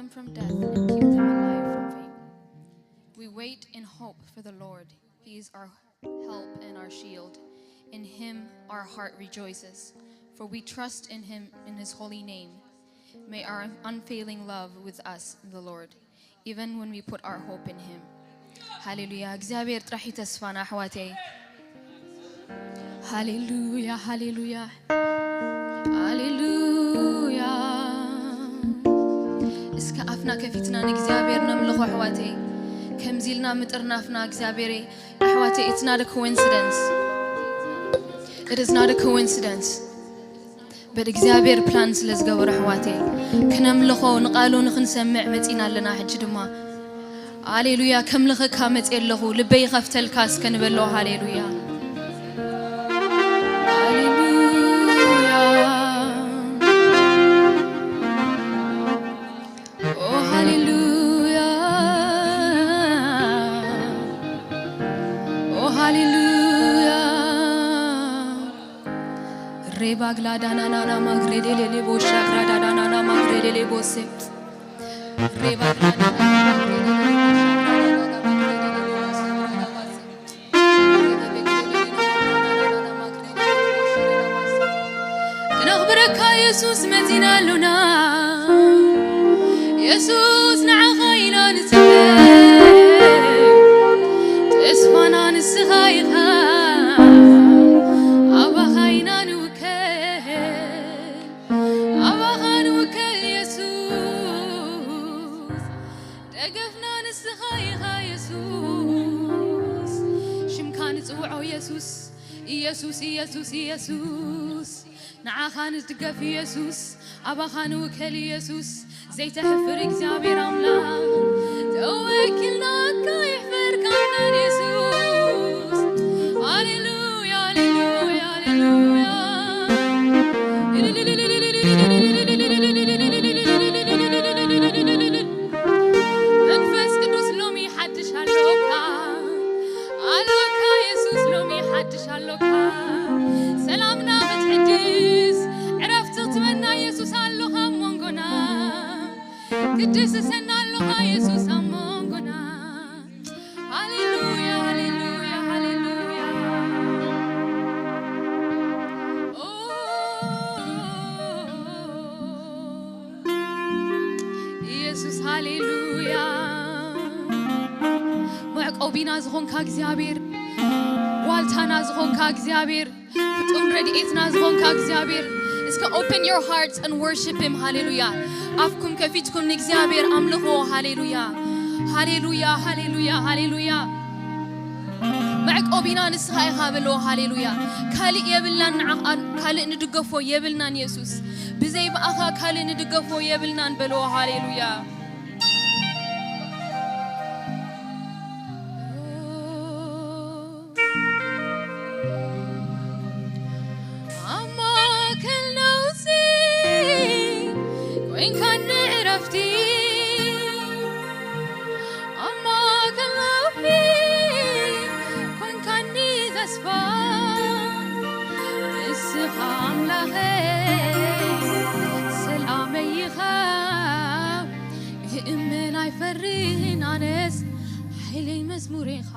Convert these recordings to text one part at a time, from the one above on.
from death and keep them alive from fame. We wait in hope for the Lord. He is our help and our shield. In him our heart rejoices, for we trust in him in his holy name. May our unfailing love with us in the Lord, even when we put our hope in him. ሃሌሉያ። እግዚኣብሔር ጥራሕ እዩ ተስፋና ኣሕዋተይ። ሃሌሉያ፣ ሃሌሉያ፣ ሃሌሉያ። እስከ ኣፍና ከፊትና ንእግዚኣብሔር ነምልኾ ኣሕዋተይ። ከምዚ ኢልና ምጥርናፍና እግዚኣብሔረይ ኣሕዋተይ፣ it's not a coincidence. It is not a coincidence. But እግዚኣብሔር ፕላን ስለ ዝገበረ ኣሕዋተይ ክነምልኾ ንቃሉ ንክንሰምዕ መጺና ኣለና። ሕጂ ድማ ሃሌሉያ ከምልኸካ መጺ ኣለኹ። ልበይ ይኸፍተልካ እስከ ንበሎ። ሃሌሉያ ሃሌሉያ። ኦ ሃሌሉያ ኦ ሃሌሉያ። ሬባግላ ዳናናና ማግሬዴሌሌ ቦሻ ግራዳናናና ማግሬዴሌ ቦሴ ሬባግላ ዳናናና ማግሬዴሌሌ ቦሻ ግራዳናና ማግሬዴሌሌ ቦሴ ሬባግላ ዳናናና ማግሬዴሌሌ ቦሻ ሬባግላ ክነኽብረካ የሱስ መጺና ኣሉና። የሱስ ንዓኻ ኢና ንጽበ፣ ተስፋና ንስኻ ኢኻ፣ ኣባኻ ኢና ንውከል፣ ኣባኻ ንውከል የሱስ፣ ደገፍና ንስኻ ኢኻ የሱስ፣ ሽምካ ንጽውዖ የሱስ፣ ኢየሱስ ኢየሱስ ኢየሱስ። ንዓኻ ንድገፍ ኢየሱስ፣ ኣባኻ ንውከል ኢየሱስ፣ ዘይተሕፍር እግዚኣብሔር ኣምላኽ። ተወኪልናካ ይሕፈር ካናን የሱስ። ሃሌሉያ፣ ሃሌሉያ፣ ሃሌሉያ። መንፈስ ቅዱስ ሎሚ ሓድሽ ኣሎካ፣ ኣሎካ የሱስ ሎሚ ሓድሽ ኣሎካ። ሰላምና ክትሕድስ፣ ዕረፍቲ ክትበና የሱስ ኣሎኻ ኣብ መንጎና። ክትድስሰና ኣሎኻ የሱስ ኣብ መንጎና። ሃሌሉያ፣ ሃሌሉያ፣ ሃሌሉያ። ኦ፣ ኢየሱስ ሃሌሉያ። መዕቆቢና ዝኾንካ እግዚኣብሔር፣ ዋልታና ዝኾንካ እግዚኣብሔር፣ ፍጹም ረድኤትና ዝኾንካ እግዚኣብሔር፣ እስከ open your hearts and worship him። ሃሌሉያ። ኣፍኩም ከፊትኩም ንእግዚኣብሔር ኣምልኾ። ሃሌሉያ፣ ሃሌሉያ፣ ሃሌሉያ፣ ሃሌሉያ። መዕቆቢና ንስኻ ኢኻ በልዎ። ሃሌሉያ። ካልእ የብልናን፣ ንዓኻ ካልእ ንድገፎ የብልናን የሱስ። ብዘይ ብኣኻ ካልእ ንድገፎ የብልናን በልዎ። ሃሌሉያ። ኣብ ማእከል ነውጺ ኮይንካኒ ዕረፍቲ፣ ኣብ ማእከል ነውሒ ኮይንካኒ ተስፋ፣ ንስኻ ኣምላኸይ ሰላመይ ኢኻ። ይእመን ኣይፈርን ኣነስ ሓይለይ መዝሙር ኢኻ።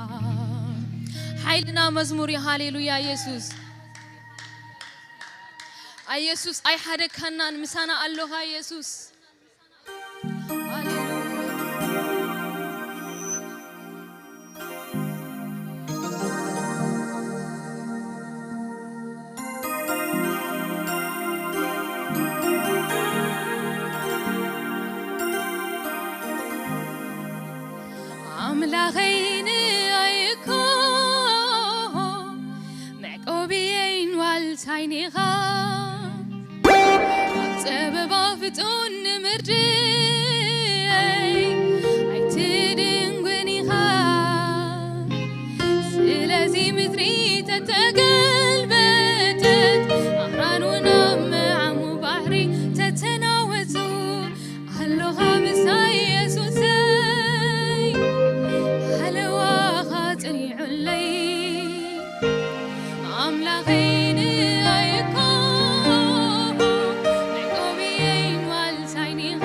ሓይልና መዝሙር እዩ። ሃሌሉያ የሱስ። ኣይ የሱስ ኣይሓደካናን፣ ምሳና ኣሎኻ የሱስ። ሃሌሉያ። ኣምላኸይ ንኣይ እኮ መዕቆብየይን ዋልታይን ኢኻ። ኣብ ጸበባ ፍጡን ንምርድይ ኣይትድንጉን ኢኻ። ስለዚ ምድሪ ተተገልበጠት፣ ኣኽራን እውን ኣብ መዓሙ ባሕሪ ተተናወጹ። ኣሎኻ ምሳይ የሱሰይ፣ ሓለዋኻ ጽኒዑለይ። ኣምላኸይ ንኣይ እኮ መዕቆብየይን ዋልታይን ኢኻ።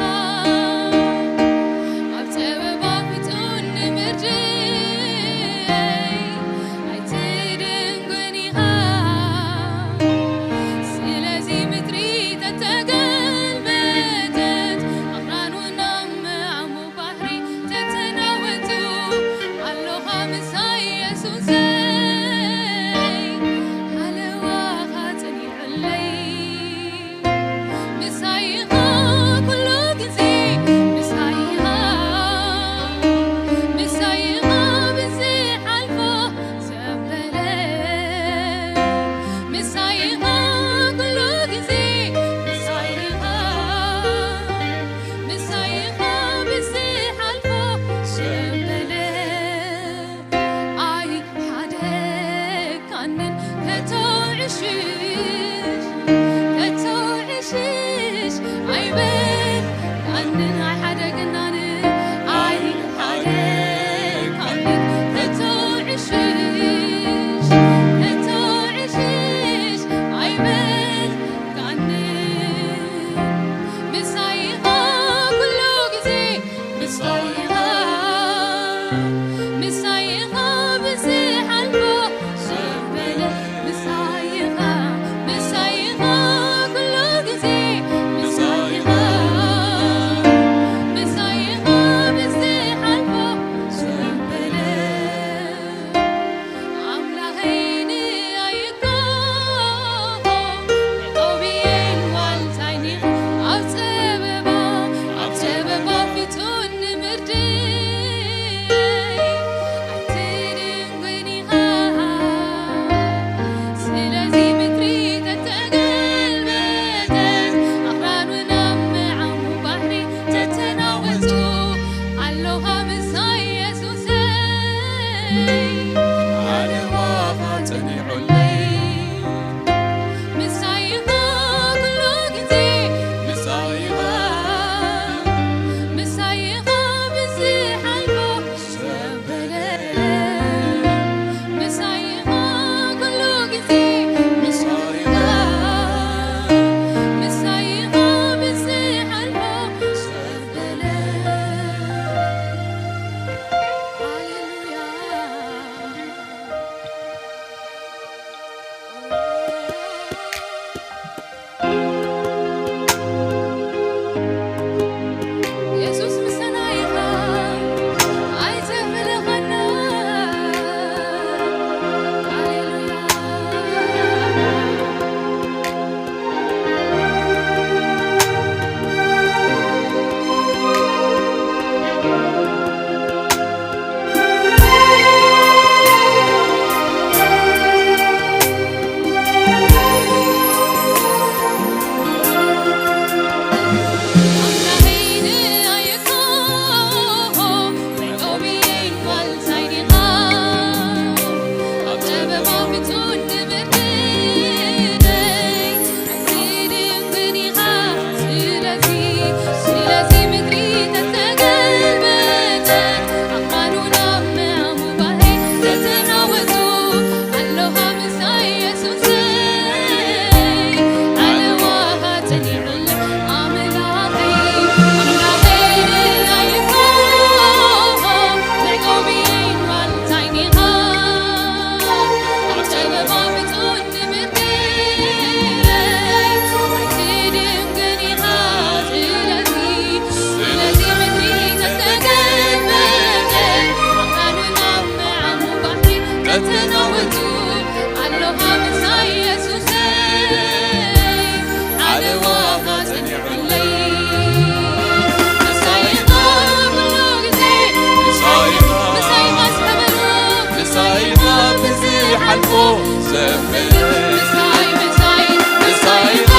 ምሳይ፣ ምሳይ፣ ምሳይ ኢኻ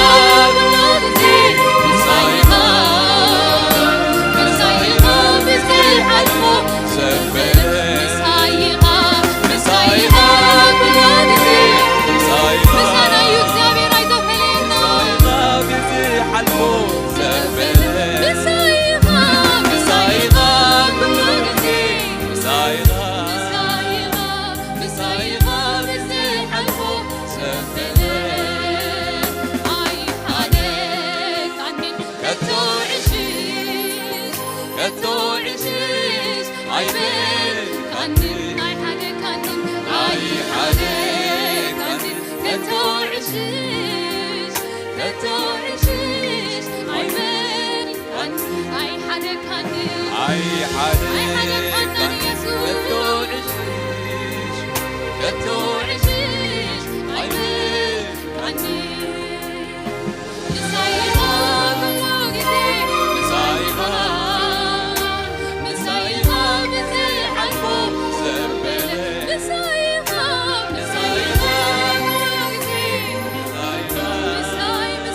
ኩሉ ግዜ፣ ምሳይ ኢኻ፣ ምሳይ ኢኻ ብዘይ ሓልፎ ዘበለ። ምሳይ ኢኻ፣ ምሳይ ኢኻ ኩሉ ግዜ፣ ምሳይ ኢኻ። ምሳና እዩ እግዚኣብሔር ኣይተፈለየና። ምሳይ ኢኻ ብዘይ ሓልፎ ዘበለ። ምሳይ ኢኻ፣ ምሳይ ኢኻ ኩሉ ግዜ፣ ምሳይ ኢኻ። ምሳይ ኢኻ፣ ምሳይ ኢኻ ብዘይ ሓልፎ ዘበለ። ኣይሓደካንን ከቶ ዕሽሽ፣ ከቶ ዕሽሽ ኣይበልካንን፣ ኣይሓደካንን፣ ኣይሓደካንን ከቶ ዕሽሽ፣ ከቶ ዕሽሽ ኣይበልካንን፣ ኣይሓደካንን፣ ኣይሓደካንን፣ ኣይሓደካንን ኢየሱስ። ከቶ ዕሽሽ፣ ከቶ ዕሽሽ ኣይበልካንን። ምሳይ ኢኻ ኩሉ ግዜ፣ ምሳይ ኢኻ፣ ምሳይ ኢኻ ብዘይ ሓልፎ ዘበለ። ምሳይ ኢኻ፣ ምሳይ ኢኻ ኩሉ ግዜ፣ ምሳይ ኢኻ፣ ምሳይ፣ ምሳይ፣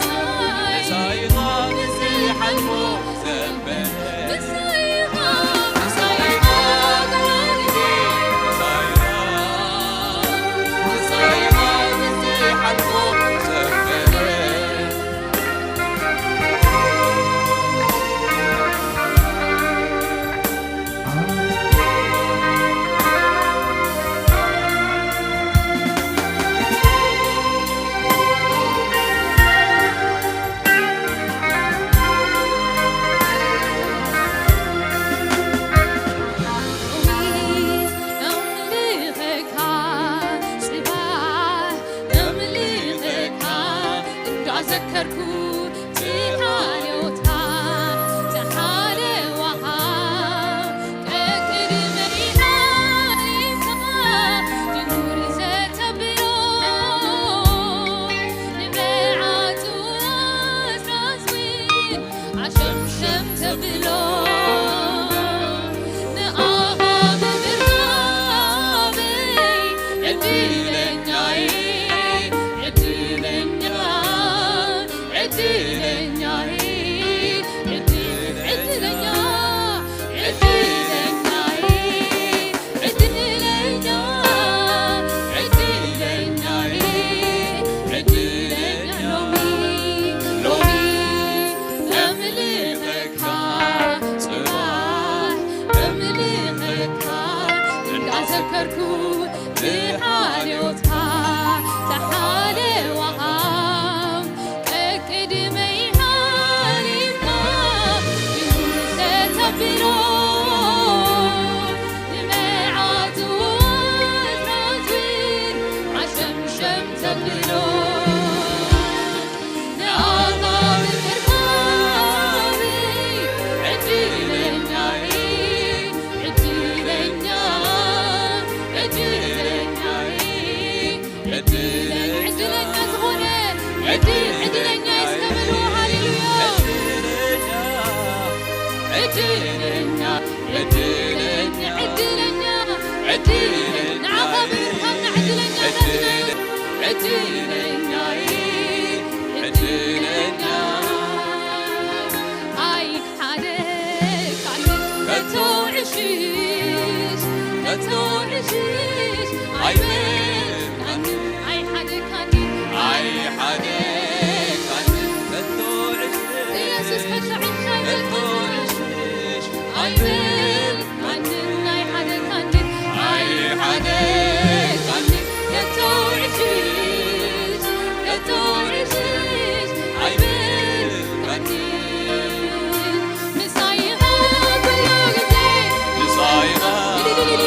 ምሳይ ኢኻ ብዘይ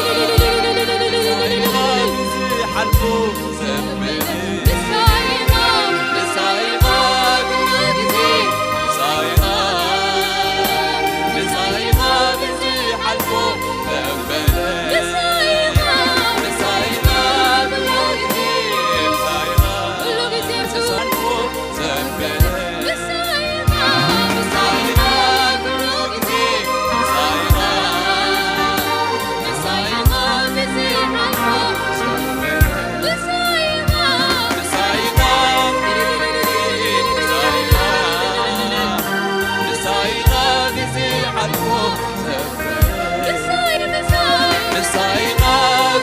ሓልፎ ዘበለ። ምሳይኻ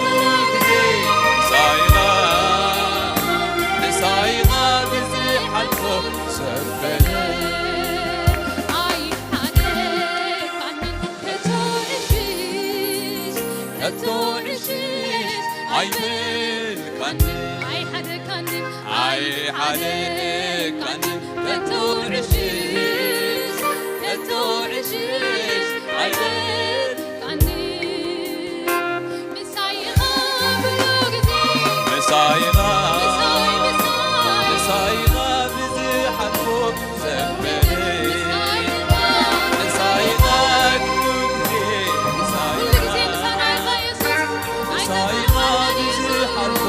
ኩሉ ግዜ፣ ምሳይኻ፣ ምሳይኻ ብዝሓልፎ ዘበለ። ኣይሓደካንን ከቶ ዕሽሽ፣ ከቶ ዕሽሽ ኣይበልካንን። ኣይሓደካንን፣ ኣይሓደካንን ከቶ ዕሽሽ፣ ከቶ ዕሽሽ ኣይበልካንን። ምሳይኻ ኩሉ ግዜ፣ ምሳይኻ፣ ምሳይ፣ ምሳይ፣ ምሳይኻ ብዝሓልፎ ዘበለ። ምሳይኻ፣ ምሳይኻ ኩሉ ግዜ፣ ምሳይኻ፣ ኩሉ ግዜ ምሳና ኢኻ የሱስ። ምሳይኻ ብዝሓልፎ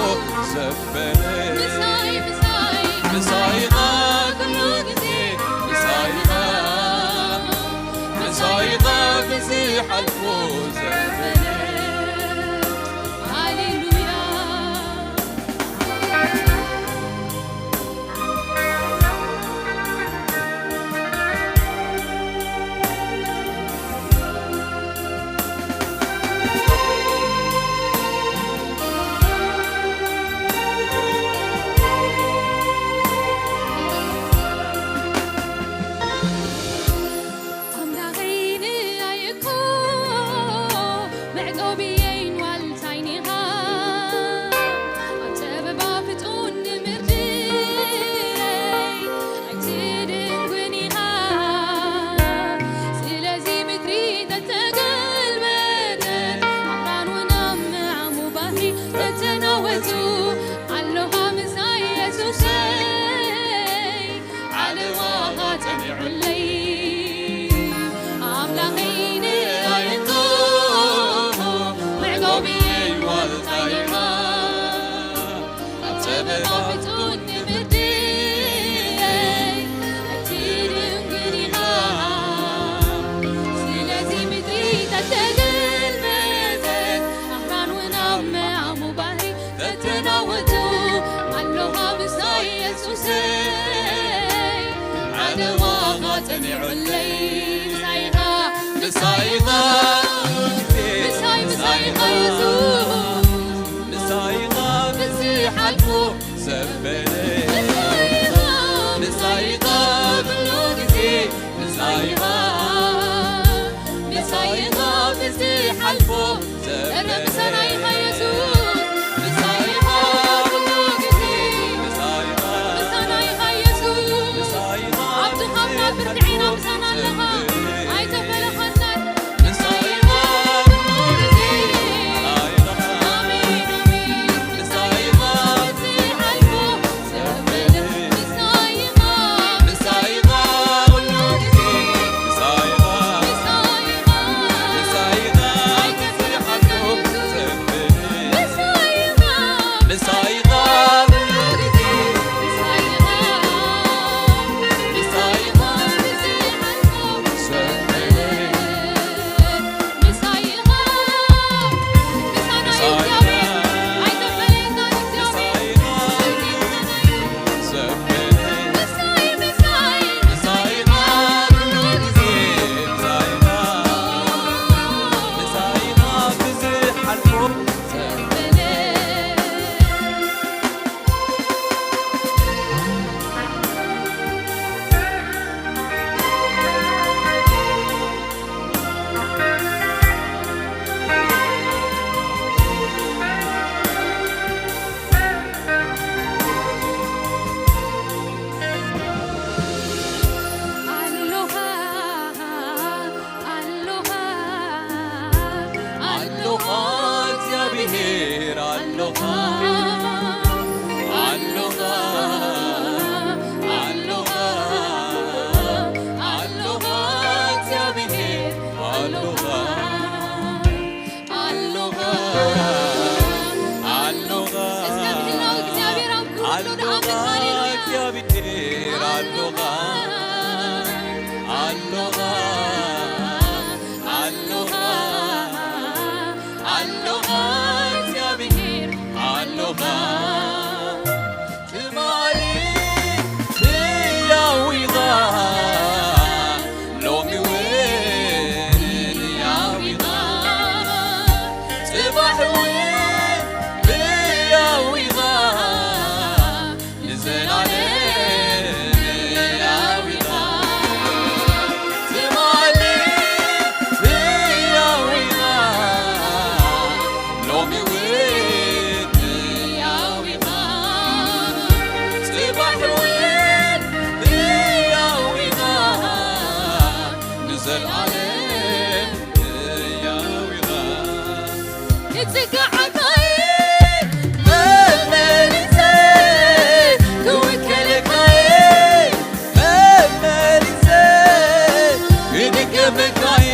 ዘበለ። ምሳይ፣ ምሳይ፣ ምሳይኻ ኩሉ ግዜ፣ ምሳይኻ፣ ምሳይኻ ብዝሓልፎ ዘበለ። ሃሌሉያ። ኣምላኸይ ንኣይ እኮ መዕቆብየይን ዋልታይን ኢኻ። ኣብ ጸበባ ፍጡን ንምርድየይ ኣይትድንጉን ኢኻ። ስለዚ ምድሪ ተተገልበጠት፣ ኣኽራን እውን ኣብ ምዓሙ ባሕሪ ተተናወጹ። ኣለኻ ምሳይ የሱሰይ። ዓለዋኻ ጸኒዑለይ ኣምላኸይ ንኣይ እኮ መዕቆብየይ ዋልታይኻ። ኣብ ጸበባ ፍጹም ንምድየይ ኣይትድንግር ኢኻ። ስለዚ ምድሪ ተተገልበጠት ኣኽራን እውን ኣብ ምዓሙ ባሕሪ ተተናወጡ ኣለኻ ምሳይ የሱሰይ። ዓለዋኻ ጸኒዑለይ ምሳይኻ፣ ምሳይኻ፣ ምሳይ፣ ምሳይኻ የሱስ። ምሳይኻ ብዝሓልፎ ዘበለ። ምሳይኻ፣ ምሳይኻ ኩሉ ግዜ ምሳይኻ፣ ምሳይኻ ብዝሓልፎ ዘበለ። እረ ምሳና ኢኻ የሱስ። ምሳይኻ ኩሉ ግዜ። ምሳይኻ። ምሳና ኢኻ የሱስ። ምሳይኻ ኣብ ድኻምና ብርትዒና ምሳና ኣለኻ። ዘበለ። ኣይተፈለኻናን። ምሳይኻ ኩሉ ግዜ። ምሳይኻ። ኣሜን፣ ኣሜን። ምሳይኻ ብዝሓልፎ ኣሎኻ፣ ኣሎኻ፣ ኣሎኻ እግዚኣብሔር፣ ኣሎኻ፣ ኣሎኻ፣ ኣሎኻ፣ ኣሎኻ እግዚኣብሔር፣ ኣሎኻ፣ ኣሎኻ፣ ኣሎኻ፣ እስከ ንህላው እግዚኣብሔር ኣብ ኩሉ ኣሎኻ ንኣምን። ሃሌሉያ። እግዚኣብሔር፣ ኣሎኻ፣ ኣሎኻ፣ ኣሎኻ፣ ኣሎኻ እግዚኣብሔር፣ ኣሎኻ። ዘልኣለም ሕያው ኢኻ። ንጽግዓካይ መመሊሰ ክውከለካይ መመሊሰ ክድገመካይ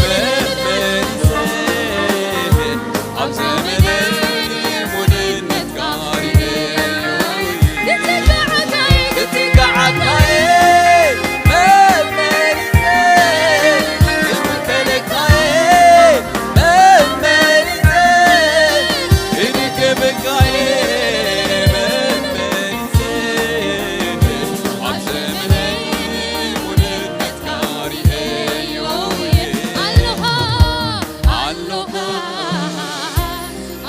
መመሊሰ ኣብ ዘመነይ ሙሉእነትካ ርኤዮ። ክትጋዓካይ ክትጋዓካይ መመሊሰ ክውከለካይ መመሊሰ ክድገመካይ መመሊሰ ኣብ ዘመነይ ሙሉእነትካ ርኤዮ። ኣሎኻ ኣሎኻ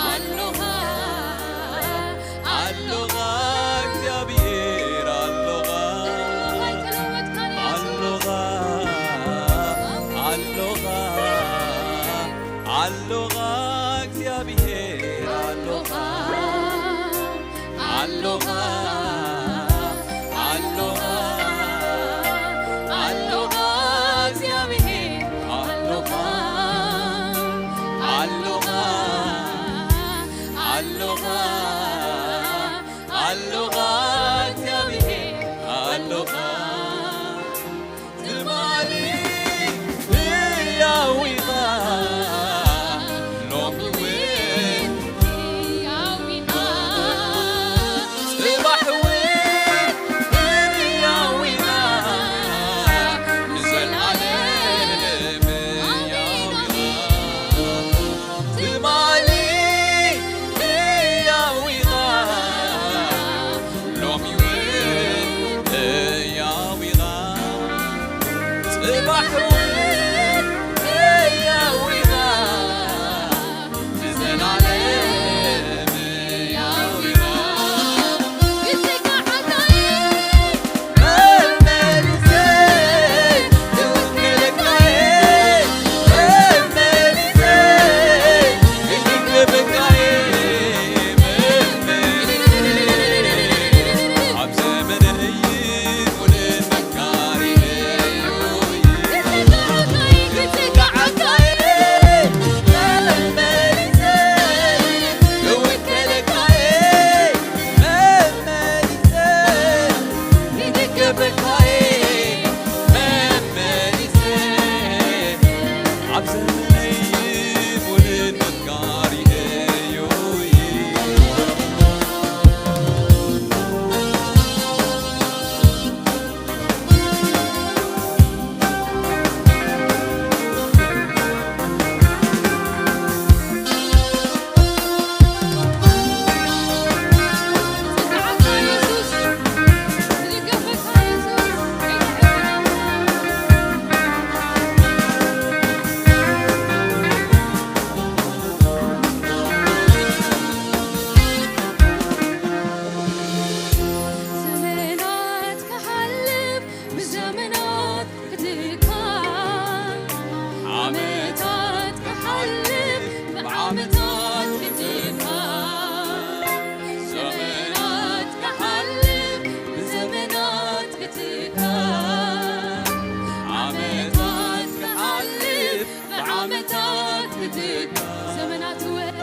ኣሎኻ ኣሎኻ እግዚኣብሔር ኣሎኻ ኣሎኻ ኣሎኻ ኣሎኻ እግዚኣብሔር ኣሎኻ ኣሎኻ ኣሎኻ ኣሎኻ እግዚኣብሔር ኣሎኻ ኣሎኻ ኣሎኻ ኣሎኻ እግዚኣብሔር ኣሎኻ። ትማሊ ህያው ኢኻ፣ ሎሚ እውን ህያው ኢኻ፣ ጽባሕ እውን ህያው ኢኻ፣ ንዘለኣለም ህያው ኢኻ። ትማሊ ህያው ኢኻ፣ ሎሚ እውን ህያው ኢኻ፣ ጽባሕ እውን ህያው ኢኻ፣ ንዘለኣለም ህያው ኢኻ። መመሊሰ ክድገመካይ መመሊሰ ኣብ ዘመነይ ሙሉእነትካ ርኤዮ። ዘመናት ክሓልፍ ብዘመናት ክትካል ዓመታት ክሓልፍ ብዓመታት ክትካል ዘመናት ክሓልፍ ብዘመናት ክትካል ዓመታት ክሓልፍ ብዓመታት ክትካል ዘመናት ወረ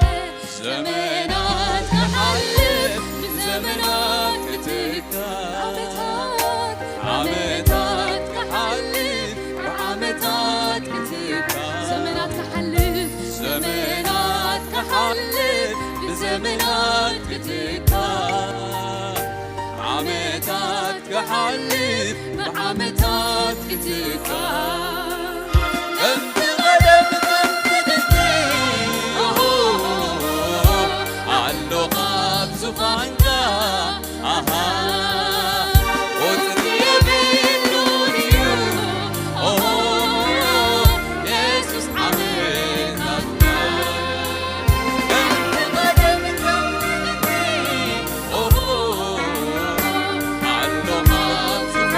ዘመናት ክሓልፍ ብዘመናት ክትካል ዓመታት ዓመታት ክሓልፍ ብዓመታት ክትካል ዘመናት ክሓልፍ ዘመናት ክሓልፍ ብዘመናት ክትካል ዓመታት ክሓልፍ ብዓመታት ክትካል ከምቲ ቀደም ከምቲ ጥንቲ ኣሎኻ ኣብ ዙፋንካ ኣሃ ቁጽሪ የብሉን እዩ ኦሆ የሱስ ዓመታትካ ከምቲ ቀደም ከምቲ ጥንቲ ኦሆ ኣሎኻ ኣብ ዙፋንካ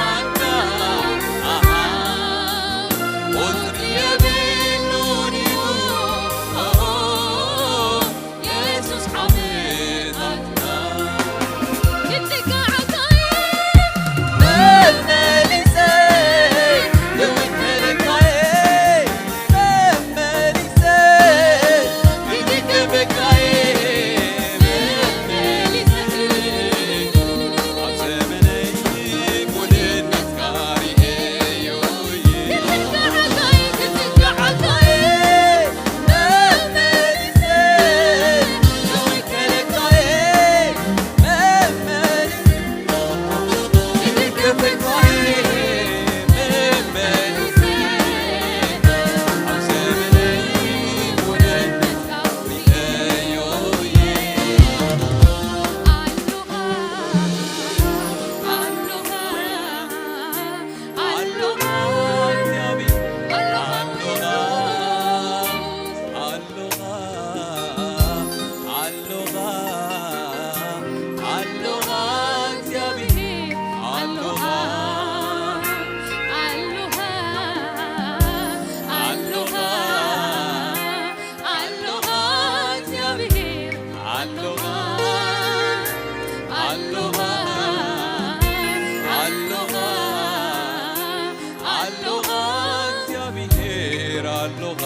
ሎኻ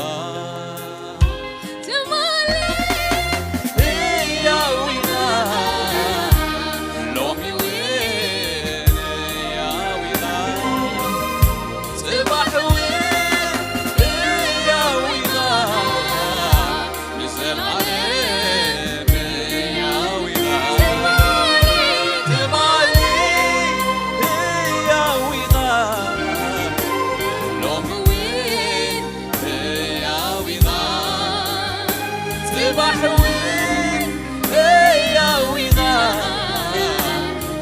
ትማሊ ህያው ኢኻ፣ ሎሚ እውን ህያው ኢኻ፣ ጽባሕ እውን ህያው ኢኻ፣ ንዘለኣለም ህያው ኢኻ። ትማሊ ህያው ኢኻ፣ ሎሚ እውን ህያው ኢኻ፣ ጽባሕ እውን ህያው ኢኻ፣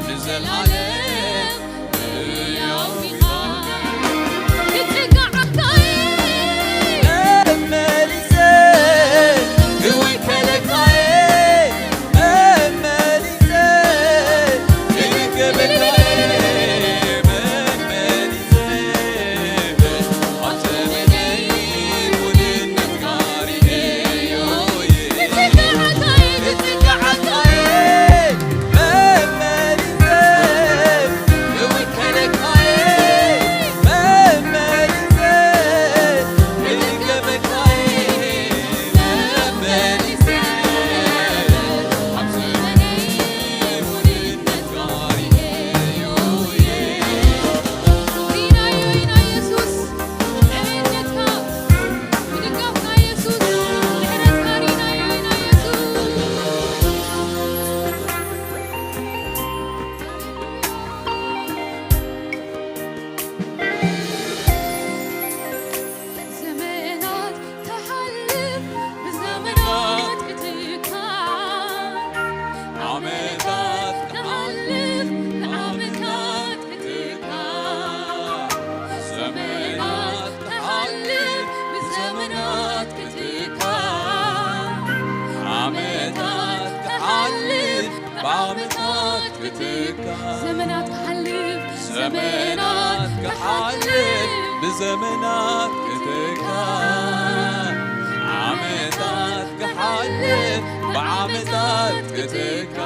ንዘለኣለም ህያው ኢኻ። ክጽንዓካ እየ መመሊሰ ክውከለካ እየ መመሊሰ ክውከለካ እየ መመሊሰ ርኢናዮ ኢና የሱስ፣ ዕቤትካ፣ ምድጋፍካ የሱስ፣ ምሕረትካ ርኢናዮ ኢና የሱስ። ዘመናት ክሓልፍ ብዘመናት ክትካ፣ ዓመታት ክሓልፍ ብዓመታት ክትካ፣ ዘመናት ክሓልፍ ብዘመናት ክትካ፣ ዓመታት ክሓልፍ ብዓመታት ክትካ፣ ዘመናት ክሓልፍ ዘመናት ክሓልፍ ብዘመናት ክትካ፣ ዓመታት ክሓልፍ ብዓመታት ክትካ።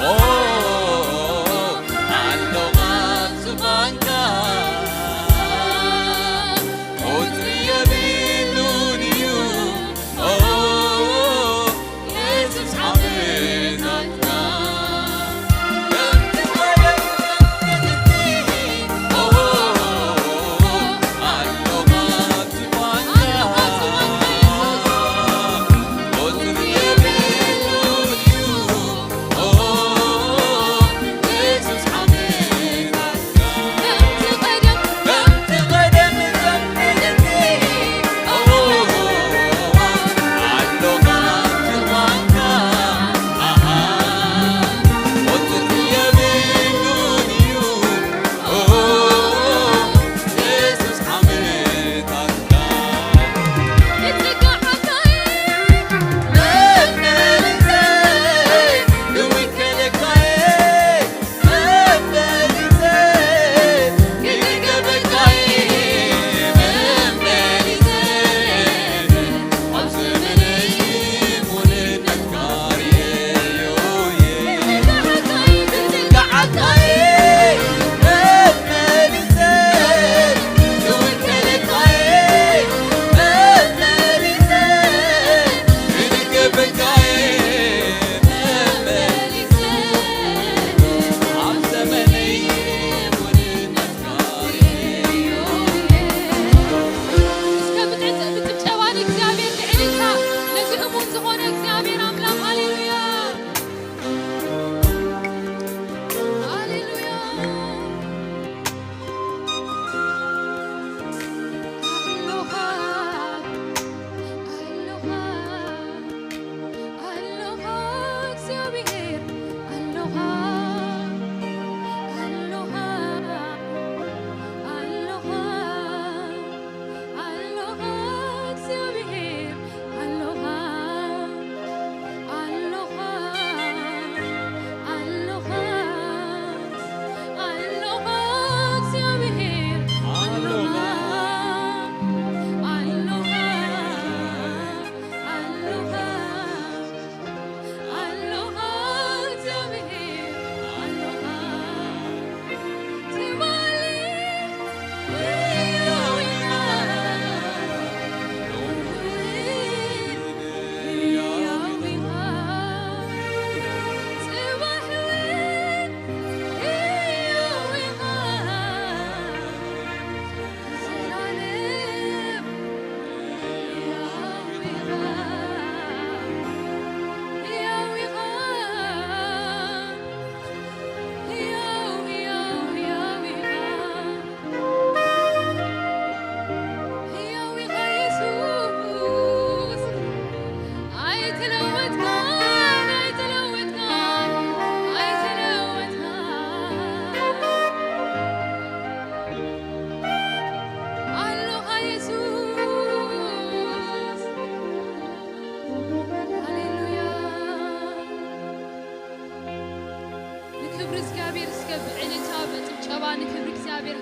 ኦ፣ ኣሎ ኣብ ዝፋንካ፣ ቁጽሪ የብሉን እዩ። ኦ፣ የሱስ ዓመታትና። ኦ፣ ኣሎ ኣብ ዝፋንካ፣ ቁጽሪ የብሉን እዩ። ኦ፣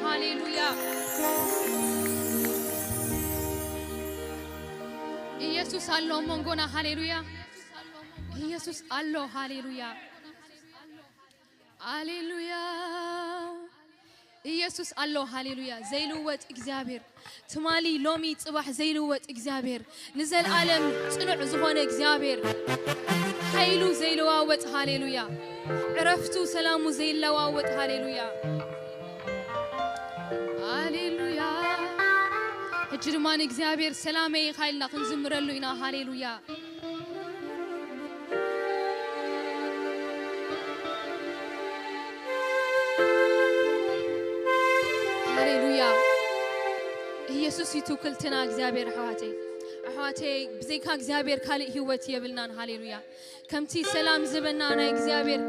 ሃሌሉያ። ኢየሱስ ኣሎ ኣብ መንጎና። ሃሌሉያ። ኢየሱስ ኣሎ። ሃሌሉያ። ሃሌሉያ። ኢየሱስ ኣሎ። ሃሌሉያ። ዘይልወጥ እግዚኣብሔር፣ ትማሊ፣ ሎሚ፣ ጽባሕ ዘይልወጥ እግዚኣብሔር፣ ንዘለኣለም ጽኑዕ ዝኾነ እግዚኣብሔር፣ ሓይሉ ዘይለዋወጥ። ሃሌሉያ። ዕረፍቱ፣ ሰላሙ ዘይለዋወጥ። ሃሌሉያ። ሃሌሉያ። ሕጂ ድማ ንእግዚኣብሔር ሰላመይ ኢኻ ኢልና ክንዝምረሉ ኢና። ሃሌሉያ። ሃሌሉያ። ኢየሱስ እዩ ትውክልትና እግዚኣብሔር። ኣሕዋተይ፣ ኣሕዋተይ፣ ብዘይካ እግዚኣብሔር ካልእ ህይወት የብልናን። ሃሌሉያ። ከምቲ ሰላም ዝህበና ናይ እግዚኣብሔር፣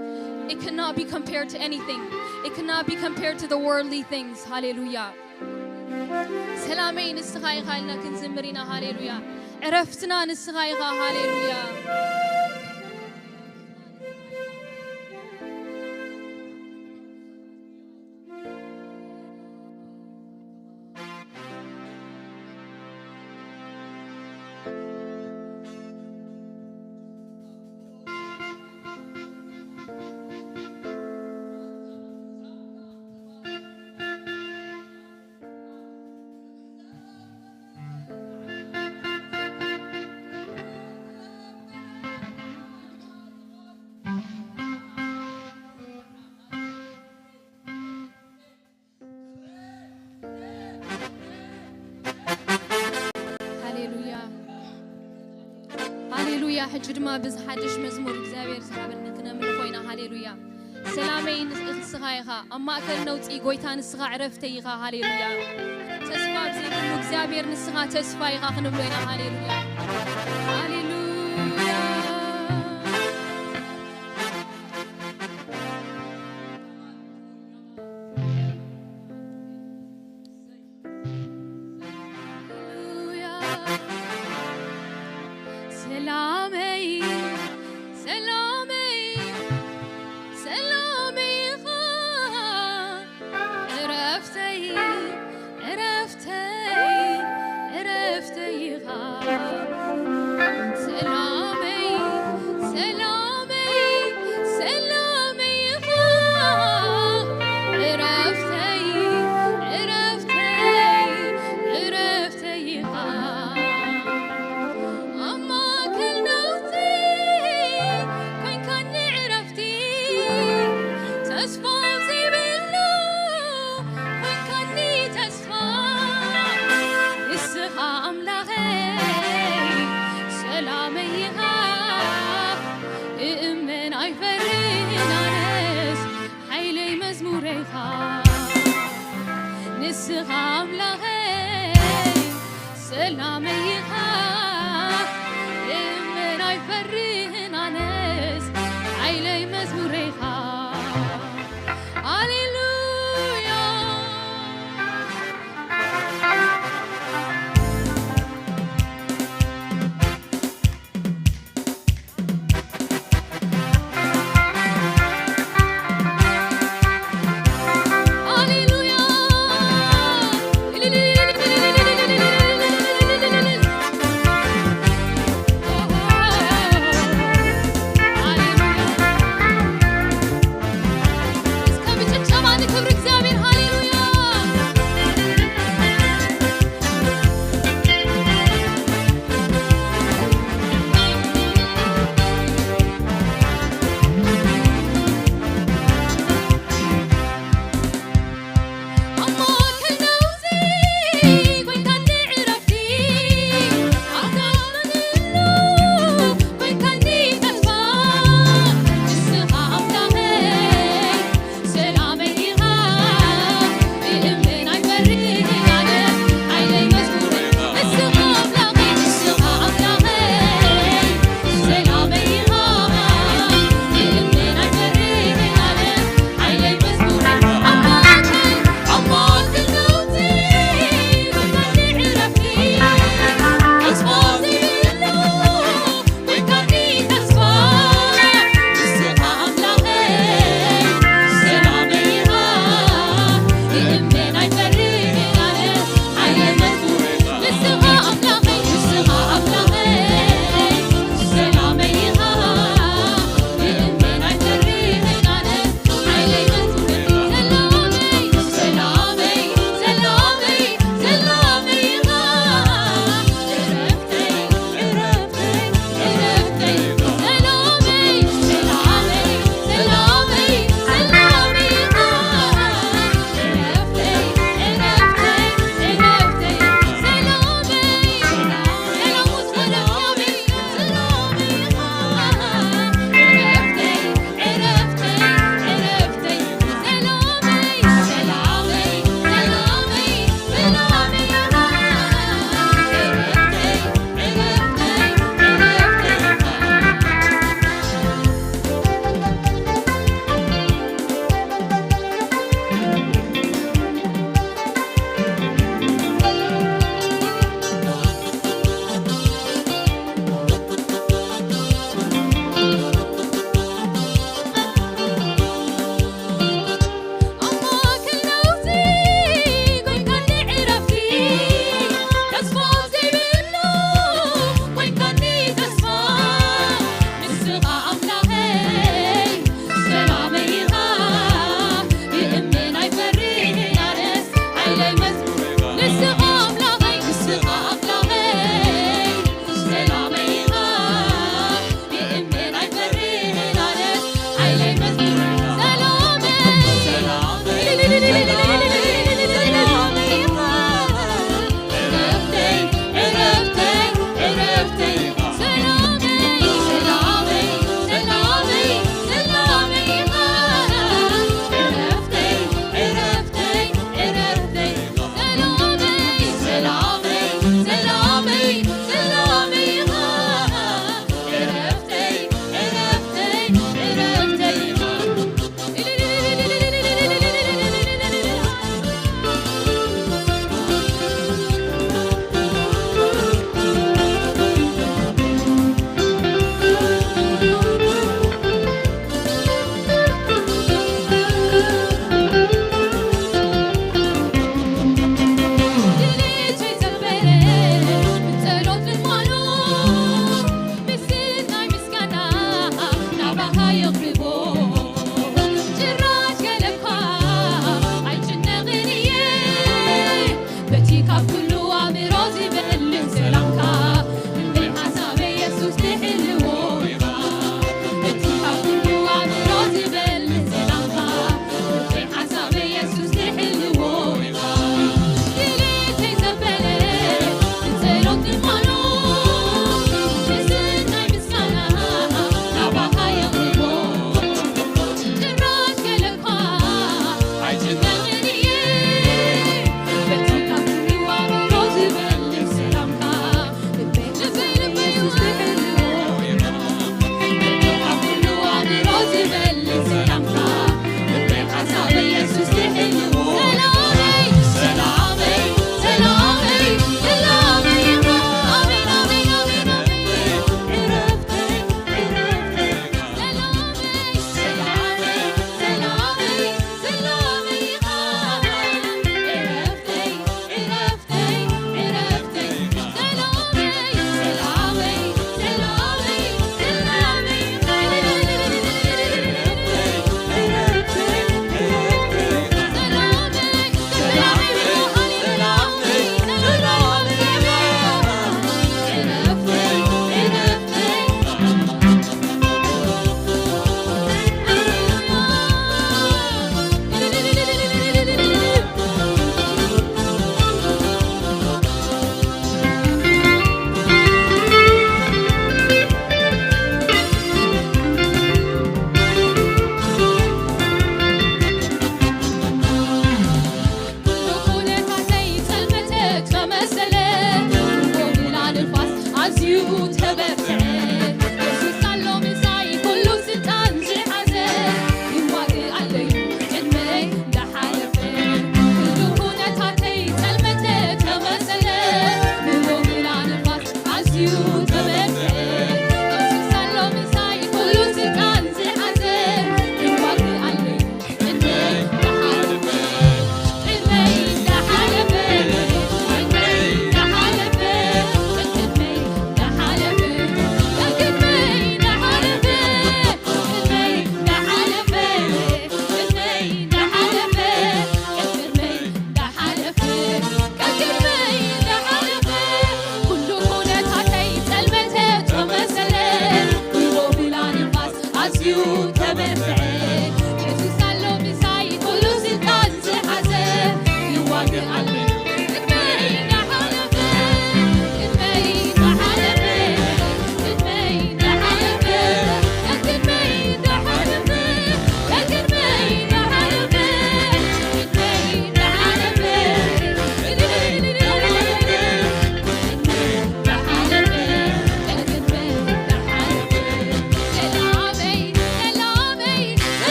it cannot be compared to anything. It cannot be compared to the worldly things. ሃሌሉያ። ሰላመይ ንስኻ ኢኻ ኢልና ክንዝምር ኢና። ሃሌሉያ። ዕረፍትና ንስኻ ኢኻ። ሃሌሉያ። ሃሌሉያ። ሃሌሉያ። ሕጂ ድማ ብዚ ሓድሽ መዝሙር እግዚኣብሔር ዝሃበኒ ክነምልኾ ኢና። ሃሌሉያ። ሰላመይ ንስኻ ኢኻ፣ ኣብ ማእከል ነውጺ ጎይታ ንስኻ ዕረፍተይ ኢኻ። ሃሌሉያ። ተስፋ ኣብ ዘይብሉ እግዚኣብሔር ንስኻ ተስፋ ኢኻ ክንብሎ ኢና። ሃሌሉያ። ሃሌሉያ። ሃሌሉያ። ሰላመይ፣ ሰላመይ፣ ሰላመይ ኢኻ፣ ዕረፍተይ፣ ዕረፍተይ፣ ዕረፍተይ ኢኻ። ሰላመይ፣ ሰላመይ፣ ሰላመይ ኢኻ። ዕረፍተይ፣ ዕረፍተይ፣ ዕረፍተይ ኢኻ። ኣብ ማእከል ነውጺ ኮይንካኒ ዕረፍቲ፣ ተስፋ ዘይብሉ ኮይንካኒ ተስፋ። ንስኻ ኣምላኸይ ሰላመይ ኢኻ፣ እእመን ኣይፈርን ኣነስ ሓይለይ መዝሙረይ ኢኻ። ንስኻ ኣምላኸይ ሰላመይ ኢኻ፣ እእመን ኣይፈርን ኣነስ ሓይለይ መዝሙረይ ኢኻ። ሃሌሉያ። ሃሌሉያ።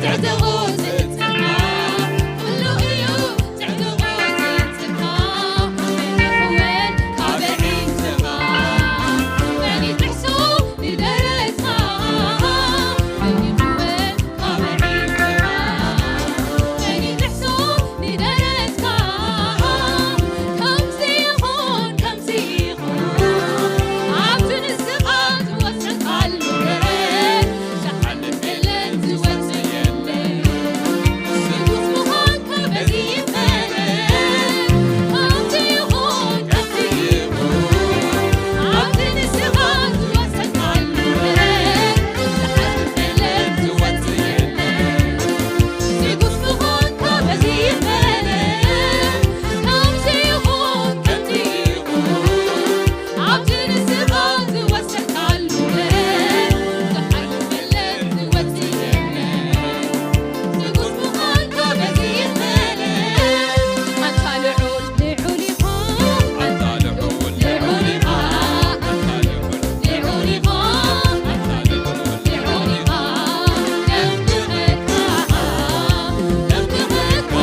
ትዕድቑ ትጽንሓ፣ ኩሉ እዩ ትዕድቑ ትጽንሓ። መን ይኽወል ካብ ኣዒንትኻ? መን ይጥሕሶ ንደረትካ? መን ይኽወል ካብ ኣዒንትኻ? መን ይጥሕሶ ንደረትካ? ከምዚ ይኹን፣ ከምዚ ይኹን፣ ኣብቲ ንስኻ ዝወሰንካሉ ደረት ዝሓልፍ የለን፣ ዝወጽእ የለን። ስጉት ምዃንካ በዚ ይፈለጥ። ከምዚ ይኹን፣ ከምዚ ይኹን፣ ኣብቲ ንስኻ ዝወሰንካሉ ደረት ዝሓልፍ የለን፣ ዝወጽእ የለን። ስጉት ምዃንካ በዚ ይፈለጥ። ከምዚ ይኹን፣ ከምዚ ይኹን፣ ኣብቲ ንስኻ ዝወሰንካሉ ደረት ዝሓልፍ የለን፣ ዝወጽእ የለን። ስጉት ምዃንካ በዚ ይፈለጥ። ኣንታ ልዑል፣ ልዑል ኢኻ። ኣንታ ልዑል፣ ልዑል ኢኻ። ኣንታ ልዑል፣ ልዑል ኢኻ። ኣንታ ልዑል፣ ልዑል ኢኻ። ነምልኸካ፣ ነምልኸካ።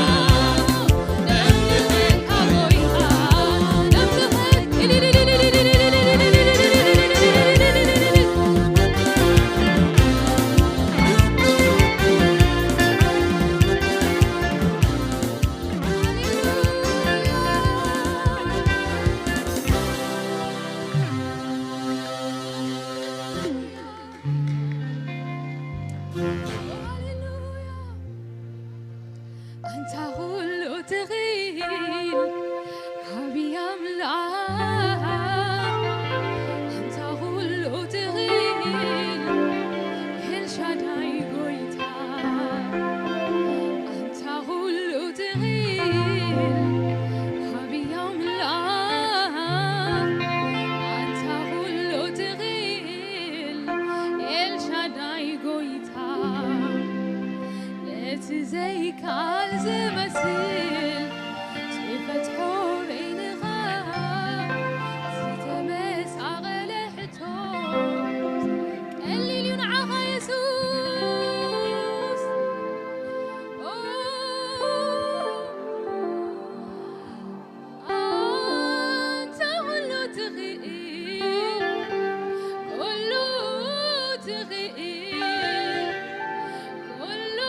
ኣንታ ኩሉ ትኽእል ዓብዪ ኣምላኽ፣ ኣንታ ኩሉ ትኽእል ኤልሻዳይ ጎይታ፣ ኣንታ ኩሉ ትኽእል ዓብዪ ኣምላኽ፣ ኣንታ ኩሉ ትኽእል ኤልሻዳይ ጎይታ። ነቲ ዘይከኣል ዝመስል ትፈትሖ በይንኻ ዝተመሳቐለ ሕቶ ቀሊል እዩ ንዓኻ የሱስ። ኦ፣ ኣንታ ኩሉ ትኽእል፣ ኩሉ ትኽእል፣ ኩሉ፣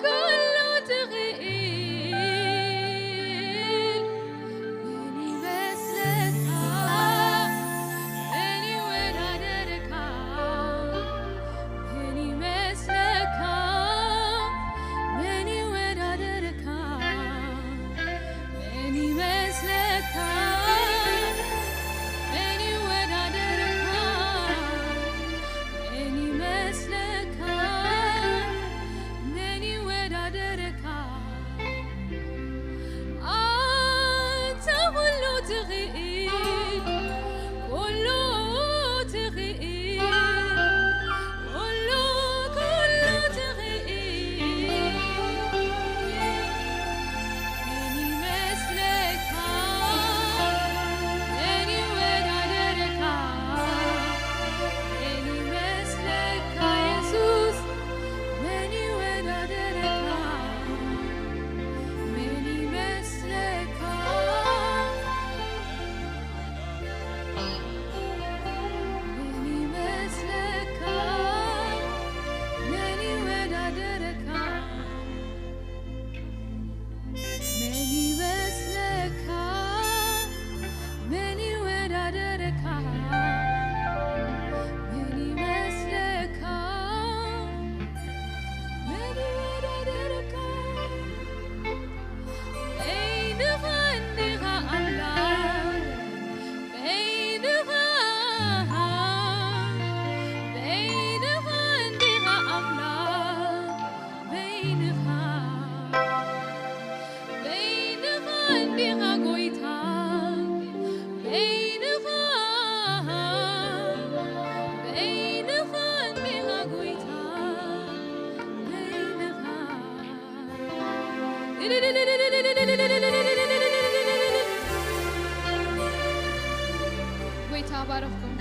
ኩሉ ትኽእል። መን ይመስለካ? መን ይወዳደርካ? መን ይመስለካ? መን ይወዳደርካ? መን ይመስለካ? መን ይወዳደርካ? መን ይመስለካ? መን ይወዳደርካ? ኣንተ ኩሉ ትኽእል፣ ኩሉ ትኽእል፣ ኩሉ፣ ኩሉ ትኽእል። መን ይመስለካ? መን ይወዳደርካ? መን ይመስለካ የሱስ? መን ይወዳደርካ? መን ይመስለካ? መን ይመስለካ? መን ይወዳደርካ? መን ይመስለካ? መን ይወዳደርካ? መን ይመስለካ? መን ይወዳደርካ? በይንኻ እንዲኻ ኣምላኽ፣ በይንኻ፣ በይንኻ እንዲኻ ኣምላኽ፣ በይንኻ፣ በይንኻ እንዲኻ ጎይታ፣ በይንኻ፣ በይንኻ እንዲኻ ጎይታ፣ በይንኻ። ጎይታ ባረኽኩም።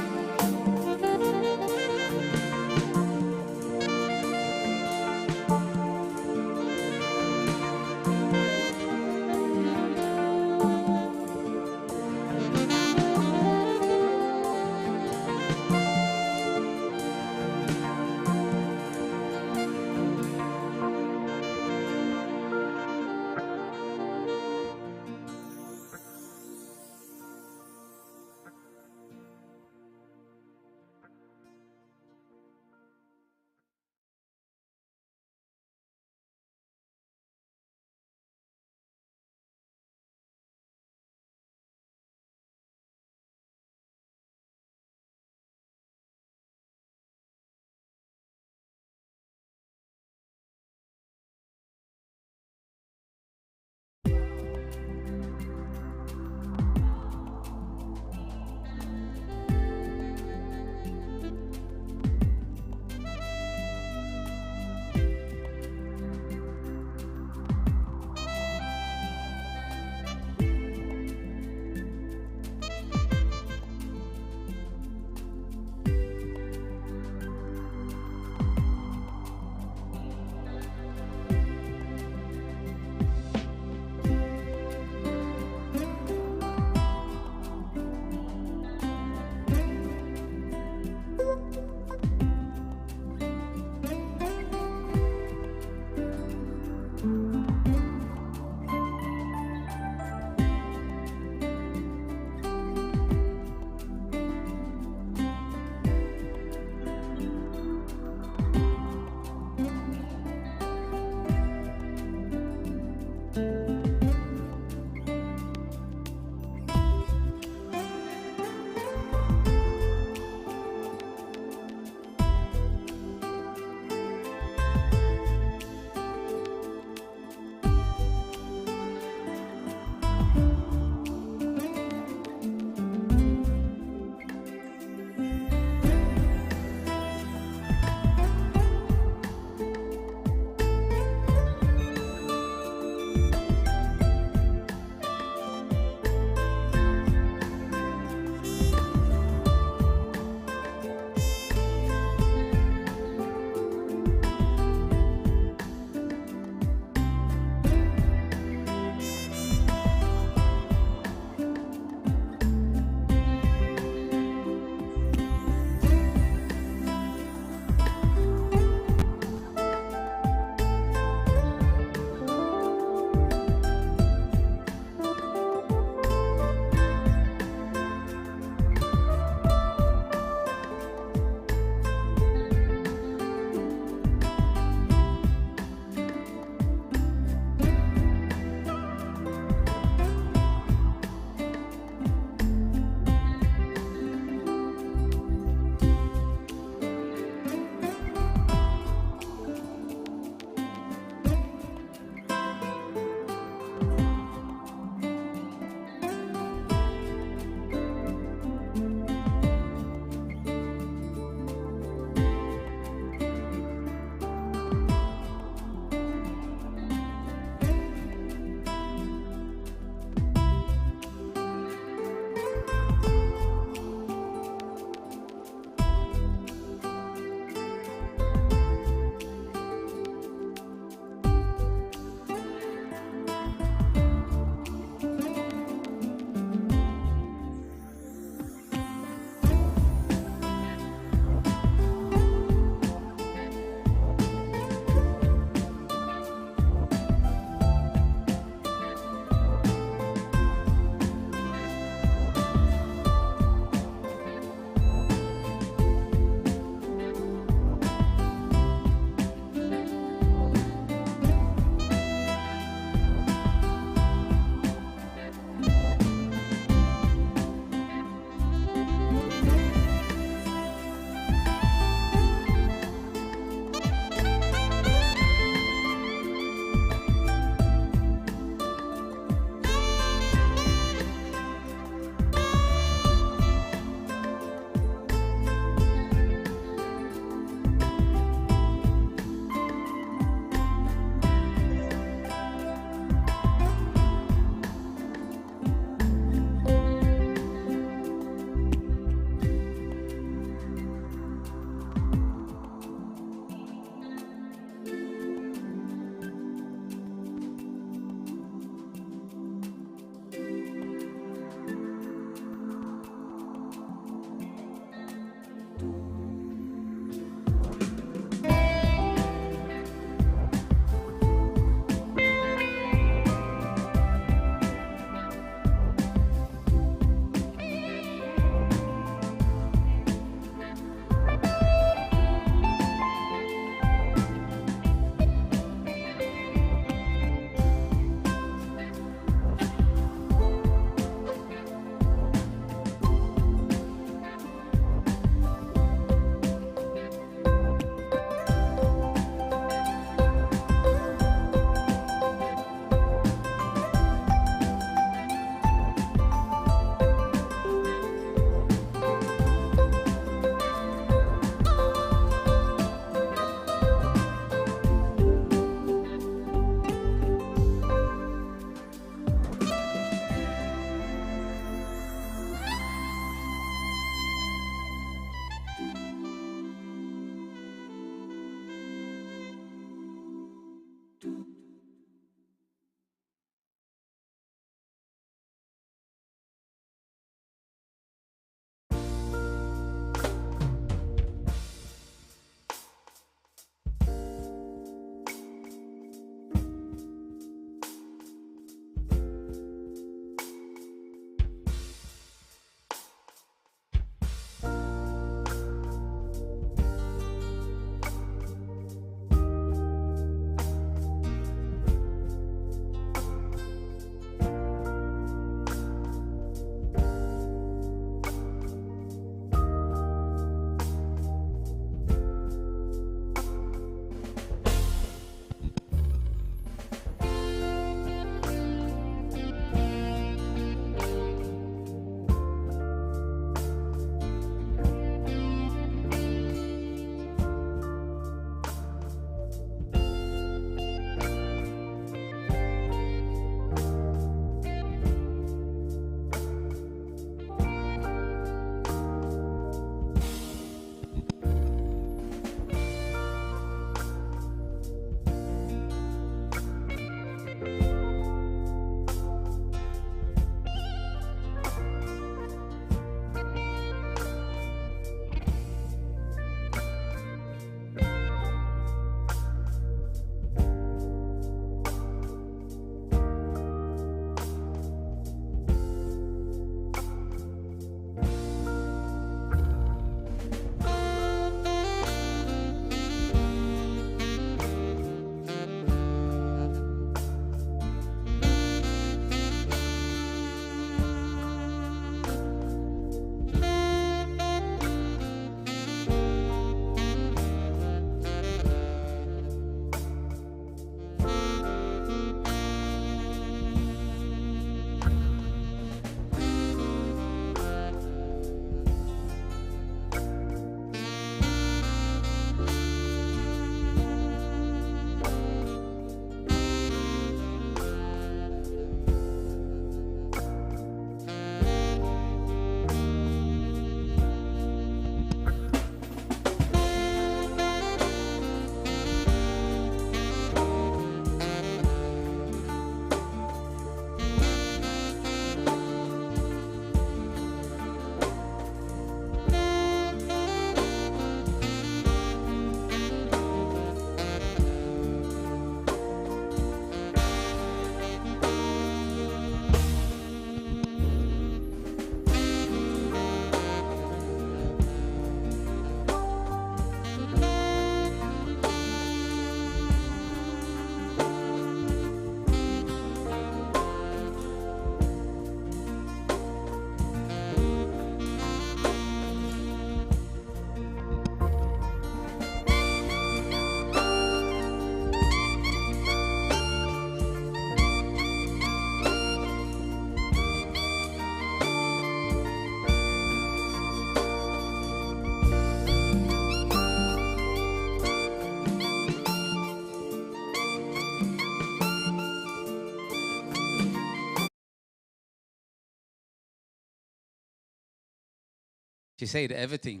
She said everything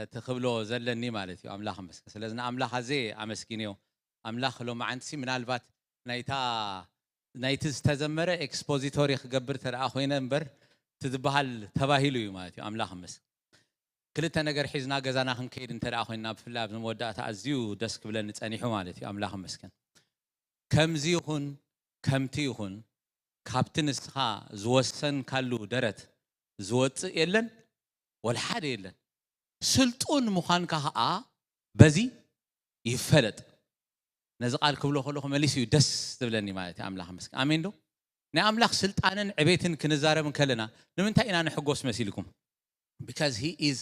እቲ ክብሎ ዘለኒ ማለት እዩ። ኣምላኽ መስገን። ስለዚ ንኣምላኽ ኣዘየ ኣመስጊንዮ። ኣምላኽ ሎማዓንትሲ ምናልባት ናይታ ናይቲ ዝተዘመረ ኤክስፖዚቶሪ ክገብር እንተ ደኣ ኮይነ እምበር እቲ ዝበሃል ተባሂሉ እዩ ማለት እዩ። ኣምላኽ መስገን። ክልተ ነገር ሒዝና ገዛና ክንከይድ እንተ ደኣ ኮይንና፣ ብፍላይ ኣብዚ መወዳእታ ኣዝዩ ደስ ክብለኒ ጸኒሑ ማለት እዩ። ኣምላኽ መስገን። ከምዚ ይኹን ከምቲ ይኹን ካብቲ ንስኻ ዝወሰንካሉ ደረት ዝወጽእ የለን፣ ወላ ሓደ የለን። ስልጡን ምዃንካ ኸኣ በዚ ይፈለጥ። ነዚ ቃል ክብሎ ከለኹ መሊሱ እዩ ደስ ዝብለኒ ማለት እዩ። ኣምላኽ መስገን። ኣሜን ዶ? ናይ ኣምላኽ ስልጣንን ዕቤትን ክንዛረብ እንከለና ንምንታይ ኢና ንሕጎስ መሲልኩም? Because he is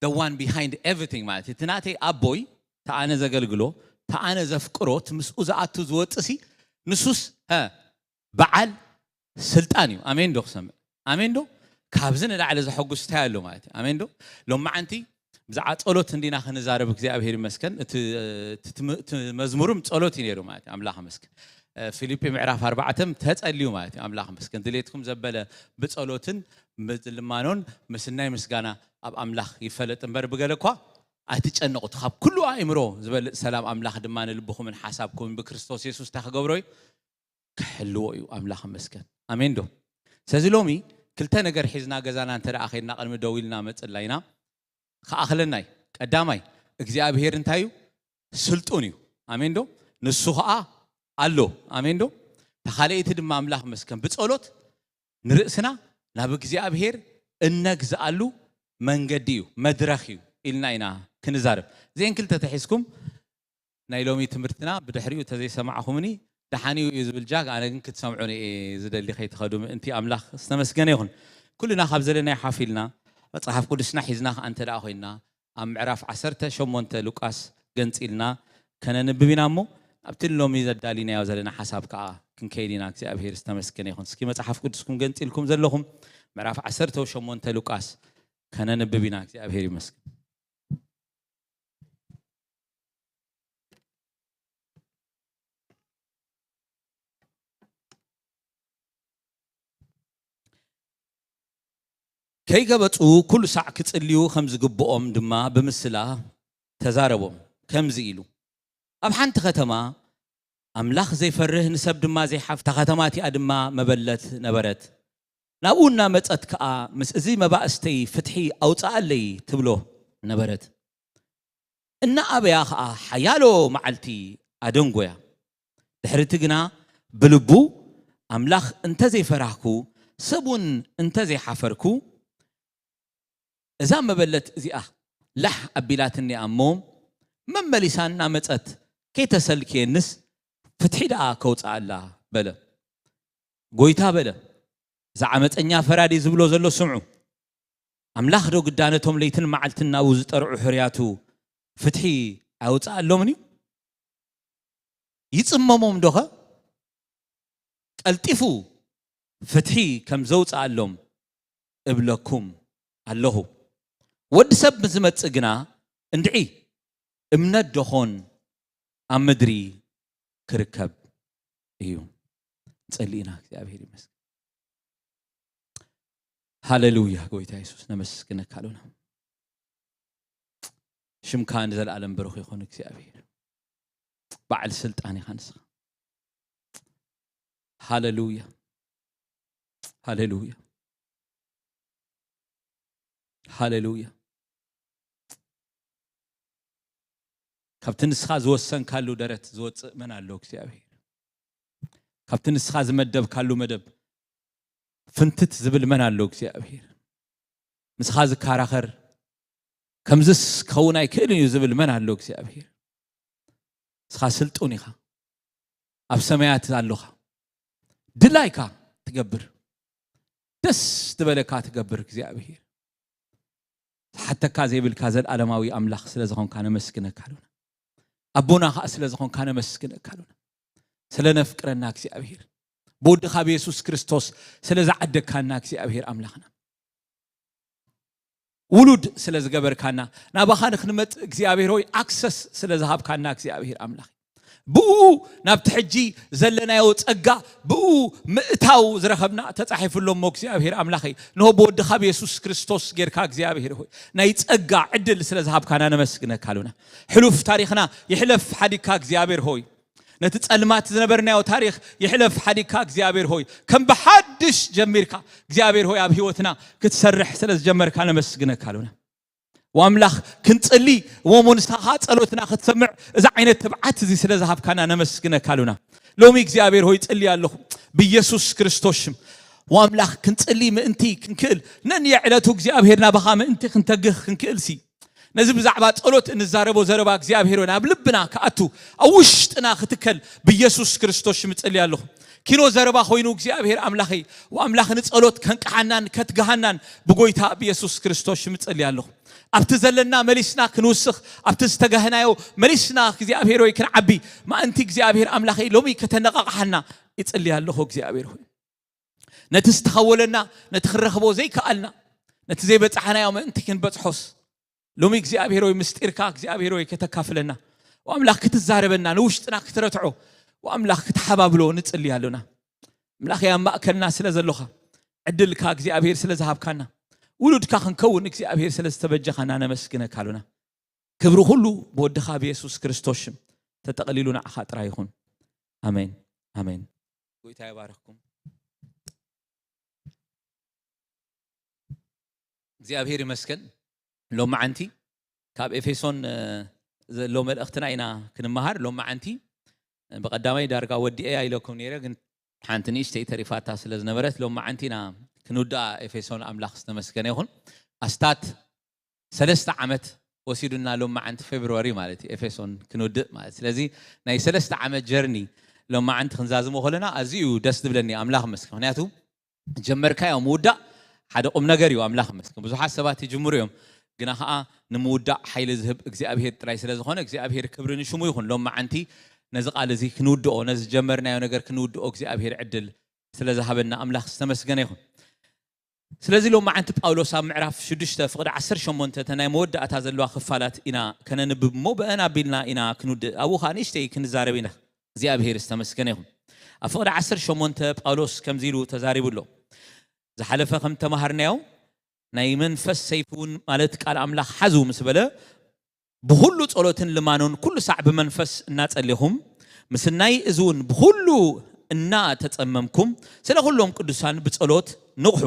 the one behind everything ማለት እዩ። እቲ ናተይ ኣቦይ፣ ተኣነ ዘገልግሎ፣ ተኣነ ዘፍቅሮ፣ እቲ ምስኡ ዝኣቱ ዝወፅእ ሲ ንሱስ ሀ በዓል ስልጣን እዩ። ኣሜን ዶ ክሰምዕ? ኣሜን ዶ? ካብዚ ንላዕሊ ዘሐጉስ እንታይ ኣሎ ማለት እዩ? ኣሜን ዶ? ሎማዓንቲ ብዛዕባ ጸሎት እንዲና ክንዛረብ እግዚኣብሔር ይመስገን። እቲ እቲ ትም- እቲ መዝሙርም ጸሎት እዩ ነይሩ ማለት እዩ። ኣምላኽ ይመስገን። እ፣ ፊልጲ ምዕራፍ ኣርባዕተ ተጸልዩ ማለት እዩ። ኣምላኽ ይመስገን። ድሌትኩም ዘበለ ብጸሎትን ብልማኖን ምስናይ ምስጋና ኣብ ኣምላኽ ይፈለጥ እምበር ብገለ እኳ ኣይትጨነቑ። እቲ ካብ ኩሉ ኣእምሮ ዝበልጽ ሰላም ኣምላኽ ድማ ንልብኹምን ሓሳብኩምን ብክርስቶስ የሱስ እንታይ ክገብሮ እዩ? ክሕልዎ እዩ። ኣምላኽ ይመስገን። ኣሜን ዶ? ስለዚ ሎሚ ክልተ ነገር ሒዝና ገዛና እንተ ደኣ ኸይድና ቅድሚ ደው ኢልና መጽላይና ክኣኽለና እዩ። ቀዳማይ እግዚኣብሔር እንታይ እዩ? ስልጡን እዩ። ኣሜን ዶ? ንሱ ኸኣ ኣሎ። ኣሜን ዶ? ተኻለይቲ ድማ ኣምላኽ ይመስገን ብጸሎት ንርእስና ናብ እግዚኣብሔር እነግዝኣሉ መንገዲ እዩ፣ መድረኽ እዩ ኢልና ኢና ክንዛረብ። እዚአን ክልተ ተሒዝኩም ናይ ሎሚ ትምህርትና ብድሕሪኡ ተዘይሰማዕኹምኒ ደሓን እዩ እዩ ዝብል ጃግ፣ ኣነ ግን ክትሰምዑኒ እየ ዝደሊ፣ ከይትኸዱ ምእንቲ። ኣምላኽ ዝተመስገነ ይኹን። ኩልና ካብ ዘለናዮ ሓፍ ኢልና መጽሓፍ ቅዱስና ሒዝና ከኣ እንተ ደኣ ኮይንና ኣብ ምዕራፍ ዓሰርተ ሸሞንተ ሉቃስ ገንጺልና ከነንብብ ኢና እሞ ኣብቲ ሎሚ ዘዳሊናዮ ዘለና ሓሳብ ከኣ ክንከይድ ኢና። እግዚኣብሔር ዝተመስገነ ይኹን። እስኪ መጽሓፍ ቅዱስኩም ገንጺልኩም ዘለኹም ምዕራፍ ዓሰርተ ሸሞንተ ሉቃስ ከነንብብ ኢና። እግዚኣብሔር ይመስገን። ከይገበጹ ኩሉ ሳዕ ክጽልዩ ከም ዝግብኦም ድማ ብምስላ ተዛረቦም፣ ከምዚ ኢሉ፣ ኣብ ሓንቲ ከተማ ኣምላኽ ዘይፈርህ ንሰብ ድማ ዘይሓፍ፣ እታ ከተማ እቲኣ ድማ መበለት ነበረት። ናብኡ እናመጸት ከኣ፣ ምስ እዚ መባእስተይ ፍትሒ ኣውጽኣለይ ትብሎ ነበረት። እናኣበያ ኸኣ ሓያሎ መዓልቲ ኣደንጎያ። ድሕሪ እቲ ግና ብልቡ ኣምላኽ እንተ ዘይፈራህኩ፣ ሰብ እውን እንተ ዘይሓፈርኩ፣ እዛ መበለት እዚኣ ላሕ ኣቢላትኒ እያ እሞ፣ መመሊሳ እናመጸት ከይተሰልክየንስ ፍትሒ ደኣ ከውጽኣላ በለ። ጎይታ በለ፣ እዚ ዓመፀኛ ፈራዲ ዝብሎ ዘሎ ስምዑ። ኣምላኽ ዶ ግዳ ነቶም ለይትን መዓልትን ናብኡ ዝጠርዑ ሕርያቱ ፍትሒ ኣውፅኣሎምን እዩ? ይፅመሞም ዶኸ? ቀልጢፉ ፍትሒ ከም ዘውፅኣሎም እብለኩም ኣለኹ። ወዲ ሰብ ምስ ዝመፅእ ግና እንድዒ እምነት ዶኾን ኣብ ምድሪ ክርከብ እዩ። ንጸሊ ኢና። እግዚኣብሔር ይመስገን። ሃሌሉያ። ጎይታ የሱስ ነመስግነካ ኣሎና። ሽምካ ንዘለኣለም ብሩኽ ይኹን እግዚኣብሔር። በዓል ስልጣን ኢኻ ንስኻ። ሃሌሉያ። ሃሌሉያ። ሃሌሉያ። ካብቲ ንስኻ ዝወሰንካሉ ደረት ዝወፅእ መን ኣሎ እግዚኣብሔር? ካብቲ ንስኻ ዝመደብካሉ መደብ ፍንትት ዝብል መን ኣሎ እግዚኣብሔር? ምስኻ ዝከራኸር ከምዝስ ክኸውን ኣይክእልን እዩ ዝብል መን ኣሎ እግዚኣብሔር? ንስኻ ስልጡን ኢኻ። ኣብ ሰማያት ኣሎኻ። ድላይካ ትገብር። ደስ ዝበለካ ትገብር እግዚኣብሔር። ዝሓተካ ዘይብልካ ዘልኣለማዊ ኣምላኽ ስለ ዝኾንካ ነመስግነካ ኣሎና። ኣቦና ኸኣ ስለ ዝኾንካ ነመስግነካ ኣሎና። ስለ ነፍቅረና እግዚኣብሔር። ብወድኻ ብየሱስ ክርስቶስ ስለ ዝዓደግካና እግዚኣብሔር ኣምላኽና። ውሉድ ስለ ዝገበርካና፣ ናባኻ ንኽንመጽእ እግዚኣብሔር ሆይ ኣክሰስ ስለ ዝሃብካና እግዚኣብሔር ኣምላኽ። ብኡ ናብቲ ሕጂ ዘለናዮ ጸጋ ብኡ ምእታው ዝረኸብና ተጻሒፉ ኣሎ። እሞ እግዚኣብሔር ኣምላኸይ፣ ንሆ ብወድኻ ብየሱስ ክርስቶስ ጌርካ እግዚኣብሔር ሆይ፣ ናይ ጸጋ ዕድል ስለ ዝሃብካና ነመስግነካ ኣሉና። ሕሉፍ ታሪኽና ይሕለፍ ሓዲግካ እግዚኣብሔር ሆይ፣ ነቲ ጸልማት ዝነበርናዮ ታሪኽ ይሕለፍ ሓዲግካ እግዚኣብሔር ሆይ፣ ከም ብሓድሽ ጀሚርካ እግዚኣብሔር ሆይ ኣብ ህይወትና ክትሰርሕ ስለ ዝጀመርካ ነመስግነካ ኣሉና። ወኣምላኽ ክንጽሊ፣ ወሞ ንስኻ ጸሎትና ክትሰምዕ፣ እዚ ዓይነት ትብዓት እዚ ስለ ዝሃብካና ነመስግነካ ኣሉና። ሎሚ እግዚኣብሔር ሆይ ጽሊ ኣለኹ ብኢየሱስ ክርስቶስ ሽም። ወኣምላኽ ክንጽሊ ምእንቲ ክንክእል፣ ነንየዕለቱ እግዚኣብሔር ናባኻ ምእንቲ ክንተግህ ክንክእልሲ፣ ነዚ ብዛዕባ ጸሎት እንዛረቦ ዘረባ እግዚኣብሔር ሆይ ናብ ልብና ክኣቱ፣ ኣብ ውሽጥና ክትከል ብኢየሱስ ክርስቶስ ሽም እጽሊ ኣለኹ። ኪኖ ዘረባ ኮይኑ እግዚኣብሔር ኣምላኸይ፣ ወኣምላኽ ንጸሎት ከንቅሓናን ከትግሃናን ብጎይታ ብኢየሱስ ክርስቶስ ሽም እጽሊ ኣለኹ። ኣብቲ ዘለና መሊስና ክንውስኽ፣ ኣብቲ ዝተጋህናዮ መሊስና እግዚኣብሔር ሆይ ክንዓቢ፣ ማእንቲ እግዚኣብሔር ኣምላኸይ ሎሚ ከተነቓቕሓና ይጽሊ ኣለኹ። እግዚኣብሔር ሆይ ነቲ ዝተኸወለና፣ ነቲ ክንረኽቦ ዘይከኣልና፣ ነቲ ዘይበጻሕናዮ ምእንቲ ክንበጽሖስ፣ ሎሚ እግዚኣብሔር ሆይ ምስጢርካ እግዚኣብሔር ሆይ ከተካፍለና፣ ወኣምላኽ ክትዛረበና፣ ንውሽጥና ክትረትዖ፣ ወኣምላኽ ክትሓባብሎ ንጽሊ ኣሎና። ኣምላኽ ኣብ ማእከልና ስለ ዘሎኻ፣ ዕድልካ እግዚኣብሔር ስለ ዝሃብካና፣ ውሉድካ ክንከውን እግዚኣብሔር ስለ ዝተበጀኻና ነመስግነካ ኣሎና። ክብሪ ኩሉ ብወድኻ ብየሱስ ክርስቶስ ሽም ተጠቕሊሉ ንዓኻ ጥራይ ይኹን። ኣሜን፣ ኣሜን። ጎይታ ይባርኽኩም። እግዚኣብሔር ይመስገን። ሎማዓንቲ ካብ ኤፌሶን፣ እ፣ ዘሎ መልእኽትና ኢና ክንመሃር። ሎማዓንቲ፣ እ፣ ብቐዳማይ ዳርጋ ወዲኤያ ኢለኩም ነይረ፣ ግን ሓንቲ ንእሽተይ ተሪፋታ ስለ ዝነበረት፣ ሎማዓንቲ ኢና ክንውድኣ። ኤፌሶን ኣምላኽ ዝተመስገነ ይኹን። ኣስታት ሰለስተ ዓመት ወሲዱና፣ ሎማዓንቲ ፌብርዋሪ ማለት እዩ፣ ኤፌሶን ክንውድእ ማለት። ስለዚ ናይ ሰለስተ ዓመት ጀርኒ ሎማዓንቲ ክንዛዝሞ ከለና ኣዝዩ እዩ ደስ ዝብለኒ፣ ኣምላኽ ይመስገን። ምኽንያቱ ጀመርካዮ ምውዳእ ሓደ ቁም ነገር እዩ። ኣምላኽ ይመስገን። ብዙሓት ሰባት ይጅምሩ እዮም፣ ግና ኸኣ ንምውዳእ ሓይሊ ዝህብ እግዚኣብሄር ጥራይ ስለ ዝኾነ፣ እግዚኣብሄር ክብሪ ንሽሙ ይኹን። ሎማዓንቲ ነዚ ቃል እዚ ክንውድኦ፣ ነዚ ዝጀመርናዮ ነገር ክንውድኦ እግዚኣብሄር ዕድል ስለ ዝሃበና ኣምላኽ ዝተመስገነ ይኹን። ስለዚ ሎማዓንቲ ጳውሎስ ኣብ ምዕራፍ ሽዱሽተ ፍቕዲ ዓሰርተ ሸሞንተ እተን ናይ መወዳእታ ዘለዋ ክፋላት ኢና ከነንብብ እሞ፣ ብአን ኣቢልና ኢና ክንውድእ። ኣብኡ ኸኣ ንእሽተይ ክንዛረብ ኢና። እግዚኣብሄር ዝተመስገነ ይኹን። ኣብ ፍቕዲ ዓሰርተ ሸሞንተ ጳውሎስ ከምዚ ኢሉ ተዛሪቡ ኣሎ። ዝሓለፈ ከም ተማሃርናዮ፣ ናይ መንፈስ ሰይፊ እውን ማለት ቃል ኣምላኽ ሓዙ ምስ በለ፣ ብኹሉ ጸሎትን ልማኖን ኩሉ ሳዕ ብመንፈስ እናጸሌኹም፣ ምስናይ እዚ እውን ብኹሉ እናተጸመምኩም ስለ ኩሎም ቅዱሳን ብጸሎት ንቕሑ።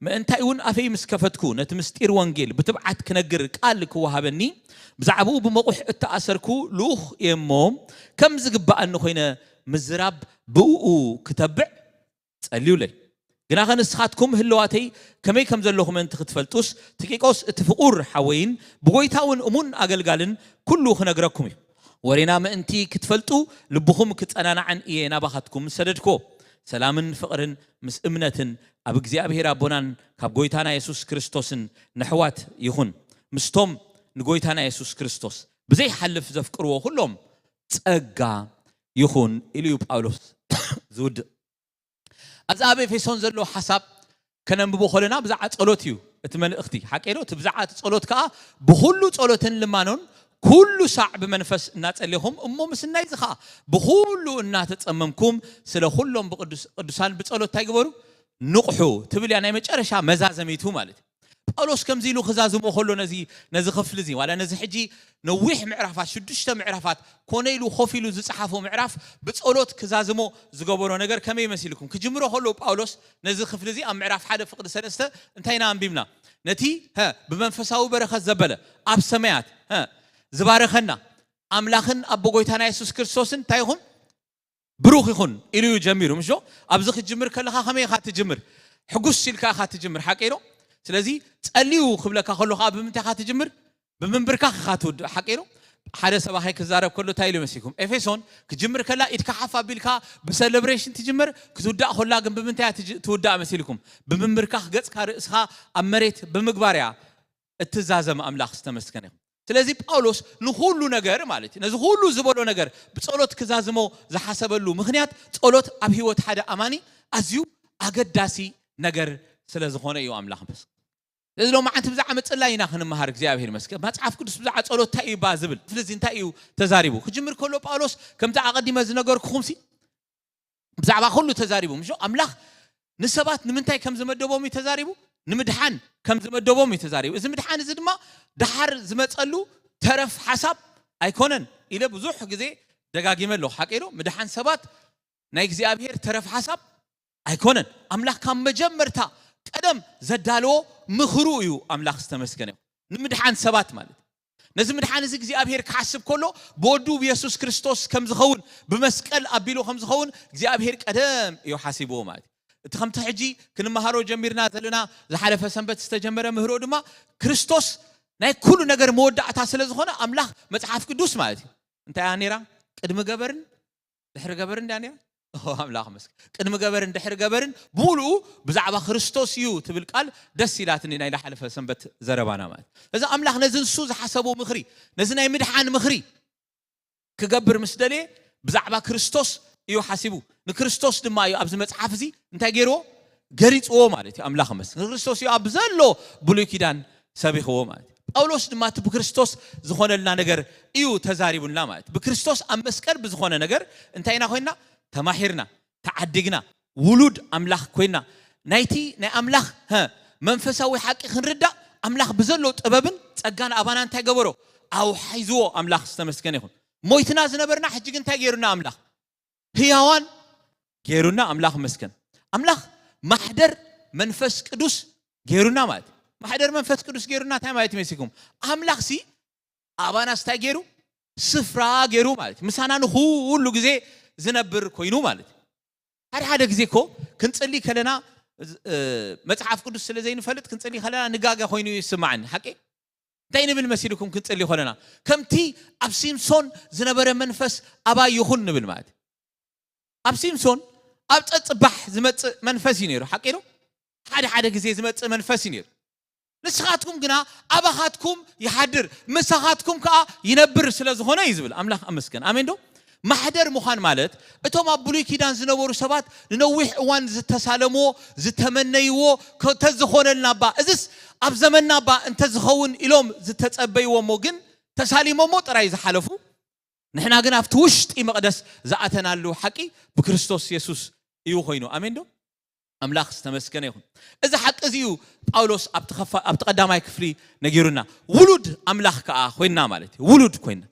ምእንታይ እውን ኣፈይ ምስ ከፈትኩ ነቲ ምስጢር ወንጌል ብትብዓት ክነግር ቃል ክወሃበኒ፣ ብዛዕባኡ ብመቑሕ እተኣሰርኩ ልኡኽ እየ እሞ፣ ከም ዝግብኣኒ ኮይነ ምዝራብ ብእኡ ክተብዕ ጸልዩለይ። ግናኸ ንስኻትኩም ህልዋተይ ከመይ ከም ዘለኹ ምእንቲ ክትፈልጡስ፣ ቲኪቆስ እቲ ፍቑር ሓወይን ብጎይታ እውን እሙን ኣገልጋልን ኩሉ ክነግረኩም እዩ። ወሬና ምእንቲ ክትፈልጡ ልብኹም ክጸናናዕን እየ ናባኻትኩም ዝሰደድክዎ። ሰላምን ፍቕርን ምስ እምነትን ኣብ እግዚኣብሔር ኣቦናን ካብ ጎይታና የሱስ ክርስቶስን ነሕዋት ይኹን። ምስቶም ንጎይታና የሱስ ክርስቶስ ብዘይሓልፍ ዘፍቅርዎ ኩሎም ጸጋ ይኹን ኢሉ እዩ ጳውሎስ ዝውድእ። ኣብዚ ኣብ ኤፌሶን ዘሎ ሓሳብ ከነንብቦ ከለና ብዛዕባ ጸሎት እዩ እቲ መልእኽቲ። ሓቂ ዶ? እቲ ብዛዕባ እቲ ጸሎት ከኣ ብኹሉ ጸሎትን ልማኖን ኩሉ ሳዕ ብመንፈስ እናጸሌኹም፣ እሞ ምስናይ እዚ ከኣ ብኹሉ እናተጸመምኩም ስለ ኩሎም ብቅዱስ-፣ ቅዱሳን ብጸሎት እንታይ ግበሩ? ንቕሑ ትብል እያ ናይ መጨረሻ መዛዘሚቱ ማለት እዩ። ጳውሎስ ከምዚ ኢሉ ክዛዝሞ ከሎ ነዚ፣ ነዚ ክፍሊ እዚ፣ ዋላ ነዚ ሕጂ ነዊሕ ምዕራፋት፣ ሽዱሽተ ምዕራፋት ኮነ ኢሉ ኮፍ ኢሉ ዝጸሓፎ ምዕራፍ ብጸሎት ክዛዝሞ ዝገበሮ ነገር ከመይ መሲልኩም? ክጅምሮ ከሎ ጳውሎስ ነዚ ክፍሊ እዚ ኣብ ምዕራፍ ሓደ ፍቕዲ ሰለስተ እንታይ ኢና ኣንቢብና? ነቲ፣ ሀ፣ ብመንፈሳዊ በረኸት ዘበለ ኣብ ሰማያት፣ ሀ፣ ዝባረኸና ኣምላኽን ኣቦ ጎይታና የሱስ ክርስቶስን እንታይ ይኹን? ብሩኽ ይኹን ኢሉ እዩ ጀሚሩ፣ ምሽ ዶ? ኣብዚ ክትጅምር ከለኻ ከመይ ኢኻ ትጅምር? ሕጉስ ኢልካ ኢኻ ትጅምር፣ ሓቂ ዶ? ስለዚ ጸልዩ ክብለካ ከሎ ኸኣ ብምንታይ ኢኻ ትጅምር? ብምንብርካኽ ኢኻ ትውድእ፣ ሓቂ ዶ? ሓደ ሰብ ኣኸይ ክዛረብ ከሎ እንታይ ኢሉ መሲልኩም? ኤፌሶን ክጅምር ከላ ኢድካ ሓፍ ኣቢልካ ብሰለብሬሽን ትጅምር፣ ክትውዳእ ከላ ግን ብምንታይ እያ ትጅ-፣ ትውዳእ መሲልኩም? ብምንብርካኽ ገጽካ ርእስኻ ኣብ መሬት ብምግባር እያ እትዛዘም። ኣምላኽ ዝተመስገነ ይኹን። ስለዚ ጳውሎስ ንኹሉ ነገር ማለት እዩ፣ ነዚ ኩሉ ዝበሎ ነገር ብጸሎት ክዛዝሞ ዝሓሰበሉ ምኽንያት ጸሎት ኣብ ህይወት ሓደ ኣማኒ ኣዝዩ ኣገዳሲ ነገር ስለ ዝኾነ እዩ። ኣምላኽ መስ-፣ እዚ ሎማዓንቲ ብዛዕባ ምጽላይ ኢና ክንመሃር እግዚኣብሔር ይመስገን። መጽሓፍ ቅዱስ ብዛዕባ ጸሎት እንታይ እዩ እባ ዝብል? ስለዚ እንታይ እዩ ተዛሪቡ? ክጅምር ከሎ ጳውሎስ ከምቲ ኣቐዲመ ዝነገርኩኹም ሲ ብዛዕባ ኩሉ ተዛሪቡ። ምሽ ኣምላኽ ንሰባት ንምንታይ ከም ዝመደቦም እዩ ተዛሪቡ? ንምድሓን ከም ዝመደቦም እዩ ተዛሪቡ። እዚ ምድሓን እዚ ድማ ደሓር ዝመጸሉ ተረፍ ሓሳብ ኣይኮነን ኢለ ብዙሕ ግዜ ደጋጊመ ኣለኹ። ሓቂ ዶ? ምድሓን ሰባት ናይ እግዚኣብሔር ተረፍ ሓሳብ ኣይኮነን። ኣምላኽ ካብ መጀመርታ ቀደም ዘዳለዎ ምኽሩ እዩ። ኣምላኽ ዝተመስገነ ይኹን። ንምድሓን ሰባት ማለት ነዚ ምድሓን እዚ እግዚኣብሔር ክሓስብ ከሎ ብወዱ ብየሱስ ክርስቶስ ከም ዝኸውን ብመስቀል ኣቢሉ ከም ዝኸውን እግዚኣብሔር ቀደም እዩ ሓሲብዎ ማለት እዩ። እቲ ከምቲ ሕጂ ክንመሃሮ ጀሚርና ዘለና ዝሓለፈ ሰንበት ዝተጀመረ ምህሮ ድማ ክርስቶስ ናይ ኩሉ ነገር መወዳእታ ስለ ዝኾነ ኣምላኽ መጽሓፍ ቅዱስ ማለት እዩ እንታይ እያ ነይራ? ቅድሚ ገበርን ድሕሪ ገበርን እንዳ ነይራ? ኦ ኣምላኽ መስክ ቅድሚ ገበርን ድሕሪ ገበርን ብሙሉኡ ብዛዕባ ክርስቶስ እዩ ትብል ቃል ደስ ኢላትኒ ናይ ዝሓለፈ ሰንበት ዘረባና ማለት እዚ ኣምላኽ ነዚ ንሱ ዝሓሰቡ ምኽሪ ነዚ ናይ ምድሓን ምኽሪ ክገብር ምስ ደልየ ብዛዕባ ክርስቶስ እዩ ሓሲቡ። ንክርስቶስ ድማ እዩ ኣብዚ መጽሓፍ እዚ እንታይ ገይርዎ? ገሊጽዎ ማለት እዩ። ኣምላኽ መስክ ንክርስቶስ እዩ ኣብ ዘሎ ብሉይ ኪዳን ሰቢኽዎ ማለት እዩ። ጳውሎስ ድማ እቲ ብክርስቶስ ዝኾነልና ነገር እዩ ተዛሪቡልና ማለት እዩ። ብክርስቶስ ኣብ መስቀል ብዝኾነ ነገር እንታይ ኢና ኮይንና? ተማሒርና፣ ተዓዲግና፣ ውሉድ ኣምላኽ ኮይንና ናይቲ ናይ ኣምላኽ ሀ መንፈሳዊ ሓቂ ክንርዳእ ኣምላኽ ብዘሎ ጥበብን ጸጋን ኣባና እንታይ ገበሮ? ኣውሓይዝዎ። ኣምላኽ ዝተመስገነ ይኹን። ሞይትና ዝነበርና ሕጂ ግን እንታይ ገይሩና ኣምላኽ? ህያዋን ገይሩና ኣምላኽ መስገን። ኣምላኽ ማሕደር መንፈስ ቅዱስ ገይሩና ማለት እዩ። ማሕደር መንፈስ ቅዱስ ገይሩና እንታይ ማለት ይመስልኩም? ኣምላኽ ሲ ኣባናስ እንታይ ገይሩ? ስፍራ ገይሩ ማለት እዩ። ምሳና ንኹሉ ግዜ ዝነብር ኮይኑ ማለት እዩ። ሓደ ሓደ ግዜ እኮ ክንጽሊ ከለና እ፣ መጽሓፍ ቅዱስ ስለ ዘይንፈልጥ ክንጽሊ ከለና ንጋጋ ኮይኑ ይስማዓኒ። ሓቂ እንታይ ንብል መሲልኩም ክንጽሊ ከለና ከምቲ ኣብ ሲምሶን ዝነበረ መንፈስ ኣባይ ይኹን ንብል ማለት እዩ። ኣብ ሲምሶን ኣብ ጸጽባሕ ዝመጽእ መንፈስ እዩ ነይሩ። ሓቂ ነው። ሓደ ሓደ ግዜ ዝመጽእ መንፈስ እዩ ነይሩ። ንስኻትኩም ግና ኣባኻትኩም ይሓድር ምሳኻትኩም ከዓ ይነብር ስለ ዝኾነ እዩ ዝብል ኣምላኽ ኣመስገን። ኣሜን ዶ? ማሕደር ምዃን ማለት እቶም ኣብ ብሉይ ኪዳን ዝነበሩ ሰባት ንነዊሕ እዋን ዝተሳለምዎ ዝተመነይዎ ተዝኾነልና ባ እዝስ ኣብ ዘመንና ባ እንተዝኸውን ኢሎም ዝተጸበይዎ እሞ ግን ተሳሊሞሞ ጥራይ ዝሓለፉ ንሕና ግን ኣብቲ ውሽጢ መቕደስ ዝኣተናሉ ሓቂ ብክርስቶስ የሱስ እዩ ኮይኑ። ኣሜን ዶ? ኣምላኽ ዝተመስገነ ይኹን። እዚ ሓቂ እዚ እዩ ጳውሎስ ኣብቲ ቀዳማይ ክፍሊ ነጊሩና። ውሉድ ኣምላኽ ከዓ ኮይንና ማለት እዩ። ውሉድ ኮይንና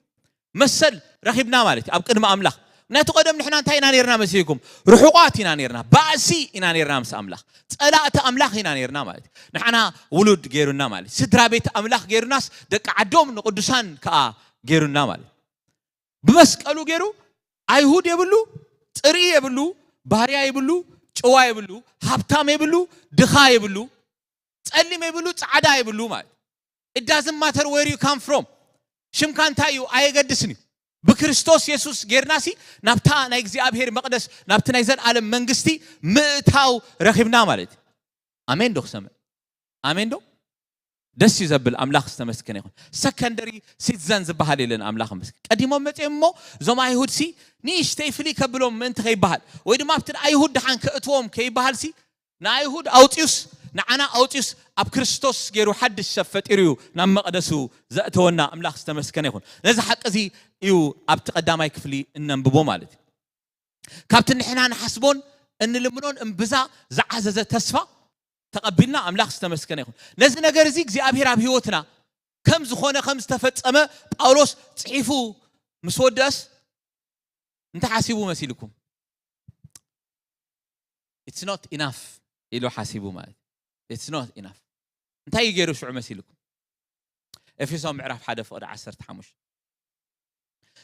መሰል ረኺብና ማለት እዩ ኣብ ቅድሚ ኣምላኽ። ምክንያቱ ቀደም ንሕና እንታይ ኢና ነርና መሲልኩም? ርሑቓት ኢና ነርና፣ ባእሲ ኢና ነርና ምስ ኣምላኽ፣ ጸላእቲ ኣምላኽ ኢና ነርና ማለት እዩ። ንሕና ውሉድ ገይሩና ማለት እዩ። ስድራ ቤት ኣምላኽ ገይሩናስ ደቂ ዓዶም ንቅዱሳን ከዓ ገይሩና ማለት እዩ። ብመስቀሉ ገይሩ ኣይሁድ የብሉ፣ ጽርኢ የብሉ፣ ባህርያ የብሉ፣ ጭዋ የብሉ፣ ሃብታም የብሉ፣ ድኻ የብሉ፣ ጸሊም የብሉ፣ ጻዕዳ የብሉ ማለት it doesn't matter where you come from ሽምካ እንታይ እዩ ኣየገድስን እዩ። ብክርስቶስ የሱስ ጌርናሲ ናብታ ናይ እግዚኣብሔር መቕደስ ናብቲ ናይ ዘልኣለም መንግስቲ ምእታው ረኺብና ማለት እዩ። ኣሜን ዶ ክሰምዕ? ኣሜን ዶ? ደስ እዩ ዘብል። ኣምላኽ ዝተመስገነ ይኹን። ሰከንደሪ ሲቲዘን ዝበሃል የለን። ኣምላኽ መስገን። ቀዲሞም መፅኦም እሞ እዞም ኣይሁድ ሲ ንእሽተይ ፍልይ ከብሎም ምእንቲ ከይበሃል ወይ ድማ ኣብቲ ኣይሁድ ድሓን ከእትዎም ከይበሃል ሲ ንኣይሁድ ኣውፅዩስ ንዓና ኣውፅዩስ ኣብ ክርስቶስ ገይሩ ሓድሽ ሰብ ፈጢሩ እዩ ናብ መቕደሱ ዘእተወና። ኣምላኽ ዝተመስገነ ይኹን። ነዚ ሓቂ እዚ እዩ ኣብቲ ቀዳማይ ክፍሊ እነንብቦ ማለት እዩ። ካብቲ ንሕና ንሓስቦን እንልምኖን እምብዛ ዝዓዘዘ ተስፋ ተቐቢልና ኣምላኽ ዝተመስገነ ይኹን። ነዚ ነገር እዚ እግዚኣብሔር ኣብ ህይወትና ከም ዝኾነ ከም ዝተፈጸመ ጳውሎስ ጽሒፉ ምስ ወደስ እንታይ ሓሲቡ መሲልኩም? It's not enough ኢሉ ሓሲቡ ማለት it's not enough። እንታይ እዩ ገይሩ ሽዑ መሲልኩም? ኤፌሶን ምዕራፍ ሓደ ፍቕዲ ዓሰርተ ሓሙሽተ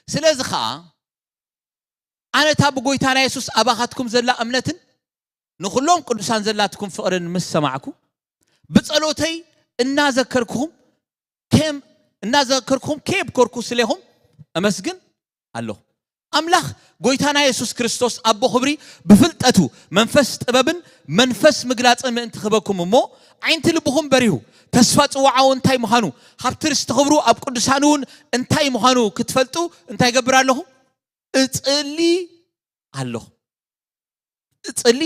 ስለዚ ኸዓ ኣነ እታ ብጎይታና የሱስ ኣባኻትኩም ዘላ እምነትን ንኹሎም ቅዱሳን ዘላትኩም ፍቕርን ምስ ሰማዕኩ ብጸሎተይ እናዘከርኩኹም ከም እናዘከርኩኹም ከየብኮርኩ ስሌኹም እመስግን ኣለኹ። ኣምላኽ ጎይታና የሱስ ክርስቶስ ኣቦ ክብሪ ብፍልጠቱ መንፈስ ጥበብን መንፈስ ምግላጽን ምእንቲ ክህበኩም እሞ ዓይንቲ ልብኹም በሪሁ ተስፋ ጽዋዓኡ እንታይ ምዃኑ ካብቲ ርስቲ ክብሩ ኣብ ቅዱሳን እውን እንታይ ምዃኑ ክትፈልጡ እንታይ ገብር ኣለኹ? እጽሊ ኣለኹ። እጽሊ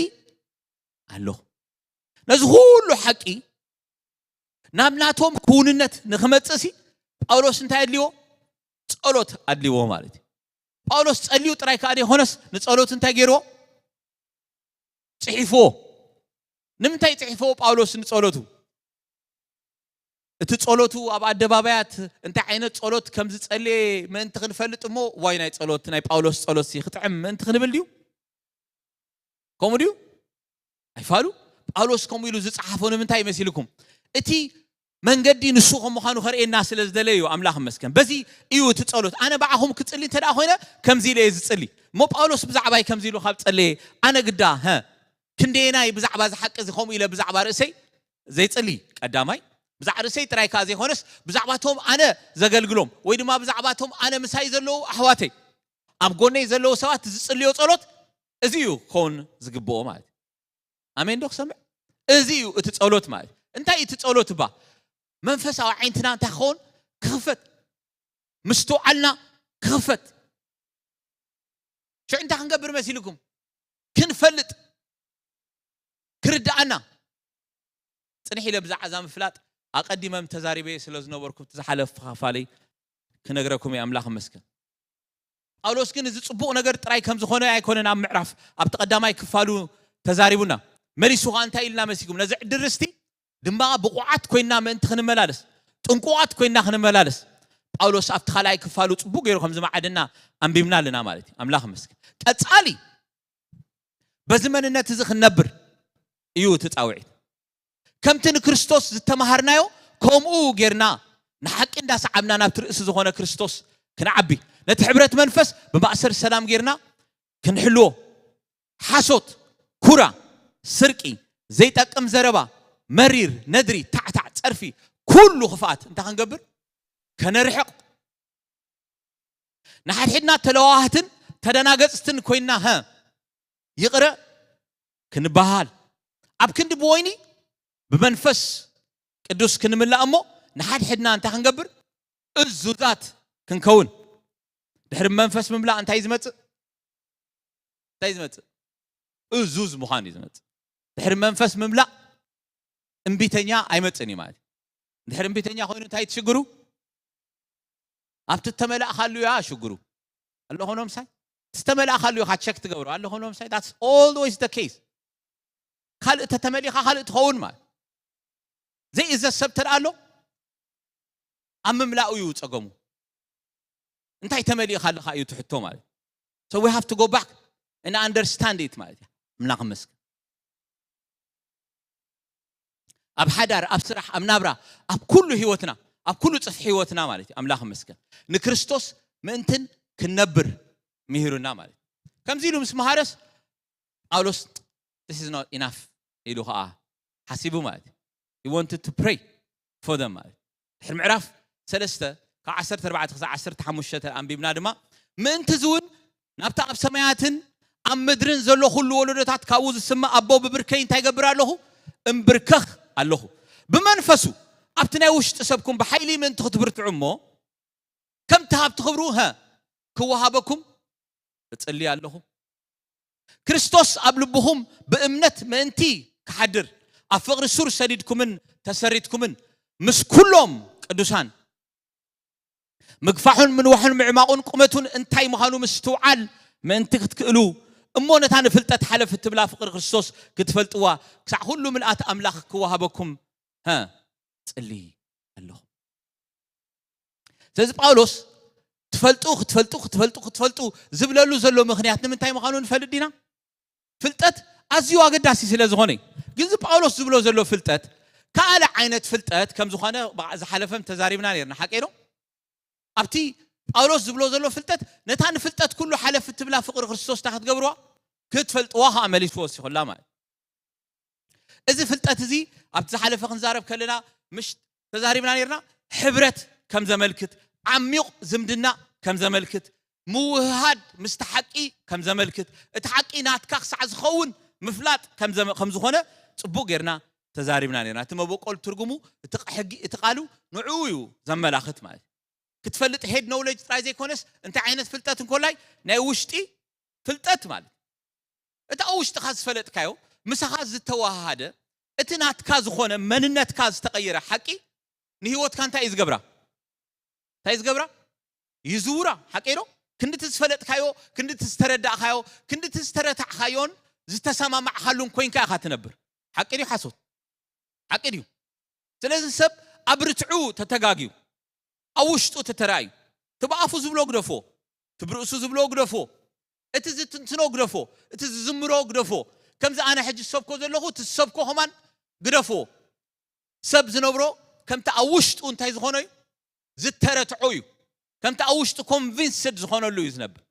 ኣለኹ። ነዚ ኩሉ ሓቂ ናብ ናቶም ክውንነት ንክመፅእ ሲ ጳውሎስ እንታይ ኣድልዎ? ጸሎት ኣድልዎ ማለት እዩ። ጳውሎስ ጸልዩ ጥራይ ከኣ ዘይኮነስ ንጸሎት እንታይ ገይርዎ? ጽሒፍዎ። ንምንታይ ጽሒፍዎ ጳውሎስ ንጸሎቱ? እቲ ጸሎቱ ኣብ ኣደባባያት እንታይ ዓይነት ጸሎት ከም ዝጸለየ ምእንቲ ክንፈልጥ እሞ፣ ዋይ ናይ ጸሎት፣ ናይ ጳውሎስ ጸሎት ሲ ክጥዕም ምእንቲ ክንብል ድዩ? ከምኡ ድዩ? ኣይፋሉ። ጳውሎስ ከምኡ ኢሉ ዝጸሓፎ ንምንታይ ይመሲልኩም? እቲ መንገዲ ንሱ ከም ምዃኑ ከርእየና ስለ ዝደለየ እዩ። ኣምላኽ ይመስገን። በዚ እዩ እቲ ጸሎት። ኣነ ብዓኹም ክጽሊ እንተ ደኣ ኮይነ ከምዚ ኢለ እየ ዝጽሊ። እሞ ጳውሎስ ብዛዕባይ ከምዚ ኢሉ ካብ ጸለየ፣ ኣነ ግዳ፣ ሀ፣ ክንደየናይ ብዛዕባ እዚ ሓቂ እዚ ከምኡ ኢለ ብዛዕባ ርእሰይ ዘይጽሊ? ቀዳማይ፣ ብዛዕባ ርእሰይ ጥራይ ከኣ ዘይኮነስ፣ ብዛዕባቶም ኣነ ዘገልግሎም ወይ ድማ ብዛዕባቶም ኣነ ምሳይ ዘለዉ ኣሕዋተይ፣ ኣብ ጎነይ ዘለዉ ሰባት ዝጽልዮ ጸሎት እዚ እዩ ክኸውን ዝግብኦ ማለት እዩ። ኣሜን ዶ ክሰምዕ? እዚ እዩ እቲ ጸሎት ማለት። እንታይ እቲ ጸሎት እባ? መንፈሳዊ ዓይንትና እንታይ ክኸውን? ክኽፈት። ምስትውዓልና ክኽፈት። ሽዑ እንታይ ክንገብር መሲልኩም? ክንፈልጥ፣ ክርድኣና። ጽንሕ ኢለ ብዛዕባ እዛ ምፍላጥ ኣቐዲመም ተዛሪበ ስለ ዝነበርኩ፣ እቲ ዝሓለፈ ክፋለይ ክነግረኩም እየ። ኣምላኽ ይመስገን። ጳውሎስ ግን እዚ ጽቡቕ ነገር ጥራይ ከም ዝኾነ ኣይኮነን ኣብ ምዕራፍ፣ ኣብቲ ቀዳማይ ክፋሉ ተዛሪቡና። መሊሱ ኸኣ እንታይ ኢልና መሲኩም? ነዚ ዕድል ርስቲ ድማ ብቑዓት ኮይና ምእንቲ ክንመላለስ፣ ጥንቁቓት ኮይና ክንመላለስ፣ ጳውሎስ ኣብቲ ካልኣይ ክፋሉ ጽቡቕ ገይሩ ከም ዝመዓደና ኣንቢብና ኣለና ማለት እዩ። ኣምላኽ ይመስገን። ቀጻሊ በዚ መንነት እዚ ክንነብር እዩ እቲ ጻውዒት። ከምቲ ንክርስቶስ ዝተማሃርናዮ ከምኡ ጌርና ንሓቂ እንዳሰዓብና ናብቲ ርእሲ ዝኾነ ክርስቶስ ክንዓቢ፣ ነቲ ሕብረት መንፈስ ብማእሰር ሰላም ጌርና ክንሕልዎ። ሓሶት፣ ኩራ፣ ስርቂ፣ ዘይጠቅም ዘረባ፣ መሪር ነድሪ፣ ታዕታዕ፣ ጸርፊ፣ ኩሉ ክፍኣት እንታይ ክንገብር? ከነርሕቕ። ንሓድሕድና ተለዋዋህትን ተደናገጽትን ኮይና፣ ሀ፣ ይቕረ ክንበሃል። ኣብ ክንዲ ብወይኒ ብመንፈስ ቅዱስ ክንምላእ እሞ ንሓድሕድና እንታይ ክንገብር? እዙዛት ክንከውን። ድሕሪ መንፈስ ምምላእ እንታይ ዝመጽእ? እንታይ ዝመጽእ? እዙዝ ምዃን እዩ ዝመጽእ። ድሕሪ መንፈስ ምምላእ እምቢተኛ ኣይመጽእን እዩ ማለት እዩ። ድሕሪ እምቢተኛ ኮይኑ እንታይ ትሽግሩ? ኣብቲ እተመላእካሉ እያ ሽግሩ። ኣለኹ ኖምሳይ? ዝተመላእካሉ ኢኻ ቸክ ትገብሮ። ኣለኹ ኖምሳይ? That's always the case። ካልእ ተተመሊኻ ካልእ ትኸውን ማለት። ዘይእዘዝ ሰብ ተደኣ ኣሎ፣ ኣብ ምምላኡ እዩ ጸገሙ። እንታይ ተመሊእካ ኣለኻ እዩ ትሕቶ ማለት። So we have to go back and understand it ማለት እዩ። ኣምላኽ ይመስገን። ኣብ ሓዳር፣ ኣብ ስራሕ፣ ኣብ ናብራ፣ ኣብ ኩሉ ህይወትና፣ ኣብ ኩሉ ጽፍሒ ህይወትና ማለት እዩ። ኣምላኽ ይመስገን። ንክርስቶስ ምእንትን ክንነብር ምሂሩና ማለት እዩ። ከምዚ ኢሉ ምስ መሃረስ ጳውሎስ this is not enough ኢሉ ኸዓ ሓሲቡ ማለት እዩ። He wanted to pray for them ማለት እዩ። ድሕሪ ምዕራፍ ሰለስተ ካብ ዓሰርተ ኣርባዕተ ክሳብ ዓሰርተ ሓሙሽተ ኣንቢብና ድማ ምእንቲ እዚ እውን ናብቲ ኣብ ሰማያትን ኣብ ምድርን ዘሎ ኩሉ ወለዶታት ካብኡ ዝስማዕ ኣቦ ብብርከይ እንታይ ይገብር ኣለኹ? እምብርከኽ ኣለኹ። ብመንፈሱ ኣብቲ ናይ ውሽጢ ሰብኩም ብሓይሊ ምእንቲ ክትብርትዑ እሞ ከምቲ ሃብቲ ክብሩ ሀ ክወሃበኩም እጽሊ ኣለኹ። ክርስቶስ ኣብ ልብኹም ብእምነት ምእንቲ ክሓድር ኣብ ፍቕሪ ሱር ሰዲድኩምን ተሰሪትኩምን ምስ ኩሎም ቅዱሳን ምግፋሑን ምንዋሑን ምዕማቑን ቁመቱን እንታይ ምዃኑ ምስትውዓል ምእንቲ ክትክእሉ እሞ ነታ ንፍልጠት ሓለፍ እትብላ ፍቕሪ ክርስቶስ ክትፈልጥዋ ክሳዕ ኩሉ ምልኣት ኣምላኽ ክወሃበኩም ሀ ጽሊ ኣለኹ። ስለዚ ጳውሎስ ትፈልጡ ክትፈልጡ ክትፈልጡ ክትፈልጡ ዝብለሉ ዘሎ ምኽንያት ንምንታይ ምዃኑ ንፈልጥ ዲና? ፍልጠት ኣዝዩ ኣገዳሲ ስለ ዝኾነ እዩ። ግን እዚ ጳውሎስ ዝብሎ ዘሎ ፍልጠት ካልእ ዓይነት ፍልጠት ከም ዝኾነ ዝሓለፈም ተዛሪብና ነርና። ሓቀይ ዶ? ኣብቲ ጳውሎስ ዝብሎ ዘሎ ፍልጠት ነታ ንፍልጠት ኩሉ ሓለፍ እትብላ ፍቕሪ ክርስቶስ እንታይ ክትገብርዋ? ክትፈልጥዋ ከዓ መሊሱ ወሲኹላ ማለት። እዚ ፍልጠት እዚ ኣብቲ ዝሓለፈ ክንዛረብ ከለና ምሽ ተዛሪብና ነርና። ሕብረት ከም ዘመልክት፣ ዓሚቕ ዝምድና ከም ዘመልክት፣ ምውህሃድ ምስቲ ሓቂ ከም ዘመልክት፣ እቲ ሓቂ ናትካ ክሳዕ ዝኸውን ምፍላጥ ከም ዘመ- ከም ዝኾነ ጽቡቕ ጌርና ተዛሪብና ነርና። እቲ መበቆል ትርጉሙ እቲ ሕጊ እቲ ቃሉ ንዕኡ እዩ ዘመላኽት ማለት እዩ። ክትፈልጥ ሄድ ኖውሌጅ ጥራይ ዘይኮነስ እንታይ ዓይነት ፍልጠት እንኮላይ ናይ ውሽጢ ፍልጠት ማለት እዩ። እቲ ኣብ ውሽጥኻ ዝፈለጥካዮ ምሳኻ ዝተዋሃደ እቲ ናትካ ዝኾነ መንነትካ ዝተቐየረ ሓቂ ንህይወትካ እንታይ እዩ ዝገብራ? እንታይ እዩ ዝገብራ? ይዝውራ። ሓቂ ዶ? ክንድቲ ዝፈለጥካዮ፣ ክንድቲ ዝተረዳእካዮ፣ ክንድቲ ዝተረታዕካዮን ዝተሰማማዕካሉን ኮንካ ኢኻ ትነብር። ሓቂ ድዩ ሓሶት? ሓቂ ድዩ? ስለዚ ሰብ ኣብ ርትዑ ተተጋግዩ፣ ኣብ ውሽጡ ተተራእዩ፣ እቲ ብኣፉ ዝብሎ ግደፎ፣ እቲ ብርእሱ ዝብሎ ግደፎ፣ እቲ ዝትንትኖ ግደፎ፣ እቲ ዝዝምሮ ግደፎ። ከምዚ ኣነ ሕጂ ዝሰብኮ ዘለኹ እቲ ዝሰብኮ ከማን ግደፎ። ሰብ ዝነብሮ ከምቲ ኣብ ውሽጡ እንታይ ዝኾነ እዩ? ዝተረትዖ እዩ። ከምቲ ኣብ ውሽጡ ኮንቪንስድ ዝኾነሉ እዩ ዝነብር።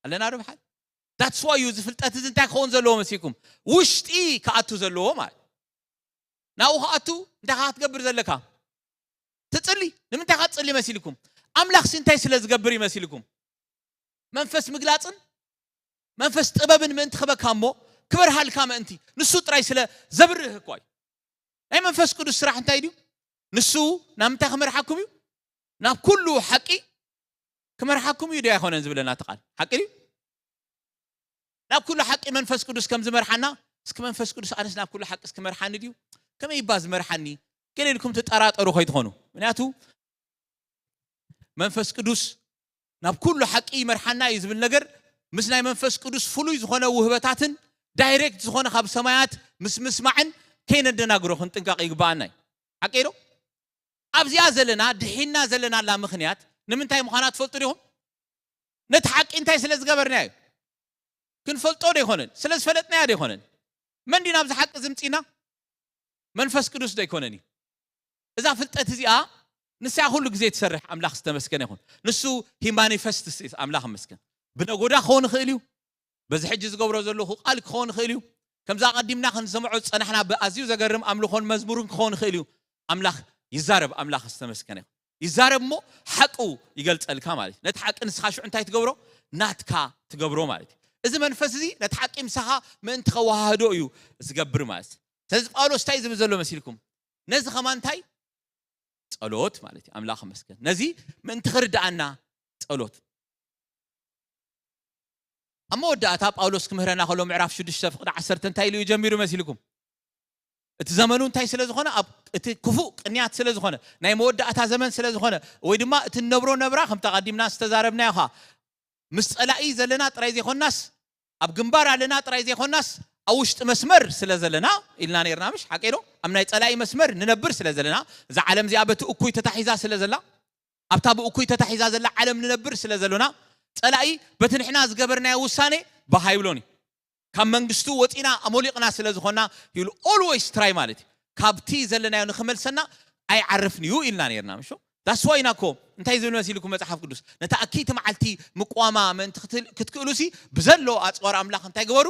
ኣለና ዶ ብሓል? That's why እዩ እዚ ፍልጠት እዚ እንታይ ክኸውን ዘለዎ መሲልኩም? ውሽጢ ክኣቱ ዘለዎ ማለት። ናብኡ ክኣቱ እንታይ ክትገብር ዘለካ? ትጽሊ። ንምንታይ ክትጽሊ መሲልኩም? ኣምላኽ ሲ እንታይ ስለ ዝገብር እዩ መሲልኩም? መንፈስ ምግላጽን መንፈስ ጥበብን ምእንቲ ክበካ እሞ ክበርሃልካ ምእንቲ ንሱ ጥራይ ስለ ዘብርህ እኳ እዩ። ናይ መንፈስ ቅዱስ ስራሕ እንታይ ድዩ? ንሱ ናብ ምንታይ ክመርሓኩም እዩ? ናብ ኩሉ ሓቂ ክመርሓኩም እዩ ዶ ኣይኮነን ዝብለና እቲ ቃል? ሓቂ ድዩ? ናብ ኩሉ ሓቂ መንፈስ ቅዱስ ከም ዝመርሓና፣ እስኪ መንፈስ ቅዱስ ኣነስ ናብ ኩሉ ሓቂ እስኪ መርሓኒ ድዩ? ከመይ ይባ ዝመርሓኒ? ገለ ኢልኩም ትጠራጠሩ ከይትኾኑ። ምክንያቱ መንፈስ ቅዱስ ናብ ኩሉ ሓቂ ይመርሓና እዩ ዝብል ነገር ምስ ናይ መንፈስ ቅዱስ ፍሉይ ዝኾነ ውህበታትን ዳይሬክት ዝኾነ ካብ ሰማያት ምስ ምስማዕን ከይነደናግሮ ክንጥንቀቕ ይግባኣና እዩ። ሓቂ ዶ? ኣብዚኣ ዘለና ድሒና ዘለናላ ምኽንያት ንምንታይ ምዃና ትፈልጡ ዲኹም? ነቲ ሓቂ እንታይ ስለ ዝገበርናዮ? ክንፈልጦ ዶ ኣይኮነን? ስለ ዝፈለጥናዮ ዶ ኣይኮነን? መን ድዩ ናብዚ ሓቂ ዝምፅና? መንፈስ ቅዱስ ዶ ኣይኮነን እዩ? እዛ ፍልጠት እዚኣ ንሳ ኩሉ ግዜ ትሰርሕ። ኣምላኽ ዝተመስገነ ይኹን። ንሱ ሂማኒፈስትስ ኣምላኽ መስገን። ብነጎዳ ክኸውን ይኽእል እዩ። በዚ ሕጂ ዝገብሮ ዘለኹ ቃል ክኸውን ይኽእል እዩ። ከምዛ ቀዲምና ክንሰምዖ ዝጸናሕና ብኣዝዩ ዘገርም ኣምልኾን መዝሙርን ክኸውን ይኽእል እዩ። ኣምላኽ ይዛረብ። ኣምላኽ ዝተመስገነ ይኹን። ይዛረብ እሞ ሓቁ ይገልጸልካ ማለት እዩ። ነቲ ሓቂ ንስኻ ሽዑ እንታይ ትገብሮ? ናትካ ትገብሮ ማለት እዩ። እዚ መንፈስ እዚ ነቲ ሓቂ ምሳኻ ምእንቲ ከወሃህዶ እዩ ዝገብር ማለት እዩ። ስለዚ ጳውሎስ እንታይ ዝብል ዘሎ መሲልኩም? ነዚ ከማን እንታይ? ጸሎት ማለት እዩ። ኣምላኽ ይመስገን። ነዚ ምእንቲ ክርድኣና ጸሎት። ኣብ መወዳእታ ጳውሎስ ክምህረና ከሎ ምዕራፍ ሽዱሽተ ፍቕዲ ዓሰርተ እንታይ ኢሉ እዩ ጀሚሩ መሲልኩም? እቲ ዘመኑ እንታይ ስለ ዝኾነ፣ ኣብ እቲ ክፉእ ቅንያት ስለ ዝኾነ፣ ናይ መወዳእታ ዘመን ስለ ዝኾነ፣ ወይ ድማ እቲ ንነብሮ ነብራ ከምቲ ኣቐዲምና ዝተዛረብናዮ ኸኣ ምስ ጸላኢ ዘለና ጥራይ ዘይኮናስ ኣብ ግንባር ኣለና ጥራይ ዘይኮናስ ኣብ ውሽጢ መስመር ስለ ዘለና ኢልና ነርና። ምሽ ሓቀይ ዶ? ኣብ ናይ ጸላኢ መስመር ንነብር ስለ ዘለና፣ እዛ ዓለም እዚኣ በቲ እኩይ ተታሒዛ ስለ ዘላ፣ ኣብታ ብእኩይ ተታሒዛ ዘላ ዓለም ንነብር ስለ ዘሎና፣ ጸላኢ በቲ ንሕና ዝገበርናዮ ውሳኔ ባህ ኣይብሎን እዩ። ካብ መንግስቱ ወጺና ኣሞሊቕና ስለ ዝኾና፣ he will always try ማለት እዩ። ካብቲ ዘለናዮ ንኽመልሰና ኣይዓርፍን እዩ ኢልና ነርና። ምሽ that's why ኢና እኮ እንታይ ዝብል መሲልኩም መጽሓፍ ቅዱስ፣ ነታ ኣኪይቲ መዓልቲ ምቋማ ምእንቲ ክትል- ክትክእሉሲ ብዘሎ ኣጽዋር ኣምላኽ እንታይ ግበሩ?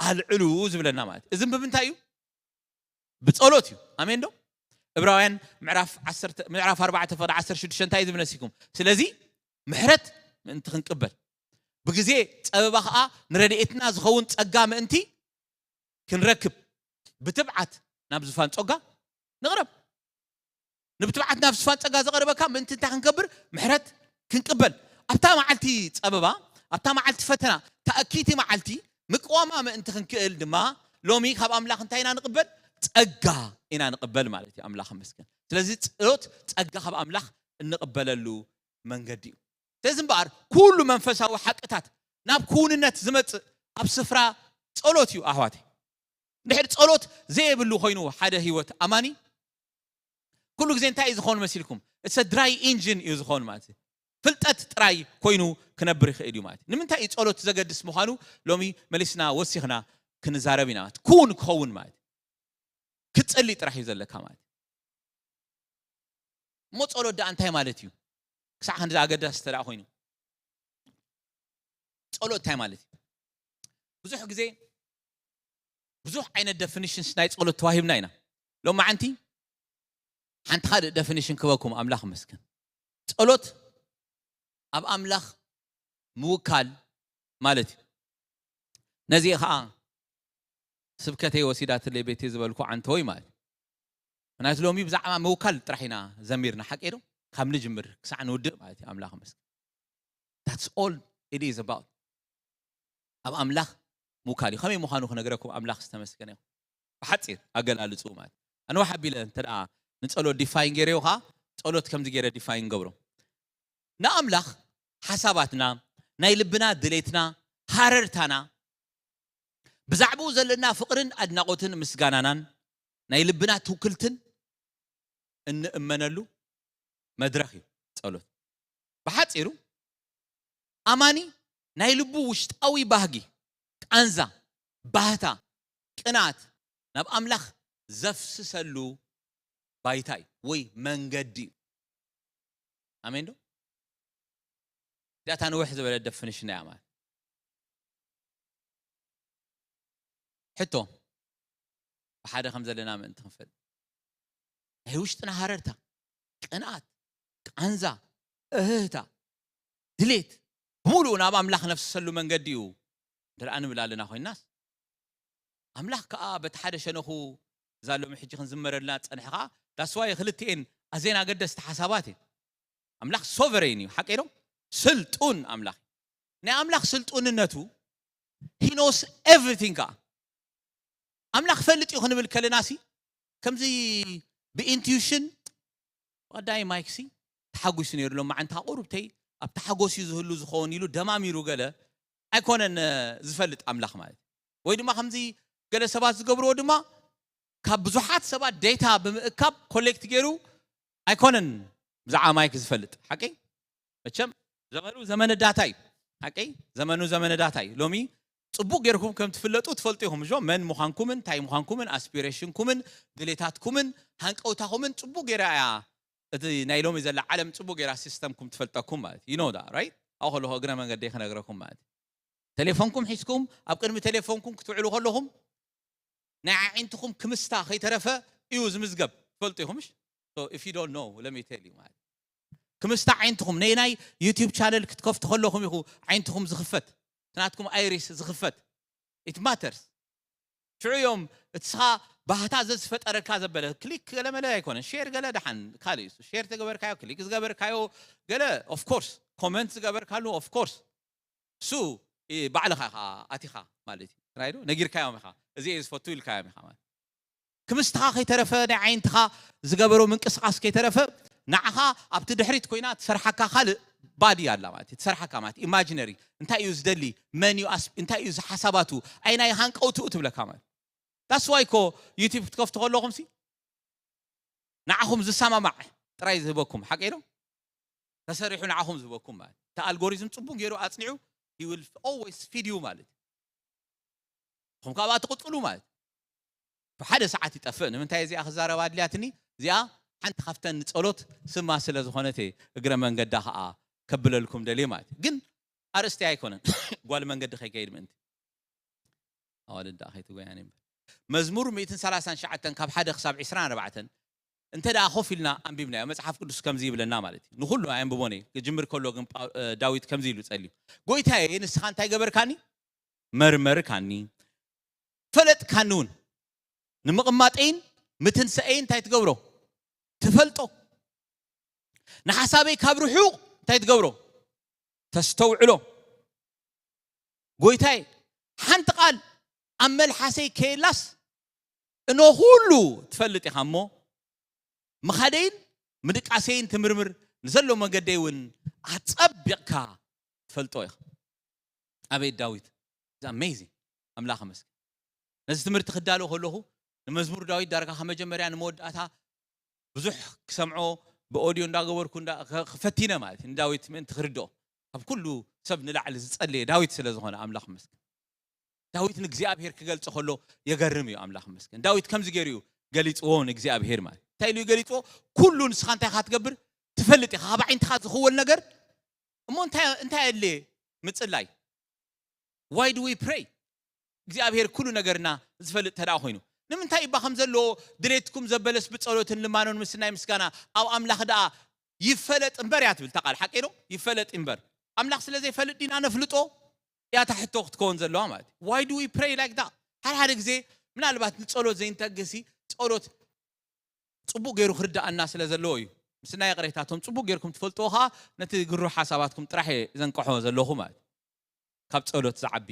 ኣልዕሉ ዝብለና ማለት እዩ። እዚ ብምንታይ እዩ? ብጸሎት እዩ። ኣሜን ዶ? ዕብራውያን ምዕራፍ ዓሰርተ፣ ምዕራፍ ኣርባዕተ ፍቕዲ ዓሰርተ ሽዱሽተ እንታይ እዩ ዝብል መሲልኩም? ስለዚ ምሕረት ምእንቲ ክንቅበል፣ ብግዜ ጸበባ ኸኣ ንረድኤትና ዝኸውን ጸጋ ምእንቲ ክንረክብ፣ ብትብዓት ናብ ዝፋን ጸጋ ንቕረብ። ንብትብዓት ናብ ዝፋን ጸጋ ዘቐርበካ ምእንቲ እንታይ ክንገብር? ምሕረት ክንቅበል። ኣብታ መዓልቲ ጸበባ፣ ኣብታ መዓልቲ ፈተና፣ ተኣኪቲ መዓልቲ ምቅዋማ ምእንቲ ክንክእል ድማ፣ ሎሚ ካብ ኣምላኽ እንታይ ኢና ንቕበል? ጸጋ ኢና ንቕበል ማለት እዩ። ኣምላኽ ይመስገን። ስለዚ ጸሎት ጸጋ ካብ ኣምላኽ እንቕበለሉ መንገዲ እዩ። ስለዚ እምበኣር ኩሉ መንፈሳዊ ሓቅታት ናብ ክውንነት ዝመጽእ ኣብ ስፍራ ጸሎት እዩ ኣሕዋተይ። እንድሕር ጸሎት ዘየብሉ ኮይኑ ሓደ ህይወት ኣማኒ ኩሉ ግዜ እንታይ እዩ ዝኾን መሲልኩም? እሰ ድራይ ኢንጂን እዩ ዝኾን ማለት እዩ። ፍልጠት ጥራይ ኮይኑ ክነብር ይኽእል እዩ ማለት እዩ። ንምንታይ እዩ ጸሎት ዘገድስ ምዃኑ ሎሚ መሊስና ወሲኽና ክንዛረብ ኢና ማለት ኩን ክኸውን ማለት እዩ። ክትጸሊ ጥራሕ እዩ ዘለካ ማለት እዩ። እሞ ጸሎት ደኣ እንታይ ማለት እዩ? ክሳዕ ክንዲ ኣገዳሲ ተደኣ ኮይኑ ጸሎት እንታይ ማለት እዩ? ብዙሕ ግዜ ብዙሕ ዓይነት ደፊኒሽንስ ናይ ጸሎት ተዋሂብና ኢና። ሎም መዓንቲ ሓንቲ ካልእ ደፊኒሽን ክበኩም ኣምላኽ መስገን። ጸሎት ኣብ ኣምላኽ ምውካል ማለት እዩ። ነዚ ኸዓ ስብከተይ ወሲዳትለይ ቤተይ ዝበልኩ ዓንተወይ ማለት እዩ። ምክንያቱ ሎሚ ብዛዕባ ምውካል ጥራሕ ኢና ዘሚርና ሓቂ ዶ? ካብ ንጅምር ክሳዕ ንውድእ ማለት እዩ። ኣምላኽ መስገን። That's all it is about። ኣብ ኣምላኽ ምውካል እዩ። ከመይ ምዃኑ ክነግረኩም ኣምላኽ ዝተመስገነ ይኹን። ብሓፂር ኣገላልፅኡ ማለት ኣነ ዋሓ ቢለ እንተ ንፀሎት ዲፋይን ገይረዮ ከዓ ጸሎት ከምዚ ገይረ ዲፋይን ገብሮ ንኣምላኽ ሓሳባትና ናይ ልብና ድሌትና ሃረርታና ብዛዕባኡ ዘለና ፍቕርን ኣድናቖትን ምስጋናናን ናይ ልብና ትውክልትን እንእመነሉ መድረኽ እዩ ጸሎት። ብሓጺሩ ኣማኒ ናይ ልቡ ውሽጣዊ ባህጊ፣ ቃንዛ፣ ባህታ፣ ቅንኣት ናብ ኣምላኽ ዘፍስሰሉ ባይታ እዩ ወይ መንገዲ እዩ። ኣሜን ዶ? እዚኣታ ንውሕ ዝበለ ደፍንሽን እያ ማለት ሕቶ ብሓደ ከም ዘለና ምእንቲ ክንፈልጥ ናይ ውሽጥና ሃረርታ ቅንኣት ቃንዛ እህህታ ድሌት ብምሉኡ ናብ ኣምላኽ ነፍስሰሉ መንገዲ እዩ ድርኣ ንብል ኣለና ኮይናስ ኣምላኽ ከዓ በቲ ሓደ ሸነኹ እዛ ሎሚ ሕጂ ክንዝመረልና ዝፀንሐ ከዓ ዳስዋይ ክልትኤን ኣዜን ኣገደስቲ ሓሳባት እየን ኣምላኽ ሶቨሬን እዩ ሓቀይ ዶ ስልጡን ኣምላኽ እዩ ናይ ኣምላኽ ስልጡንነቱ he knows everything ከዓ ኣምላኽ ፈልጥ እዩ ክንብል ከለና ሲ ከምዚ ብኢንቱሽን ቀዳይ ማይክ ሲ ተሓጒሱ ነይሩ ሎም መዓንታ ቁሩብተይ ኣብ ተሓጎስ እዩ ዝህሉ ዝኸውን ኢሉ ደማሚሩ ገለ ኣይኮነን ዝፈልጥ ኣምላኽ ማለት ወይ ድማ ከምዚ ገለ ሰባት ዝገብርዎ ድማ ካብ ብዙሓት ሰባት ዴታ ብምእካብ ኮሌክት ገይሩ ኣይኮነን ብዛዕባ ማይክ ዝፈልጥ ሓቂ መቸም ዘመኑ ዘመነ ዳታ እዩ ሓቀይ ዘመኑ ዘመነ ዳታ እዩ ሎሚ ፅቡቅ ገይርኩም ከም ትፍለጡ ትፈልጡ ኢኹም እዞ መን ምዃንኩምን እንታይ ምዃንኩምን ኣስፒሬሽንኩምን ድሌታትኩምን ሃንቀውታኹምን ፅቡቅ ገይራ እያ እቲ ናይ ሎሚ ዘላ ዓለም ፅቡቅ ገይራ ሲስተምኩም ትፈልጠኩም ማለት you know that right ኣብኡ ከለኹ እግረ መንገደይ ክነግረኩም ማለት ቴሌፎንኩም ሒዝኩም ኣብ ቅድሚ ቴሌፎንኩም ክትውዕሉ ከለኹም ናይ ዓይንትኹም ክምስታ ከይተረፈ እዩ ዝምዝገብ ትፈልጡ ኢኹምሽ if you don't know let me tell you ማለት ክምስታ ዓይንትኹም ነናይ ዩቲብ ቻነል ክትከፍቱ ከለኹም ኢኹ ዓይንትኹም ዝኽፈት ናትኩም ኣይሪስ ዝኽፈት it matters ሽዑ እዮም እቲ ስኻ ባህታ ዘዝፈጠረካ ዘበለ ክሊክ ገለመለ ኣይኮነን ሼር ገለ ደሓን ካልእ እዩ ሼር ተገበርካዮ ክሊክ ዝገበርካዮ ገለ of course ኮመንት ዝገበርካሉ of course እሱ ባዕልኻ ኢኻ ኣቲኻ ማለት እዩ ራይዶ ነጊርካዮም ኢኻ እዚ እየ ዝፈቱ ኢልካዮም ኢኻ ማለት ክምስትኻ ከይተረፈ ናይ ዓይንትኻ ዝገበሮ ምንቅስቃስ ከይተረፈ ንዓኻ ኣብቲ ድሕሪት ኮይና ትሰርሓካ ካልእ ባዲ ኣላ ማለት እዩ ትሰርሓካ ማለት ኢማጂነሪ እንታይ እዩ ዝደሊ መን እዩ እንታይ እዩ ዝሓሳባቱ ኣይናይ ሃንቀውትኡ ትብለካ ማለት that's why ኮ ዩቲብ ክትከፍቱ ከለኹም ሲ ንዓኹም ዝሰማማዕ ጥራይ ዝህበኩም ሓቀይ ዶ ተሰሪሑ ንዓኹም ዝህበኩም ማለት እቲ ኣልጎሪዝም ፅቡቅ ገይሩ ኣፅኒዑ he will always feed you ማለት እዩ ኹም ካብኣ ትቕፅሉ ማለት ብሓደ ሰዓት ይጠፍእ ንምንታይ እዚኣ ክዛረብ ኣድልያትኒ እዚኣ ሓንቲ ካብተን ንፀሎት ስማ ስለ ዝኾነት እግረ መንገዳ ከዓ ከብለልኩም ደልየ ማለት ግን ኣርእስቲ ኣይኮነን ጓል መንገዲ ከይከይድ ምእንቲ ኣዋልድ ደኣ ከይትጎያኒ እምበር መዝሙር ሚእትን ሰላሳን ትሽዓተን ካብ ሓደ ክሳብ ዕስራን ኣርባዕተን እንተ ደኣ ኮፍ ኢልና ኣንቢብናዮ መጽሓፍ ቅዱስ ከምዚ ይብለና ማለት እዩ ንኩሉ ኣየንብቦን እየ ክጅምር ከሎ ግን ዳዊት ከምዚ ኢሉ ጸልዩ ጎይታየ ንስኻ እንታይ ገበርካኒ መርመርካኒ ፈለጥካኒ እውን ንምቕማጠይን ምትንሰአይን እንታይ ትገብሮ ትፈልጦ ንሓሳበይ ካብ ርሑቕ እንታይ ትገብሮ ተስተውዕሎ ጎይታይ ሓንቲ ቃል ኣብ መልሓሰይ ከየላስ እኖ ኩሉ ትፈልጥ ኢኻ እሞ ምኻደይን ምድቃሰይን ትምርምር ንዘሎ መገደይ እውን ኣጸቢቕካ ትፈልጦ ኢኻ ኣቤት ዳዊት ኣሜዚንግ ኣምላኽ መስገን ነዚ ትምህርቲ ክዳሎ ከለኹ ንመዝሙር ዳዊት ዳርጋ ካብ መጀመርያ ንመወዳእታ ብዙሕ ክሰምዖ ብኦድዮ እንዳገበርኩ ክፈቲነ ማለት እዩ ንዳዊት ምእንቲ ክርድኦ ካብ ኩሉ ሰብ ንላዕሊ ዝጸለየ ዳዊት ስለ ዝኾነ ኣምላኽ መስገን ዳዊት ንእግዚኣብሄር ክገልጾ ከሎ የገርም እዩ ኣምላኽ መስገን ዳዊት ከምዚ ገይሩ እዩ ገሊጽዎ ንእግዚኣብሄር ማለት እንታይ ኢሉ ገሊጽዎ ኩሉ ንስኻ እንታይ ኢኻ ትገብር ትፈልጥ ኢኻ ካብ ዓይንትኻ ዝኽወል ነገር እሞ እንታይ ኣድልየ ምጽላይ why do we pray እግዚኣብሔር ኩሉ ነገርና ዝፈልጥ ተደኣ ኮይኑ ንምንታይ እባ ከም ዘለዎ ድሌትኩም ዘበለስ ብጸሎትን ልማኖን ምስናይ ምስጋና ኣብ ኣምላኽ ደኣ ይፈለጥ እምበር እያ ትብል ተቃል ሓቂ ዶ ይፈለጥ እምበር ኣምላኽ ስለ ዘይፈልጥ ዲና ነፍልጦ እያ ታሕቶ ክትከውን ዘለዋ ማለት why do we pray like that ሓደ ሓደ ግዜ ምናልባት ንጸሎት ዘይንተግሲ ጸሎት ጽቡቕ ገይሩ ክርዳኣና ስለ ዘለዎ እዩ ምስናይ ቅሬታቶም ጽቡቕ ገይርኩም ትፈልጥዎ ከዓ ነቲ ግሩ ሓሳባትኩም ጥራሕ እየ ዘንቀሖ ዘለኹ ማለት ካብ ጸሎት ዝዓቢ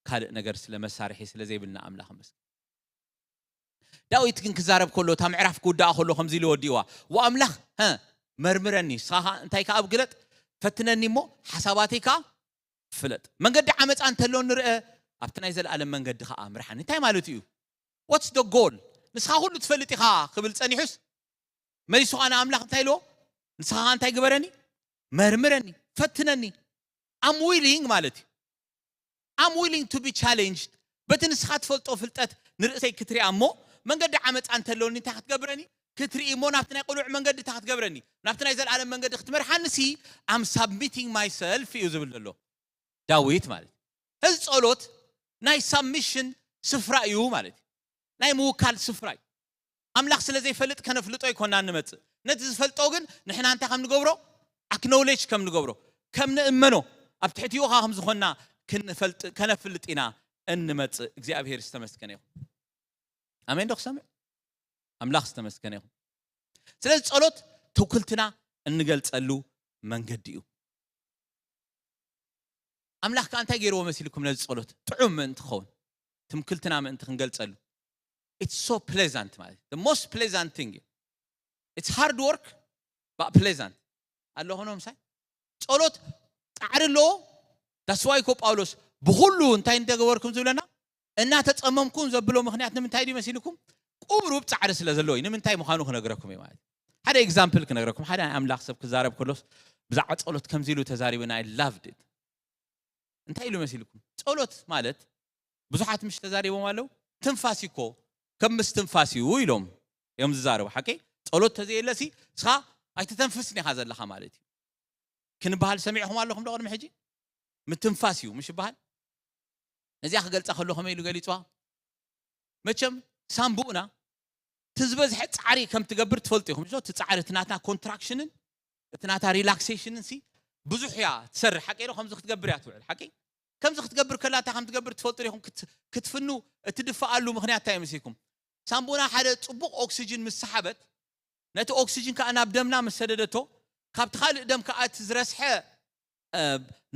ካልእ ነገር ስለ መሳርሒ ስለ ዘይብልና ኣምላኽ መስገን ዳዊት ግን ክዛረብ ከሎ፣ እታ ምዕራፍ ክውዳኣ ከሎ ከምዚ ኢሉ ወዲእዋ። "ወኣምላኽ፣ ሀ፣ መርምረኒ፣ ንስኻ ኸኣ እንታይ ከኣ ግለጥ፣ ፈትነኒ እሞ ሓሳባተይ ከኣ ፍለጥ። መንገዲ ዓመጻ እንተሎ ንርአ፣ ኣብቲ ናይ ዘለኣለም መንገዲ ኸኣ ምርሓኒ።" እንታይ ማለት እዩ? What's the goal? ንስኻ ኩሉ ትፈልጥ ኢኻ ክብል ጸኒሑስ፣ መሊሱ ኸኣ ንኣምላኽ እንታይ ኢልዎ? "ንስኻ ኸኣ እንታይ ግበረኒ? መርምረኒ፣ ፈትነኒ። I'm willing" ማለት እዩ። "I'm willing to be challenged." በቲ ንስኻ ትፈልጦ ፍልጠት ንርእሰይ ክትሪኣ እሞ፣ መንገዲ ዓመጻ እንተለኒ እንታይ ክትገብረኒ? ክትርኢ እሞ፣ ናብቲ ናይ ቅኑዕ መንገዲ እንታይ ክትገብረኒ? ናብቲ ናይ ዘለኣለም መንገዲ ክትመርሓኒ ሲ፣ "I'm submitting myself" እዩ ዝብል ዘሎ ዳዊት ማለት እዩ። እዚ ጸሎት ናይ ሳብሚሽን ስፍራ እዩ ማለት እዩ። ናይ ምውካል ስፍራ እዩ። ኣምላኽ ስለ ዘይፈልጥ ከነፍልጦ ኣይኮና እንመጽእ። ነቲ ዝፈልጦ ግን ንሕና እንታይ ከም ንገብሮ፣ ኣክኖውሌጅ ከም ንገብሮ፣ ከም ንእመኖ፣ ኣብ ትሕቲኡ ኸዓ ከም ዝኾንና ክንፈልጥ፣ ከነፍልጥ ኢና እንመጽእ። እግዚኣብሔር ዝተመስገነ ይኹን። ኣሜን ዶ ክሰምዕ? ኣምላኽ ዝተመስገነ ይኹን። ስለዚ ጸሎት ትውክልትና እንገልጸሉ መንገዲ እዩ። ኣምላኽ ከኣ እንታይ ገይርዎ መሲልኩም ነዚ ጸሎት? ጥዑም ምእንቲ ክኸውን፣ ትምክልትና ምእንቲ ክንገልጸሉ። It's so pleasant ማለት፣ the most pleasant thing እዩ። It's hard work, but pleasant። ኣሎ ኾኖ ምሳይ? ጸሎት ጻዕሪ ኣለዎ። That's why እኮ ጳውሎስ ብኹሉ እንታይ እንተገበርኩም ዝብለና፣ እናተጸመምኩም ዘብሎ ምኽንያት ንምንታይ ድዩ መሲልኩም? ቁሩብ ጻዕሪ ስለ ዘለዎ እዩ። ንምንታይ ምዃኑ ክነግረኩም እዩ ማለት እዩ። ሓደ ኤግዛምፕል ክነግረኩም። ሓደ ናይ ኣምላኽ ሰብ ክዛረብ ከሎስ ብዛዕባ ጸሎት ከምዚ ኢሉ ተዛሪቡ፣ and I loved it። እንታይ ኢሉ መሲልኩም? ጸሎት ማለት ብዙሓት ምሽ ተዛሪቦም ኣለዉ። ትንፋስ እኮ ከም ምስ ትንፋስ እዩ ኢሎም እዮም ዝዛረቡ። ሓቂ? ጸሎት ተዘየለሲ እስኻ ኣይትተንፍስን ኢኻ ዘለኻ ማለት እዩ። ክንበሃል ሰሚዕኹም ኣለኹም ዶ ቅድሚ ሕጂ? ምትንፋስ እዩ ምሽ ይበሃል። ነዚኣ ክገልጻ ከሎ ከመይ ኢሉ ገሊጽዋ? መቸም ሳምቡእና እቲ ዝበዝሐ ጻዕሪ ከም ትገብር ትፈልጡ ኢኹም። እቲ ጻዕሪ፣ እቲ ናትና ኮንትራክሽንን እቲ ናታ ሪላክሴሽንን ሲ ብዙሕ እያ ትሰርሕ። ሓቂ ዶ? ከምዚ ክትገብር እያ ትውዕል። ሓቂ? ከምዚ ክትገብር ከላ እንታይ ከም ትገብር ትፈልጡ ዲኹም? ክት-፣ ክትፍኑ እትድፍኣሉ ምኽንያት እንታይ ይመስለኩም? ሳምቡእና ሓደ ጽቡቕ ኦክሲጅን ምስ ሰሓበት፣ ነቲ ኦክሲጅን ከኣ ናብ ደምና ምስ ሰደደቶ፣ ካብቲ ካልእ ደም ከኣ እቲ ዝረስሐ፣ እ፣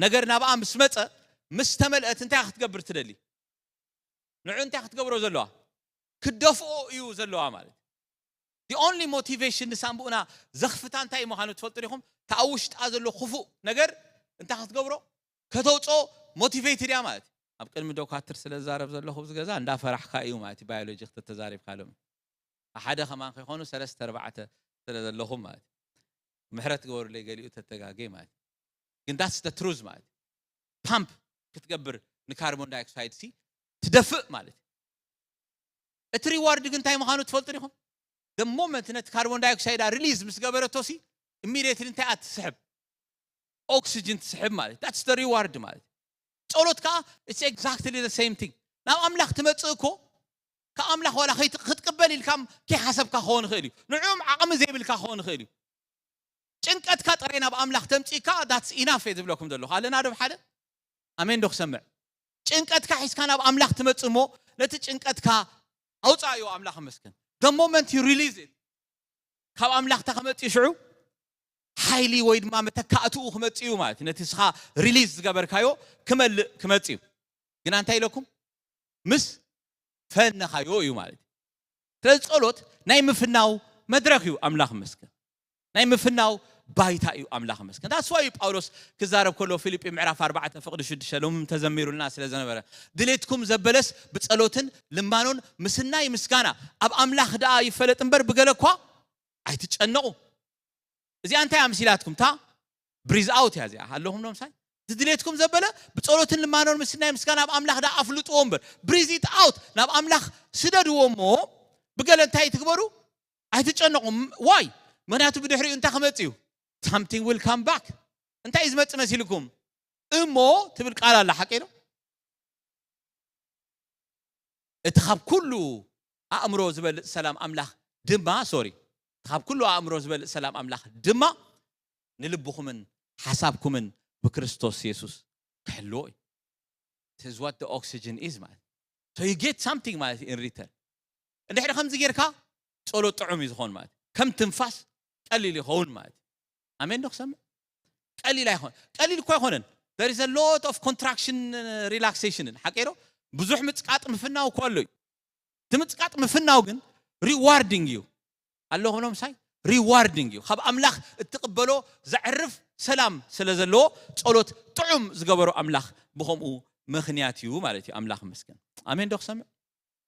ነገር ናብኣ ምስ መጸ፣ ምስ ተመልአት እንታይ ክትገብር ትደሊ? ንዑ እንታይ ክትገብሮ ዘለዋ? ክትደፍኦ እዩ ዘለዋ ማለት። The only motivation ንሳምቡእና ዘኽፍታ እንታይ ምዃኑ ትፈልጡ ዲኹም? እታ ኣብ ውሽጣ ዘሎ ክፉእ ነገር እንታይ ክትገብሮ? ከተውፅኦ ሞቲቬትድ እያ ማለት እዩ። ኣብ ቅድሚ ዶካትር ስለ ዝዛረብ ዘለኹ ኣብዚ ገዛ እንዳፈራሕካ እዩ ማለት እዩ። ባዮሎጂ ክትተዛሪብካ ሎሚ ሓደ ከማን ከይኮኑ ሰለስተ ኣርባዕተ ስለ ዘለኹም ማለት እዩ። ምሕረት ግበሩለይ፣ ገሊኡ ተተጋጌ ማለት እዩ። ግን that's the truth ማለት እዩ። ፓምፕ ክትገብር ንካርቦን ዳይኦክሳይድ ሲ ትደፍእ ማለት እዩ። እቲ ሪዋርድ ግን እንታይ ምዃኑ ትፈልጡ ዲኹም? The moment ነቲ ካርቦን ዳይኦክሳይድ ሪሊዝ ምስ ገበረቶ ሲ ኢሚዲየትሊ እንታይ እያ ትስሕብ? ኦክሲጅን ትስሕብ ማለት። That's the reward ማለት። ጸሎት ከኣ it's exactly the same thing። ናብ ኣምላኽ ትመጽእ እኮ ካብ ኣምላኽ ዋላ ከይት-፣ ክትቅበል ኢልካ ከይሓሰብካ ክኸውን ይኽእል እዩ። ንዕኡም ዓቕሚ ዘይብልካ ክኸውን ይኽእል እዩ። ጭንቀትካ ጥራይ ናብ ኣምላኽ ተምጺእካ that's enough እየ ዝብለኩም ዘለኹ። ኣለና ዶ ሓደ? ኣሜን ዶ ክሰምዕ? ጭንቀትካ ሒዝካ ናብ ኣምላኽ ትመጽእ እሞ ነቲ ጭንቀትካ ኣውጻእዮ። ኣምላኽ ይመስገን። The moment you release it፣ ካብ ኣምላኽታ ክመጽእ ሽዑ ሓይሊ ወይ ድማ መተካእትኡ ክመጽእ እዩ ማለት እዩ። ነቲ እስኻ ሪሊዝ ዝገበርካዮ ክመልእ ክመጽእ እዩ። ግና እንታይ ኢለኩም? ምስ ፈነኻዮ እዩ ማለት እዩ። ስለዚ ጸሎት ናይ ምፍናው መድረኽ እዩ። ኣምላኽ ይመስገን። ናይ ምፍናው ባይታ እዩ። ኣምላኽ ይመስገን። That's why ጳውሎስ ክዛረብ ከሎ ፊልጲ ምዕራፍ ኣርባዕተ ፍቕዲ ሽዱሽተ ሎም ተዘሚሩልና ስለ ዝነበረ፣ ድሌትኩም ዘበለስ ብጸሎትን ልማኖን ምስናይ ምስጋና ኣብ ኣምላኽ ደኣ ይፈለጥ እምበር ብገለ እኳ ኣይትጨነቑ። እዚኣ እንታይ ኣምሲላትኩም? እታ ብሪዝ ኣውት እያ እዚኣ። ኣለኹም ዶ ምሳይ? እቲ ድሌትኩም ዘበለ ብጸሎትን ልማኖን ምስናይ ምስጋና ኣብ ኣምላኽ ደኣ ኣፍልጥዎ እምበር፣ ብሪዝ ኢት ኣውት፣ ናብ ኣምላኽ ስደድዎ እሞ ብገለ እንታይ ትግበሩ? ኣይትጨነቑ። ዋይ? ምኽንያቱ ብድሕሪኡ እንታይ ክመጽእ እዩ? Something will come back። እንታይ እዩ ዝመጽእ መሲልኩም? እሞ ትብል ቃል ኣላ፣ ሓቂ ነው? እቲ ካብ ኩሉ ኣእምሮ ዝበልጽ ሰላም ኣምላኽ ድማ፣ ሶሪ፣ እቲ ካብ ኩሉ ኣእምሮ ዝበልጽ ሰላም ኣምላኽ ድማ ንልብኹምን ሓሳብኩምን ብክርስቶስ የሱስ ክሕልዎ እዩ። This is what the oxygen is ማለት። So you get something ማለት እዩ in return። እንድሕሪ ከምዚ ጌርካ ጸሎት ጥዑም እዩ ዝኾን ማለት እዩ። ከም ትንፋስ ቀሊል ይኸውን ማለት እዩ። ኣሜን ዶ ክሰምዕ? ቀሊል ኣይኮን፣ ቀሊል እኮ ኣይኮነን። There is a lot of contraction, relaxation። ሓቂ ዶ? ብዙሕ ምጽቃጥ ምፍናው እኮ ኣሎ እዩ። እቲ ምጽቃጥ ምፍናው ግን ሪዋርዲንግ እዩ። ኣለኹም ሎምሳይ? ሪዋርዲንግ እዩ። ካብ ኣምላኽ እትቕበሎ ዘዕርፍ ሰላም ስለ ዘለዎ፣ ጸሎት ጥዑም ዝገበሮ ኣምላኽ ብኸምኡ ምኽንያት እዩ ማለት እዩ። ኣምላኽ ይመስገን። ኣሜን ዶ ክሰምዕ?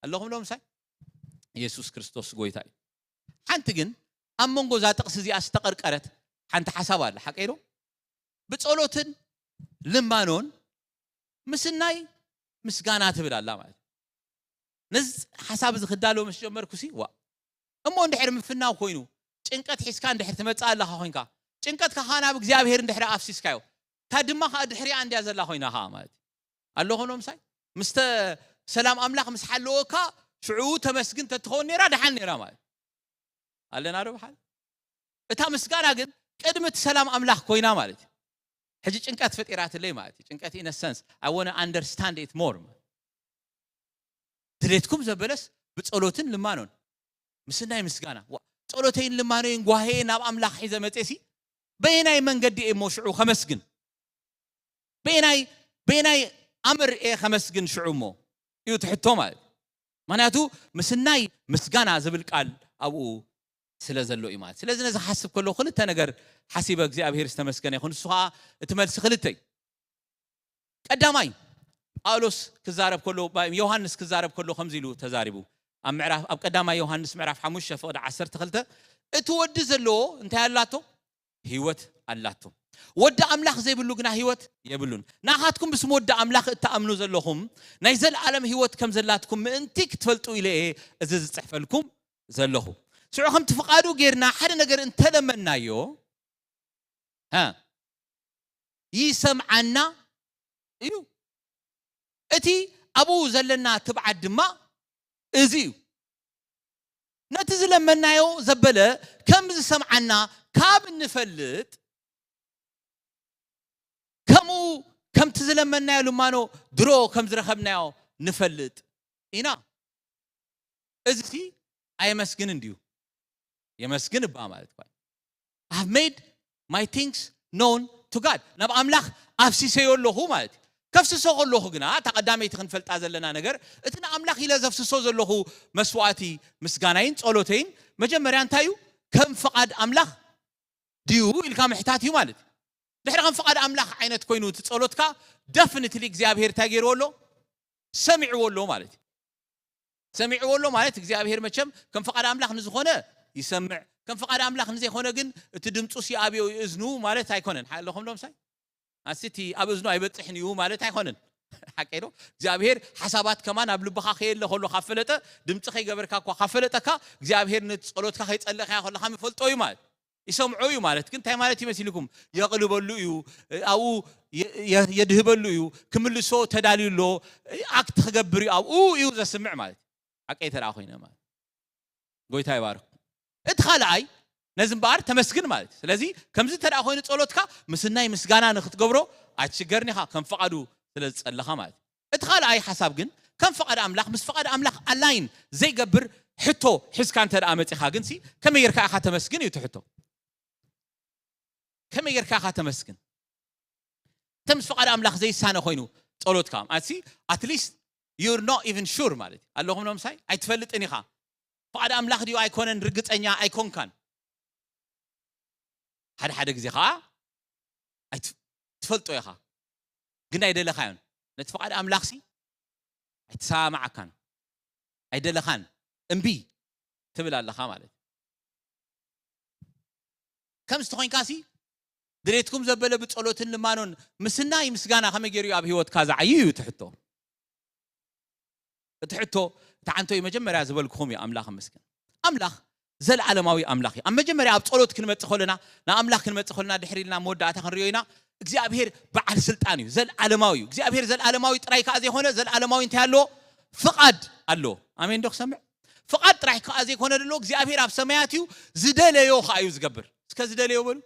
ኣለኹም ሎምሳይ? ኢየሱስ ክርስቶስ ጎይታ እዩ። ሓንቲ ግን ኣብ መንጎ እዛ ጥቕሲ እዚኣ ዝተቐርቀረት ሓንቲ ሓሳብ ኣላ። ሓቀይ ዶ? ብጸሎትን ልማኖን ምስናይ ምስጋና ትብል ኣላ ማለት እዩ። ነዚ ሓሳብ እዚ ክዳለዎ ምስ ጀመርኩሲ፣ ዋ፣ እሞ እንድሕር ምፍናው ኮይኑ፣ ጭንቀት ሒዝካ እንድሕር ትመጽእ ኣለኻ ኮይንካ፣ ጭንቀትካ ኸኣ ናብ እግዚኣብሄር እንድሕር ኣፍሲስካዮ፣ እታ ድማ ኸኣ ድሕሪኣ እንድያ ዘላ ኮይና ኸኣ ማለት እዩ። ኣለኹም ዶ ምሳይ? ምስተ-፣ ሰላም ኣምላኽ ምስ ሓለወካ፣ ሽዑ ተመስግን ተትኸውን ነይራ፣ ደሓን ነይራ ማለት እዩ። ኣለና ዶ ብሓል? እታ ምስጋና ግን ቅድሚ እቲ ሰላም ኣምላኽ ኮይና ማለት እዩ። ሕጂ ጭንቀት ፈጢራትለይ ማለት እዩ። ጭንቀት in a sense, I wanna understand it more። ድሌትኩም ዘበለስ ብጸሎትን ልማኖን፣ ምስናይ ምስጋና። ዋ፣ ጸሎተይን ልማኖይን ጓሄ ናብ ኣምላኽ ሒዘ መጼሲ፣ በየናይ መንገዲ እየ እሞ ሽዑ ከመስግን? በየናይ፣ በየናይ ኣምር እየ ከመስግን ሽዑ እሞ? እዩ ትሕቶ ማለት። ምኽንያቱ ምስናይ ምስጋና ዝብል ቃል ኣብኡ ስለ ዘሎ እዩ ማለት። ስለዚ ነዚ ክሓስብ ከለኹ ክልተ ነገር ሓሲበ፣ እግዚኣብሄር ዝተመስገነ ይኹን። ንሱ ኸኣ እቲ መልሲ ክልተ እዩ። ቀዳማይ፣ ጳውሎስ ክዛረብ ከሎ፣ ዮሃንስ ክዛረብ ከሎ ከምዚ ኢሉ ተዛሪቡ። ኣብ ምዕራፍ፣ ኣብ ቀዳማይ ዮሃንስ ምዕራፍ ሓሙሽተ ፍቕዲ ዓሰርተ ክልተ፣ እቲ ወዲ ዘለዎ እንታይ ኣላቶ? ህይወት ኣላቶ። ወዲ ኣምላኽ ዘይብሉ ግና ህይወት የብሉን። ንኣኻትኩም ብስም ወዲ ኣምላኽ እትኣምኑ ዘለኹም፣ ናይ ዘለኣለም ህይወት ከም ዘላትኩም ምእንቲ ክትፈልጡ ኢለ እየ እዚ ዝጽሕፈልኩም ዘለኹ። ሽዑ ከምቲ ፍቓዱ ጌርና ሓደ ነገር እንተለመናዮ፣ ሃ፣ ይሰምዓና እዩ። እቲ ኣብኡ ዘለና ትብዓት ድማ እዚ እዩ። ነቲ ዝለመናዮ ዘበለ ከም ዝሰምዓና ካብ እንፈልጥ፣ ከምኡ ከምቲ ዝለመናዮ ልማኖ ድሮ ከም ዝረኸብናዮ ንፈልጥ ኢና። እዚ ሲ ኣየመስግን እንድዩ? የመስግን እባ ማለት እኳ። I have made my things known to God። ናብ ኣምላኽ ኣፍሲሰዮ ኣለኹ ማለት እዩ። ከፍስሶ ከለኹ ግና፣ እታ ቀዳመይቲ ክንፈልጣ ዘለና ነገር፣ እቲ ንኣምላኽ ኢለ ዘፍስሶ ዘለኹ መስዋዕቲ ምስጋናይን ጸሎተይን፣ መጀመርያ እንታይ እዩ? ከም ፍቓድ ኣምላኽ ድዩ ኢልካ ምሕታት እዩ ማለት እዩ። ድሕሪ ከም ፍቓድ ኣምላኽ ዓይነት ኮይኑ እቲ ጸሎትካ፣ ደፍኒትሊ እግዚኣብሄር እንታይ ገይርዎ ኣሎ? ሰሚዕዎ ኣሎ ማለት እዩ። ሰሚዕዎ ኣሎ ማለት እግዚኣብሄር መቸም ከም ፍቓድ ኣምላኽ ንዝኾነ ይሰምዕ፣ ከም ፍቓድ ኣምላኽ ንዘይኾነ ግን እቲ ድምፁ ሲኣብዮ ይእዝኑ ማለት ኣይኮነን። ሓለኹም ዶ ምሳይ? ኣስቲ ኣብ እዝኑ ኣይበጽሕን እዩ ማለት ኣይኮነን። ሓቀይ ዶ? እግዚኣብሄር ሓሳባት ከማን ኣብ ልብኻ ከየለ ከሎ ካብ ፈለጠ፣ ድምፂ ከይገበርካ እኳ ካብ ፈለጠካ፣ እግዚኣብሄር ነቲ ጸሎትካ ከይጸለእካዮ ከለኻ ምፈልጦ እዩ ማለት። ይሰምዖ እዩ ማለት ግን እንታይ ማለት ይመስልኩም? የቕልበሉ እዩ፣ ኣብኡ የ-፣ የ-፣ የድህበሉ እዩ፣ ክምልሶ ተዳልዩ ኣሎ፣ ኣክት ክገብር እዩ፣ ኣብኡ እዩ ዘስምዕ ማለት እዩ። ሓቀይ ተደኣ ኮይነ ማለት። ጎይታ ይባርክ። እቲ ካልኣይ ነዚ እምበኣር ተመስግን ማለት እዩ። ስለዚ ከምዚ ተደኣ ኮይኑ ጸሎትካ ምስናይ ምስጋና ንክትገብሮ ኣይትሽገርን ኢኻ፣ ከም ፍቓዱ ስለ ዝጸለኻ ማለት እዩ። እቲ ካልኣይ ሓሳብ ግን ከም ፍቓድ ኣምላኽ፣ ምስ ፍቓድ ኣምላኽ ኣላይን ዘይገብር ሕቶ ሒዝካ እንተ ደኣ መጺኻ ግንሲ፣ ከመይ ጌርካ ኢኻ ተመስግን እዩ እቲ ሕቶ። ከመይ ጌርካ ኢኻ ተመስግን? እንተ ምስ ፍቓድ ኣምላኽ ዘይሳነ ኮይኑ ጸሎትካ፣ ማለትሲ፣ at least you're not even sure ማለት እዩ። ኣለኹም ዶ ምሳይ? ኣይትፈልጥን ኢኻ። ፍቓድ ኣምላኽ ድዩ ኣይኮነን ርግጸኛ ኣይኮንካን። ሓደ ሓደ ግዜ ኸኣ ኣይት-፣ ትፈልጦ ኢኻ፣ ግን ኣይደለኻዮን። ነቲ ፍቓድ ኣምላኽሲ ኣይተሰማማዓካን፣ ኣይደለኻን፣ እምቢ ትብል ኣለኻ ማለት እዩ። ከምዚ ተኾይንካሲ፣ ድሌትኩም ዘበለ ብጸሎትን ልማኖን ምስናይ ምስጋና ከመይ ገይሩ እዩ ኣብ ህይወትካ ዝዓዩ እዩ እቲ ሕቶ። እቲ ሕቶ፣ እቲ ዓንቶ እዩ መጀመርያ ዝበልኩኹም እዩ፣ ኣምላኽ ይመስገን። ኣምላኽ ዘለዓለማዊ ኣምላኽ እዩ። ኣብ መጀመርያ ኣብ ጸሎት ክንመጽእ ከለና፣ ንኣምላኽ ክንመጽእ ከለና፣ ድሕሪ ኢልና መወዳእታ ክንሪኦ ኢና። እግዚኣብሄር በዓል ስልጣን እዩ፣ ዘለዓለማዊ እዩ። እግዚኣብሄር ዘለዓለማዊ ጥራይ ከኣ ዘይኮነ፣ ዘለዓለማዊ እንታይ ኣለዎ? ፍቓድ ኣለዎ። ኣሜን ዶ ክሰምዕ? ፍቓድ ጥራይ ከኣ ዘይኮነ ደሎ፣ እግዚኣብሄር ኣብ ሰማያት እዩ፣ ዝደለዮ ከኣ እዩ ዝገብር። እስከ ዝደለዮ በሉ።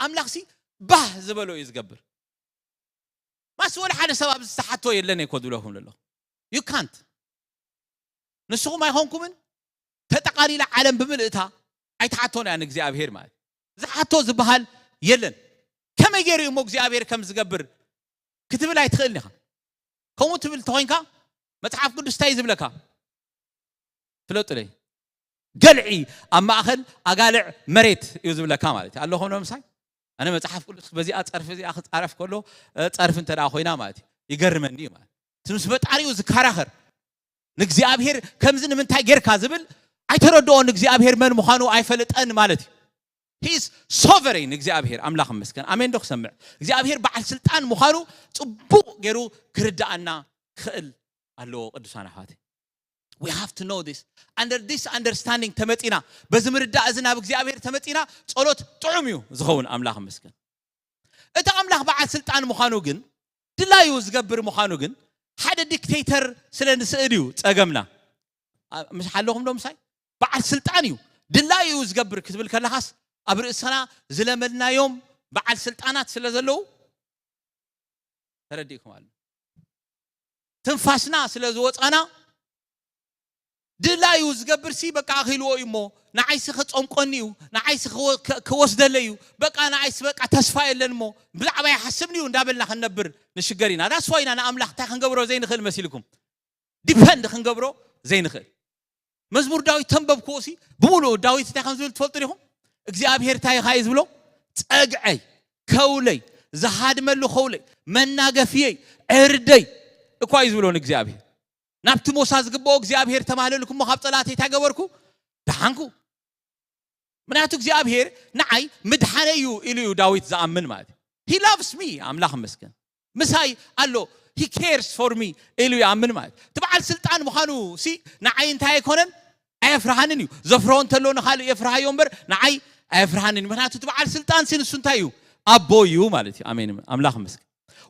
ኣምላኽሲ ባህ ዝበሎ እዩ ዝገብር። ማስ ወላ ሓደ ሰብ ኣብዚ ዝሓቶ የለን እኮ ዝብለኩም ዘሎ። You can't። ንስኹም ኣይኾንኩምን፣ ተጠቓሊላ ዓለም ብምልእታ ኣይትሓቶን እያ ንእግዚኣብሄር ማለት። ዝሓቶ ዝበሃል የለን። ከመይ ገይሩ እዩ እሞ እግዚኣብሄር ከም ዝገብር ክትብል ኣይትኽእልን ኢኻ። ከምኡ ትብል ተኾይንካ፣ መጽሓፍ ቅዱስ እንታይ እዩ ዝብለካ? ገልዒ ኣብ ማእኸል ኣጋልዕ መሬት እዩ ዝብለካ ማለት እዩ። ኣለኹም ዶ ምሳይ? ኣነ መጽሓፍ ቅዱስ በዚኣ ጸርፊ እዚኣ ክጻረፍ ከሎ እ፣ ጸርፊ እንተ ደኣ ኮይና ማለት እዩ ይገርመኒ እዩ ማለት እቲ ምስ ፈጣሪኡ ዝከራኸር ንእግዚኣብሔር ከምዚ ንምንታይ ጌርካ ዝብል ኣይተረድኦን። እግዚኣብሔር መን ምዃኑ ኣይፈልጠን ማለት እዩ። He is sovereign እግዚኣብሔር ኣምላኽ ይመስገን። ኣሜን ዶ ክሰምዕ? እግዚኣብሔር በዓል ስልጣን ምዃኑ ጽቡቕ ገይሩ ክርድኣና ክኽእል ኣለዎ። ቅዱሳን ኣሕዋተይ we have to know this under this understanding ተመጺና በዚ ምርዳእ እዚ ናብ እግዚኣብሔር ተመጺና ጸሎት ጥዑም እዩ ዝኸውን። ኣምላኽ ይመስገን። እቲ ኣምላኽ በዓል ስልጣን ምዃኑ ግን ድላዩ ዝገብር ምዃኑ ግን ሓደ ዲክቴተር ስለ ንስእል እዩ ጸገምና። ኣ- ምስ ሓለኹም ዶ ምሳይ በዓል ስልጣን እዩ ድላዩ እዩ ዝገብር ክትብል ከለኻስ ኣብ ርእስና ዝለመድናዮም በዓል ስልጣናት ስለ ዘለዉ ተረዲእኩም ኣሎ ትንፋስና ስለ ዝወፃና ድላዩ ዝገብር ሲ በቃ ኣኺልዎ እዩ እሞ ንዓይሲ ክፀምቆኒ እዩ ንዓይሲ ክወ- ከ- ክወስደለይ እዩ በቃ ንዓይሲ በቃ ተስፋ የለን እሞ ብዛዕባ ይሓስብኒ እዩ እንዳበልና ክንነብር ንሽገር ኢና that's why ኢና ንኣምላኽ እንታይ ክንገብሮ ዘይንኽእል መሲልኩም depend ክንገብሮ ዘይንኽእል መዝሙር ዳዊት ተንበብክዎ ሲ ብምሉእ ዳዊት እንታይ ከም ዝብል ትፈልጡ ዲኹም እግዚኣብሔር እንታይ ኢኻ እዩ ዝብሎ ፀግዐይ ከውለይ ዝሃድመሉ ከውለይ መናገፍየይ ዕርደይ እኳ እዩ ዝብሎ ንእግዚኣብሔር ናብቲ ሞሳ ዝግብኦ እግዚኣብሔር ተማህለልኩሞ ካብ ፀላእተይ እንታይ ገበርኩ ደሓንኩ ምክንያቱ እግዚኣብሔር ንዓይ ምድሓነ እዩ ኢሉ እዩ ዳዊት ዝኣምን ማለት እዩ he loves me ኣምላኽ መስገን ምሳይ ኣሎ he cares for me ኢሉ ይኣምን ማለት እቲ በዓል ስልጣን ምዃኑ ሲ ንዓይ እንታይ ኣይኮነን ኣየፍርሃንን እዩ ዘፍርሆ እንተሎ ንካልእ የፍርሃዮ እምበር ንዓይ ኣየፍርሃንን እዩ ምክንያቱ እቲ በዓል ስልጣን ሲ ንሱ እንታይ እዩ ኣቦ እዩ ማለት እዩ ኣሜን ኣምላኽ መስገን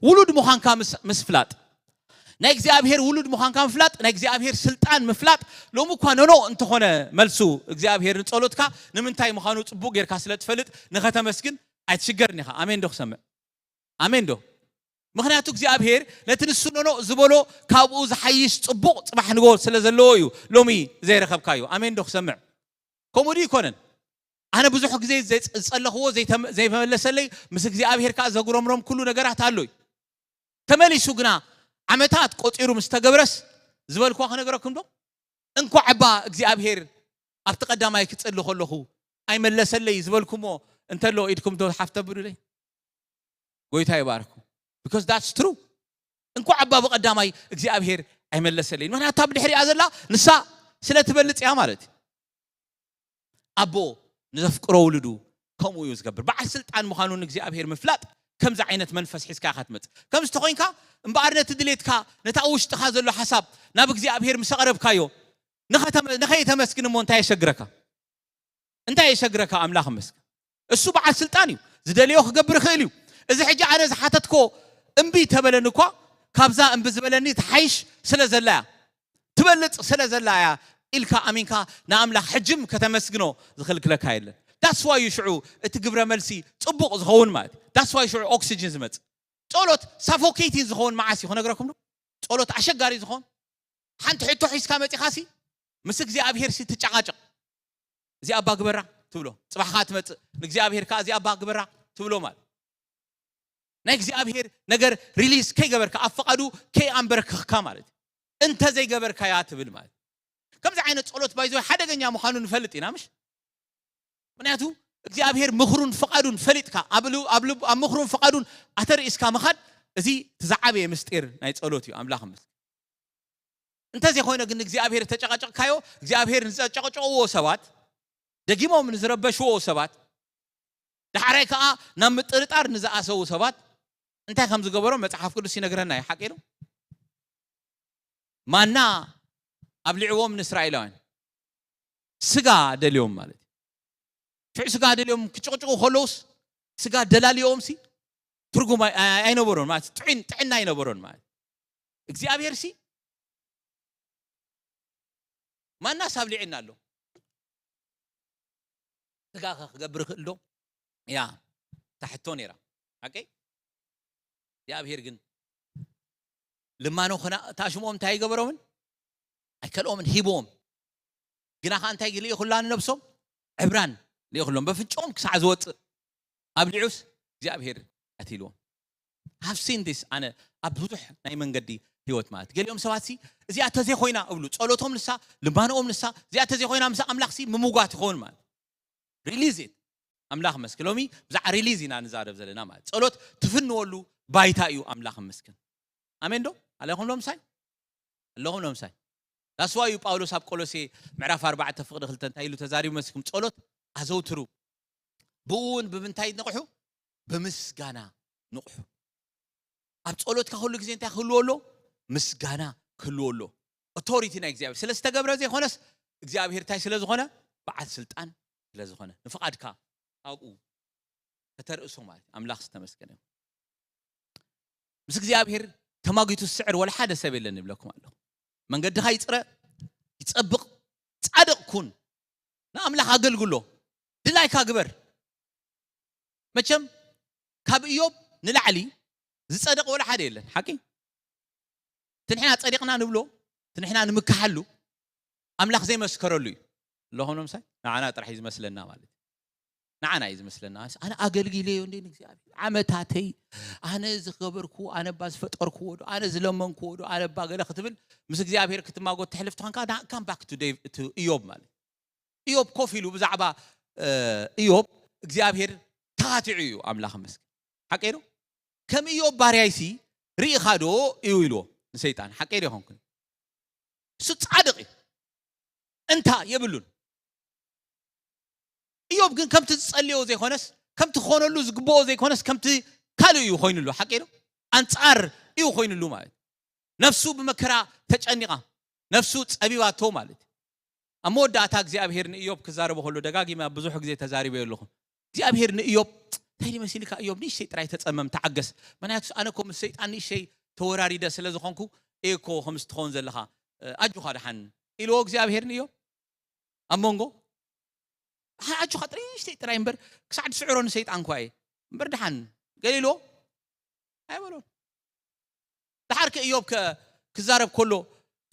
ውሉድ ምዃንካ ምስ- ምስፍላጥ ናይ እግዚኣብሔር ውሉድ ምዃንካ ምፍላጥ ናይ እግዚኣብሔር ስልጣን ምፍላጥ ሎሚ እኳ ነኖ እንተኾነ መልሱ እግዚኣብሔር ንጸሎትካ ንምንታይ ምዃኑ ጽቡቅ ጌርካ ስለ ትፈልጥ ንኸተመስግን ኣይትሽገርን ኢኻ ኣሜን ዶ ክሰምዕ ኣሜን ዶ ምኽንያቱ እግዚኣብሔር ነቲ ንሱ ነኖ ዝበሎ ካብኡ ዝሓይሽ ጽቡቕ ጽባሕ ንጎ ስለ ዘለዎ እዩ ሎሚ ዘይረኸብካዮ ኣሜን ዶ ክሰምዕ ከምኡ ድዩ ይኮነን ኣነ ብዙሕ ግዜ ዝጸለኽዎ ዘይተመለሰለይ ምስ እግዚኣብሔር ከዓ ዘጉረምረም ኩሉ ነገራት ኣሎ እዩ ተመሊሱ ግና ዓመታት ቆፂሩ ምስ ተገብረስ ዝበልክዋ ክነገረኩም ዶ እንኳዕ እባ እግዚኣብሔር ኣብቲ ቀዳማይ ክፅሊ ከለኹ ኣይመለሰለይ ዝበልኩሞ እንተሎ ኢድኩም ዶ ሓፍተብሉለይ ጎይታ ይባርኩም because that's true እንኳዕ እባ ብቀዳማይ እግዚኣብሔር ኣይመለሰለይ ምክንያቱ ኣብ ድሕሪኣ ዘላ ንሳ ስለ ትበልፅ እያ ማለት እዩ ኣቦ ንዘፍቅሮ ውሉዱ ከምኡ እዩ ዝገብር በዓል ስልጣን ምዃኑ ንእግዚኣብሔር ምፍላጥ ከምዚ ዓይነት መንፈስ ሒዝካ ኢኻ ትመፅእ ከምዚ ተኮይንካ እምበኣር ነቲ ድሌትካ ነታ ውሽጥኻ ዘሎ ሓሳብ ናብ እግዚኣብሔር ምስ ኣቕረብካዮ ንኸተመስግን እሞ እንታይ የሸግረካ እንታይ የሸግረካ ኣምላኽ መስገን እሱ በዓል ስልጣን እዩ ዝደለዮ ክገብር ይኽእል እዩ እዚ ሕጂ ኣነ ዝሓተትኮ እምቢ ተበለኒ እኳ ካብዛ እምቢ ዝበለኒ ትሓይሽ ስለ ዘላ እያ ትበልፅ ስለ ዘላ እያ ኢልካ ኣሚንካ ንኣምላኽ ሕጅም ከተመስግኖ ዝኽልክለካ የለን that's why እዩ ሽዑ እቲ ግብረ መልሲ ፅቡቕ ዝኸውን ማለት that's why ሽዑ ኦክሲጅን ዝመፅእ ጸሎት ሳፎኬቲን ዝኸውን መዓስ እዩ ክነግረኩም ዶ ጸሎት ኣሸጋሪ ዝኸውን ሓንቲ ሕቶ ሒዝካ መፂኻሲ ምስ እግዚኣብሔር ሲ ትጨቃጨቕ እዚኣ እባ ግበራ ትብሎ ፅባሕካ ትመፅእ ንእግዚኣብሔር ከዓ እዚኣ እባ ግበራ ትብሎ ማለት ናይ እግዚኣብሔር ነገር ሪሊዝ ከይገበርካ ኣብ ፈቓዱ ከይኣንበረክኽካ ማለት እዩ እንተ ዘይገበርካያ ትብል ማለት ከምዚ ዓይነት ጸሎት ባይዞ ሓደገኛ ምዃኑ ንፈልጥ ኢና ምሽ ምክንያቱ እግዚኣብሔር ምኽሩን ፍቓዱን ፈሊጥካ ኣብ ል- ኣብ ልብ- ኣብ ምኽሩን ፍቓዱን ኣተርእስካ ምኻድ እዚ እቲ ዝዓበየ ምስጢር ናይ ጸሎት እዩ ኣምላኽ ምስ እንተዘይኮይነ ግን እግዚኣብሔር ተጨቃጨቅካዮ እግዚኣብሔር ንዘጨቀጨቅዎ ሰባት ደጊሞም ንዝረበሽዎ ሰባት ዳሕራይ ከዓ ናብ ምጥርጣር ንዝኣሰዉ ሰባት እንታይ ከም ዝገበሮም መፅሓፍ ቅዱስ ይነግረና እዩ ሓቂሉ ማና ኣብሊዕዎም ንእስራኤላውያን ስጋ ደልዮም ማለት እዩ ሽዑ ስጋ ደልዮም ክጭቅጭቁ ከለውስ ስጋ ደላልዮኦም ሲ ትርጉም ኣይ- ኣይ- ኣይነበሮን ማለት ጥዕን ጥዕና ኣይነበሮን ማለት እግዚኣብሔር ሲ ማናስ ኣብሊዕና ኣሎ ስጋ ከ ክገብር ይኽእል ዶ ያ ታሕቶ ነይራ ሓቀይ እግዚኣብሔር ግን ልማኖ ክና- ታሽምኦም እንታይ ኣይገበሮምን ኣይከልኦምን ሂብዎም ግና ከዓ እንታይ ልኢኹላ ንነብሶም ዕብራን ልኢኹሎም በፍንጭኦም ክሳዕ ዝወፅእ ኣብሊዑስ እግዚኣብሔር ቀቲልዎም ሃቭ ሲን ዲስ ኣነ ኣብ ብዙሕ ናይ መንገዲ ህይወት ማለት። ገሊኦም ሰባት ሲ እዚኣ ተዘይኮይና እብሉ፣ ጸሎቶም ንሳ፣ ልማንኦም ንሳ፣ እዚኣ ተዘይኮይና ምስ ኣምላኽ ሲ ምምጓት ይኸውን ማለት። Release it። ኣምላኽ መስክ ሎሚ ብዛዕ ሪሊዝ ኢና ንዛረብ ዘለና ማለት። ጸሎት ትፍንወሉ ባይታ እዩ። ኣምላኽ መስክን። ኣሜን ዶ ኣለኹም ሎምሳይ? ኣለኹም ሎምሳይ? ዳስዋ እዩ ጳውሎስ ኣብ ቆሎሴ ምዕራፍ ኣርባዕተ ፍቕዲ ክልተ እንታይ ኢሉ ተዛሪቡ መስኩም? ጸሎት ኣዘውትሩ፣ ብኡ እውን ብምንታይ ንቕሑ? ብምስጋና ንቕሑ። ኣብ ጸሎትካ ኩሉ ግዜ እንታይ ክህልዎ ኣሎ? ምስጋና ክህልዎ ኣሎ። ኦቶሪቲ ናይ እግዚኣብሔር ስለ ዝተገብረ ዘይኮነስ እግዚኣብሔር እንታይ ስለ ዝኾነ? በዓል ስልጣን ስለ ዝኾነ ንፍቓድካ ኣብኡ ከተርእሶ ማለት እዩ። ኣምላኽ ዝተመስገነ ይሁን። ምስ እግዚኣብሔር ተማጊቱ ዝስዕር ወላ ሓደ ሰብ የለን ይብለኩም ኣለኹ። መንገድኻ ይፅረ፣ ይፀብቕ፣ ጻድቕ ኩን፣ ንኣምላኽ ኣገልግሎ፣ ድላይካ ግበር። መቸም ካብ እዮብ ንላዕሊ ዝጸደቕ ወላ ሓደ የለን። ሓቂ ትንሕና ጸዲቕና ንብሎ ትንሕና ንምክሓሉ ኣምላኽ ዘይመስከረሉ እዩ። ለኾኖም ሳይ ንዓና ጥራሕ እዩ ዝመስለና ማለት እዩ። ንዓና እዩ ዝመስለና። ኣነ ኣገልጊለዮ እንዴ ንእግዚኣብሔር ዓመታተይ፣ ኣነ ዝገበርኩ፣ ኣነ ባ ዝፈጠርኩዎ ዶ፣ ኣነ ዝለመንኩዎ ዶ፣ ኣነ ባ ገለ ክትብል ምስ እግዚኣብሔር ክትማጎት ተሕልፍ ተኾንካ፣ come back to እዮብ ማለት እዩ። እዮብ ኮፍ ኢሉ ብዛዕባ እዮብ እግዚኣብሔር ተኻቲዑ እዩ ኣምላኽ መስገን። ሓቀይ ዶ? ከም እዮብ ባርያይሲ ርኢኻ ዶ እዩ ኢልዎ ንሰይጣን። ሓቀይ ዶ ይኾንኩን? እሱ ጻድቕ እዩ፣ እንታ የብሉን። እዮብ ግን ከምቲ ዝጸልዮ ዘይኮነስ ከምቲ ክኾነሉ ዝግብኦ ዘይኮነስ ከምቲ ካልእ እዩ ኮይኑሉ። ሓቀይ ዶ? ኣንጻር እዩ ኮይኑሉ ማለት። ነፍሱ ብመከራ ተጨኒቓ፣ ነፍሱ ጸቢባቶ ማለት እዩ። ኣብ መወዳእታ እግዚኣብሔር ንእዮብ ክዛረቦ ከሎ ደጋጊመ ኣብ ብዙሕ ግዜ ተዛሪበዮ ኣለኹ። እግዚኣብሔር ንእዮብ እንታይ መሲልካ እዮብ ንእሽተይ ጥራይ ተጸመም፣ ተዓገስ። ምክንያቱ ኣነ ኮ ምስ ሰይጣን ንእሽተይ ተወራሪደ ስለ ዝኾንኩ እየ እኮ ከምዚ ትኸውን ዘለኻ፣ ኣጆኻ ደሓን ኢልዎ እግዚኣብሔር ንእዮብ ኣብ መንጎ ኣጆኻ ጥራይ ንእሽተይ ጥራይ እምበር ክሳዕ ዝስዕሮ ንሰይጣን እኳ እየ እምበር ደሓን ገለ ኢልዎ ኣይበሎን። ደሓር ከ እዮብ ክዛረብ ከሎ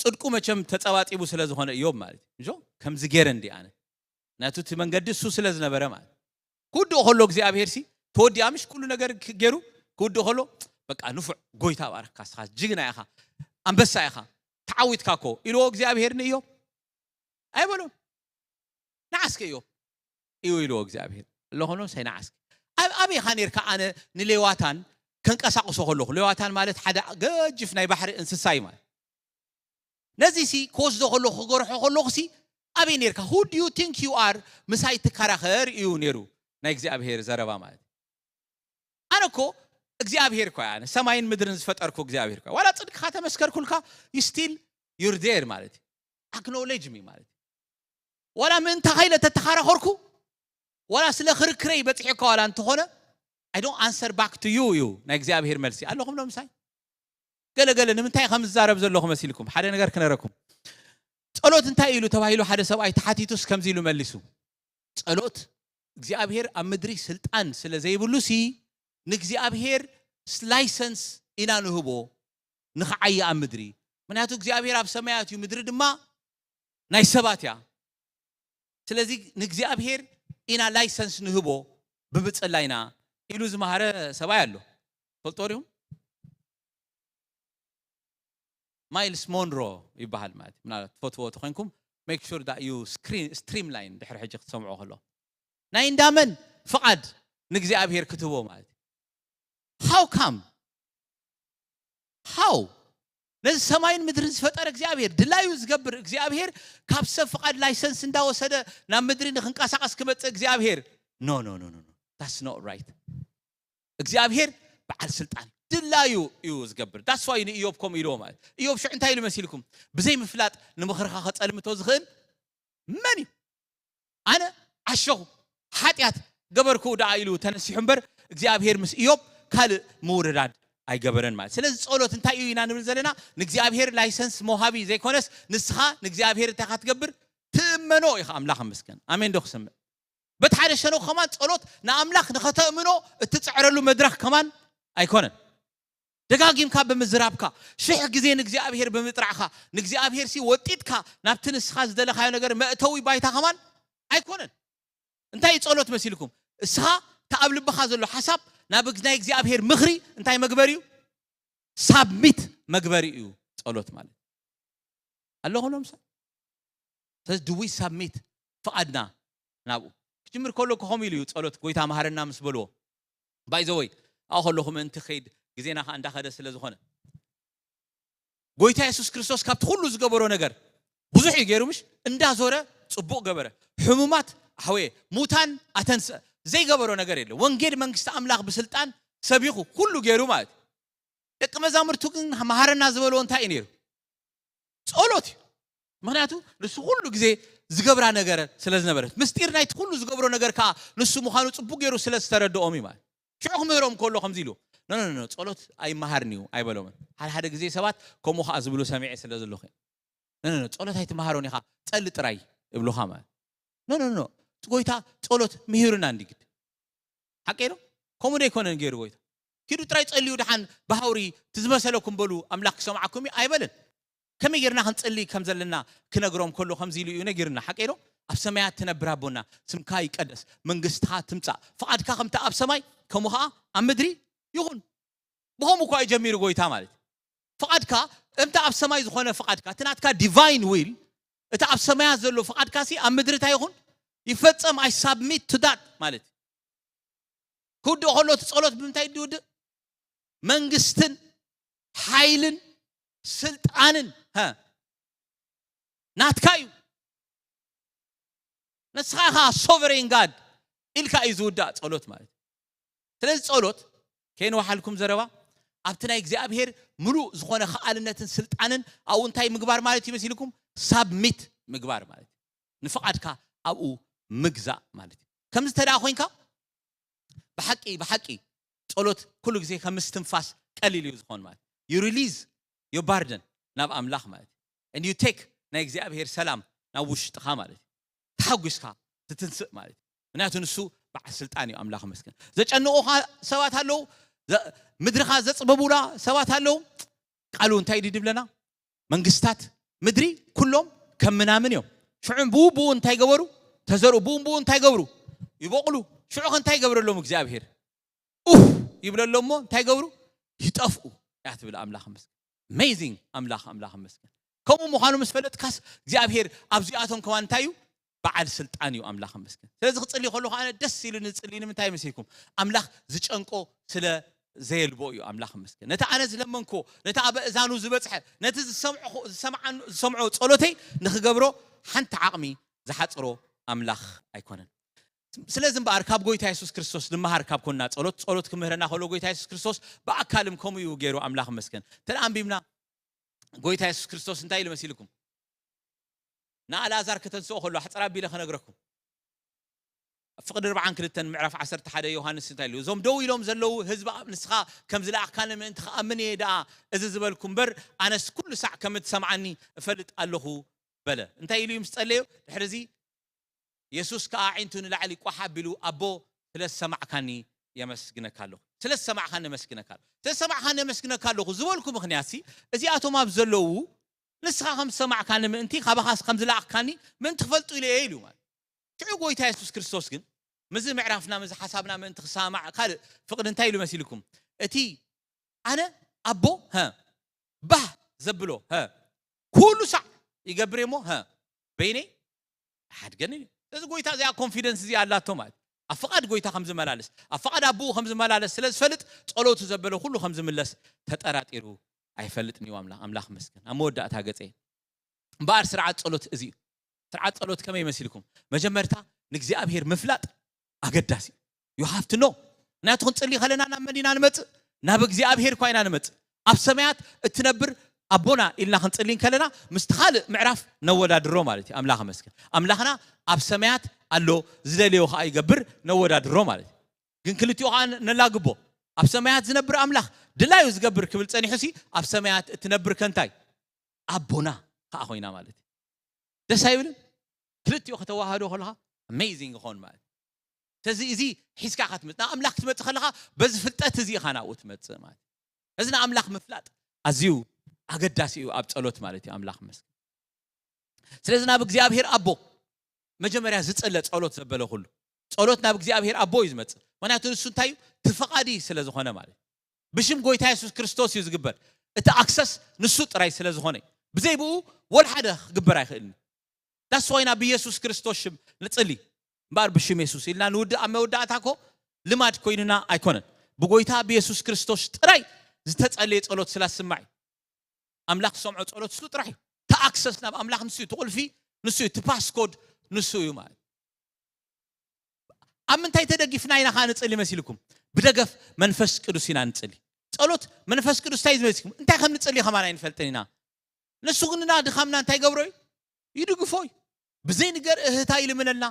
ጽድቁ መቸም ተጸባጺቡ ስለ ዝኾነ እዮብ ማለት እዩ። ከምዚ ገይረ እንዲ ኣነ ናቱ እቲ መንገዲ እሱ ስለ ዝነበረ ማለት ክውድኦ ከሎ እግዚኣብሔር ሲ ተወዲኣ ምሽ ኩሉ ነገር ገይሩ ክውድኦ ከሎ በቃ ንፉዕ ጎይታ ባረካ ስኻ ጅግና ኢኻ ኣንበሳ ኢኻ ተዓዊትካ ኮ ኢልዎ እግዚኣብሔር ንእዮብ ኣይበሎን። ንዓስከ እዮብ እዩ ኢልዎ እግዚኣብሔር ኣለኾኖ ሳይ ንዓስከ ኣብ ኣበይ ኢኻ ነርካ? ኣነ ንሌዋታን ከንቀሳቅሶ ከለኹ ሌዋታን ማለት ሓደ ገጅፍ ናይ ባሕሪ እንስሳ እዩ ማለት ነዚ ሲ ክወስዶ ከለኹ ክገርሖ ከለኹ ሲ ኣበይ ነርካ? Who do you think you are? ምሳይ ትከራኸር እዩ ነይሩ ናይ እግዚኣብሔር ዘረባ ማለት። ኣነ እኮ እግዚኣብሔር እኮ ኣነ ሰማይን ምድርን ዝፈጠርኩ እግዚኣብሔር እኮ ዋላ ጽድቅካ ተመስከርኩልካ you still you're there ማለት እዩ። Acknowledge me ማለት እዩ። ዋላ ምእንታ ከይለ ተተኻራኸርኩ ዋላ ስለ ክርክረይ በፂሑ እኳ ዋላ እንተኾነ I don't answer back to you እዩ ናይ እግዚኣብሔር መልሲ። ኣለኹም ዶ ምሳይ? ገለገለ ንምንታይ ከም ዝዛረብ ዘለኹ መሲልኩም ሓደ ነገር ክነረኩም። ጸሎት እንታይ ኢሉ ተባሂሉ ሓደ ሰብኣይ ተሓቲቱስ ከምዚ ኢሉ መሊሱ። ጸሎት እግዚኣብሔር ኣብ ምድሪ ስልጣን ስለ ዘይብሉ ሲ ንእግዚኣብሔር ላይሰንስ ኢና ንህቦ ንኽዓይ ኣብ ምድሪ። ምክንያቱ እግዚኣብሔር ኣብ ሰማያት እዩ፣ ምድሪ ድማ ናይ ሰባት እያ። ስለዚ ንእግዚኣብሔር ኢና ላይሰንስ ንህቦ ብምጽላይና ኢሉ ዝመሃረ ሰብኣይ ኣሎ። ፈልጦ ዲኹም? ማይልስ ሞንሮ ይበሃል ማለት እዩ። ምናልባት ትፈትዎ ተኮይንኩም make sure that you screen streamline ድሕሪ ሕጂ ክትሰምዖ ከሎ ናይ እንዳመን ፍቓድ ንእግዚኣብሔር ክትህቦ ማለት እዩ። How come? How? ነዚ ሰማይን ምድርን ዝፈጠረ እግዚኣብሔር ድላዩ ዝገብር እግዚኣብሔር ካብ ሰብ ፍቓድ ላይሰንስ እንዳወሰደ ናብ ምድሪ ንክንቀሳቀስ ክመፅእ እግዚኣብሔር no no no no no that's not right። እግዚኣብሔር በዓል ስልጣን ድላዩ እዩ ዝገብር። That's why ንእዮብ ከምኡ ኢልዎ ማለት እዮብ ሽዑ እንታይ ኢሉ መሲልኩም? ብዘይ ምፍላጥ ንምኽርኻ ከጸልምቶ ዝኽእል መን እዩ? ኣነ ዓሸኹ ሓጢኣት ገበርኩ ደኣ ኢሉ ተነሲሑ እምበር እግዚኣብሔር ምስ እዮብ ካልእ ምውርዳድ ኣይገበረን ማለት። ስለዚ ጸሎት እንታይ እዩ ኢና ንብል ዘለና? ንእግዚኣብሔር ላይሰንስ መውሃቢ ዘይኮነስ ንስኻ ንእግዚኣብሔር እንታይ ኢኻ ትገብር? ትእመኖ ኢኻ። ኣምላኽ ይመስገን። ኣሜን ዶ ክሰምዕ? በቲ ሓደ ሸነኹ ከማን ጸሎት ንኣምላኽ ንኸተእምኖ እትጽዕረሉ መድረኽ ከማን ኣይኮነን። ደጋጊምካ ብምዝራብካ ሽሕ ግዜ ንእግዚኣብሔር ብምጥራዕካ ንእግዚኣብሔር ሲ ወጢጥካ ናብቲ ንስኻ ዝደለኻዮ ነገር መእተዊ ባይታ ከማን ኣይኮነን። እንታይ እዩ ጸሎት መሲልኩም? እስኻ እቲ ኣብ ልብኻ ዘሎ ሓሳብ ናብ ናይ እግዚኣብሔር ምኽሪ እንታይ መግበር እዩ? ሳብሚት መግበሪ እዩ ጸሎት ማለት ኣለኹ ሎም ሰብ ስለዚ ድዊ ሳብሚት ፍቓድና ናብኡ ክጅምር ከሎ ክኸም ኢሉ እዩ ጸሎት ጎይታ መሃረና ምስ በልዎ ባይዘወይ ኣብኡ ከለኹ ምእንቲ ከይድ ግዜና ከዓ እንዳኸደ ስለ ዝኾነ ጎይታ የሱስ ክርስቶስ ካብቲ ኩሉ ዝገበሮ ነገር ብዙሕ እዩ ገይሩ ምሽ እንዳዞረ ጽቡቕ ገበረ ሕሙማት ኣሕወየ ሙታን ኣተንስአ ዘይገበሮ ነገር የለ ወንጌል መንግስቲ ኣምላኽ ብስልጣን ሰቢኹ ኩሉ ገይሩ ማለት እዩ ደቂ መዛሙርቱ ግን መሃረና ዝበልዎ እንታይ እዩ ነይሩ ጸሎት እዩ ምክንያቱ ንሱ ኩሉ ግዜ ዝገብራ ነገር ስለ ዝነበረት ምስጢር ናይቲ ኩሉ ዝገብሮ ነገር ከዓ ንሱ ምዃኑ ፅቡቅ ገይሩ ስለ ዝተረድኦም እዩ ማለት ሽዑ ክምህሮም ከሎ ከምዚ ኢሉ ኖ ኖ ኖ ጸሎት ኣይመሃርን እዩ ኣይበሎምን ሓደ ሓደ ግዜ ሰባት ከምኡ ከዓ ዝብሉ ሰሚዐ ስለ ዘለኹ ኖ ኖ ኖ ጸሎት ኣይትመሃሮን ኢኻ ጸሊ ጥራይ እብሉኻ ማለት ኖ ኖ ኖ ጎይታ ጸሎት ምሂሩና እንዲግድ ሓቀ ዶ ከምኡ ዶ ኣይኮነን ገይሩ ጎይታ ኪዱ ጥራይ ጸልዩ ደሓን ብሃውሪ ትዝመሰለኩም በሉ ኣምላኽ ክሰምዓኩም እዩ ኣይበልን ከመይ ጌርና ክንጽሊ ከም ዘለና ክነግሮም ከሎ ከምዚ ኢሉ እዩ ነጊርና ሓቀ ዶ ኣብ ሰማያት ትነብር ኣቦና ስምካ ይቀደስ መንግስትኻ ትምጻእ ፍቓድካ ከምታ ኣብ ሰማይ ከምኡ ኸዓ ኣብ ምድሪ ይኹን ብኸምኡ እኳ እዩ ጀሚሩ ጎይታ ማለት ፍቓድካ እምታ ኣብ ሰማይ ዝኾነ ፍቓድካ እቲ ናትካ ዲቫይን ዊል እቲ ኣብ ሰማያት ዘሎ ፍቓድካ ሲ ኣብ ምድሪ እንታይ ይኹን ይፈጸም I submit to that ማለት ክውድእ ከሎ እቲ ጸሎት ብምንታይ ድውድእ መንግስትን ሓይልን ስልጣንን ናትካ እዩ ንስኻ ኢኻ sovereign God ኢልካ እዩ ዝውዳእ ጸሎት ማለት ስለዚ ጸሎት ከይንወሓልኩም ዘረባ ኣብቲ ናይ እግዚኣብሄር ምሉእ ዝኾነ ከኣልነትን ስልጣንን ኣብኡ እንታይ ምግባር ማለት እዩ መሲልኩም ሳብሚት ምግባር ማለት እዩ ንፍቓድካ ኣብኡ ምግዛእ ማለት እዩ ከምዚ ተደኣ ኮይንካ ብሓቂ ብሓቂ ጸሎት ኩሉ ግዜ ከም ምስትንፋስ ቀሊል እዩ ዝኾን ማለት you release your burden ናብ ኣምላኽ ማለት and you take ናይ እግዚኣብሄር ሰላም ናብ ውሽጥኻ ማለት እዩ ተሓጒስካ ትትንስእ ማለት እዩ ምክንያቱ ንሱ በዓል ስልጣን እዩ ኣምላኽ መስገን ዘጨንቑኻ ሰባት ኣለዉ ምድርኻ ዘፅበቡላ ሰባት ኣለዉ ቃሉ እንታይ ድድብለና መንግስታት ምድሪ ኩሎም ከም ምናምን እዮም ሽዑ ብኡ ብኡ እንታይ ገበሩ ተዘርኡ ብኡ ብኡ እንታይ ገብሩ ይበቕሉ ሽዑ እንታይ ገብረሎም እግዚኣብሄር ኡፍ ይብለሎም እሞ እንታይ ገብሩ ይጠፍኡ እያ ትብል ኣምላኽ መስገን amazing ኣምላኽ ኣምላኽ መስገን ከምኡ ምዃኑ ምስ ፈለጥካስ እግዚኣብሄር ኣብዚኣቶም ከማን እንታይ እዩ በዓል ስልጣን እዩ ኣምላኽ መስገን ስለዚ ክፅሊ ከለኹ ኣነ ደስ ኢሉ ንፅሊ ንምንታይ መሲልኩም ኣምላኽ ዝጨንቆ ስለ ዘየልቦ እዩ ኣምላኽ መስገን ነቲ ኣነ ዝለመንኮ ነቲ ኣብ እዛኑ ዝበፅሐ ነቲ ዝሰምዖ ጸሎተይ ንክገብሮ ሓንቲ ዓቕሚ ዝሓፅሮ ኣምላኽ ኣይኮነን ስለዚ እምበኣር ካብ ጎይታ የሱስ ክርስቶስ ንመሃር ካብ ኮንና ጸሎት ጸሎት ክምህረና ከሎ ጎይታ የሱስ ክርስቶስ ብኣካልም ከምኡ እዩ ገይሩ ኣምላኽ መስገን ተደኣ ኣንቢብና ጎይታ የሱስ ክርስቶስ እንታይ ኢሉ መሲልኩም ንኣልኣዛር ከተንስኦ ከሎ ኣሕፅር ኣቢለ ክነግረኩም ኣብ ፍቕዲ ርብዓን ክልተን ምዕራፍ ዓሰርተ ሓደ ዮሃንስ እንታይ ኢሉ እዞም ደው ኢሎም ዘለዉ ህዝቢ ንስኻ ከም ዝለኣኽካኒ ምእንቲ ክኣምን እየ ደኣ እዚ ዝበልኩ እምበር ኣነስ ኩሉ ሳዕ ከም እትሰምዓኒ እፈልጥ ኣለኹ በለ እንታይ ኢሉ እዩ ምስ ጸለዮ ድሕርዚ የሱስ ከኣ ኣዒንቱ ንላዕሊ ቋሕ ኣቢሉ ኣቦ ስለ ዝሰማዕካኒ የመስግነካ ኣለኹ ስለ ዝሰማዕካኒ የመስግነካ ኣለኹ ስለ ዝሰማዕካኒ የመስግነካ ኣለኹ ዝበልኩ ምኽንያት ሲ እዚኣቶም ኣብ ዘለዉ ንስኻ ከም ዝሰማዕካኒ ምእንቲ ካባኻስ ከም ዝለኣኽካኒ ምእንቲ ክፈልጡ ኢለ እየ ኢሉ ማለት ሽዑ ጎይታ የሱስ ክርስቶስ ግን ምዚ ምዕራፍና ምዚ ሓሳብና ምእንቲ ክሰማዕ ካልእ ፍቕዲ እንታይ ኢሉ መሲልኩም እቲ ኣነ ኣቦ ሀ ባህ ዘብሎ ሀ ኩሉ ሳዕ ይገብር እሞ ሀ በይነይ ሓድገኒ እዩ እዚ ጎይታ እዚኣ ኮንፊደንስ እዚኣ ኣላቶ ማለት ኣብ ፍቓድ ጎይታ ከም ዝመላለስ ኣብ ፍቓድ ኣቦኡ ከም ዝመላለስ ስለ ዝፈልጥ ጸሎቱ ዘበለ ኩሉ ከም ዝምለስ ተጠራጢሩ ኣይፈልጥን እዩ ኣምላኽ ኣምላኽ መስገን ኣብ መወዳእታ ገጸ እምበኣር ስርዓት ጸሎት እዚ እዩ ስርዓት ጸሎት ከመይ መሲልኩም መጀመርታ ንእግዚኣብሔር ምፍላጥ ኣገዳሲ እዩ you have to know ምክንያቱ ክንጽሊ ከለና ናብ መን ኢና ንመጽእ ናብ እግዚኣብሔር እኳ ኢና ንመጽእ ኣብ ሰማያት እትነብር ኣቦና ኢልና ክንጽሊ ከለና ምስቲ ካልእ ምዕራፍ ነወዳድሮ ማለት እዩ ኣምላኽ መስገን ኣምላኽና ኣብ ሰማያት ኣሎ ዝደልዮ ከዓ ይገብር ነወዳድሮ ማለት እዩ ግን ክልቲኡ ከዓ ነላግቦ ኣብ ሰማያት ዝነብር ኣምላኽ ድላዩ ዝገብር ክብል ጸኒሑ ሲ ኣብ ሰማያት እትነብር ከንታይ ኣቦና ከዓ ኮይና ማለት እዩ ደስ ኣይብልን ክልቲኡ ከተዋህዶ ከለካ amazing ይኸውን ማለት እዩ ስለዚ እዚ ሒዝካ ክትመጽእ ናብ ኣምላኽ ክትመጽእ ከለካ በዚ ፍልጠት እዚ ኢኻ ናብኡ ትመጽእ ማለት እዩ እዚ ንኣምላኽ ምፍላጥ ኣዝዩ ኣገዳሲ እዩ ኣብ ጸሎት ማለት እዩ ኣምላኽ መስገን ስለዚ ናብ እግዚኣብሔር ኣቦ መጀመርያ ዝጽለ ጸሎት ዘበለ ኩሉ ጸሎት ናብ እግዚኣብሔር ኣቦ እዩ ዝመጽእ ምክንያቱ ንሱ እንታይ እዩ ትፈቓዲ ስለ ዝኾነ ማለት እዩ ብሽም ጎይታ የሱስ ክርስቶስ እዩ ዝግበር እቲ ኣክሰስ ንሱ ጥራይ ስለ ዝኾነ እዩ። ብዘይ ብኡ ወላ ሓደ ክግበር ኣይኽእልን እዩ። ዳስ ዋይና ብየሱስ ክርስቶስ ሽም ንጽሊ እምበኣር ብሽም የሱስ ኢልና ንውድእ ኣብ መወዳእታ እኮ ልማድ ኮይንና ኣይኮነን። ብጎይታ ብየሱስ ክርስቶስ ጥራይ ዝተጸለየ ጸሎት ስላስማዕ እዩ። ኣምላኽ ዝሰምዖ ጸሎት ንሱ ጥራሕ እዩ። ተኣክሰስ ናብ ኣምላኽ ንሱ እዩ፣ ትቑልፊ ንሱ እዩ፣ ትፓስኮድ ንሱ እዩ ማለት። ኣብ ምንታይ ተደጊፍና ኢና ከዓ ንጽሊ መሲልኩም? ብደገፍ መንፈስ ቅዱስ ኢና ንጽሊ። ጸሎት መንፈስ ቅዱስ እንታይ እዩ ዝመሲልኩም? እንታይ ከም ንጽሊ ከማን ኣይንፈልጥን ኢና። ንሱ ግንና ድኻምና እንታይ ገብሮ እዩ? ይድግፎ እዩ። ብዘይ ንገር እህታ ይልምነልና።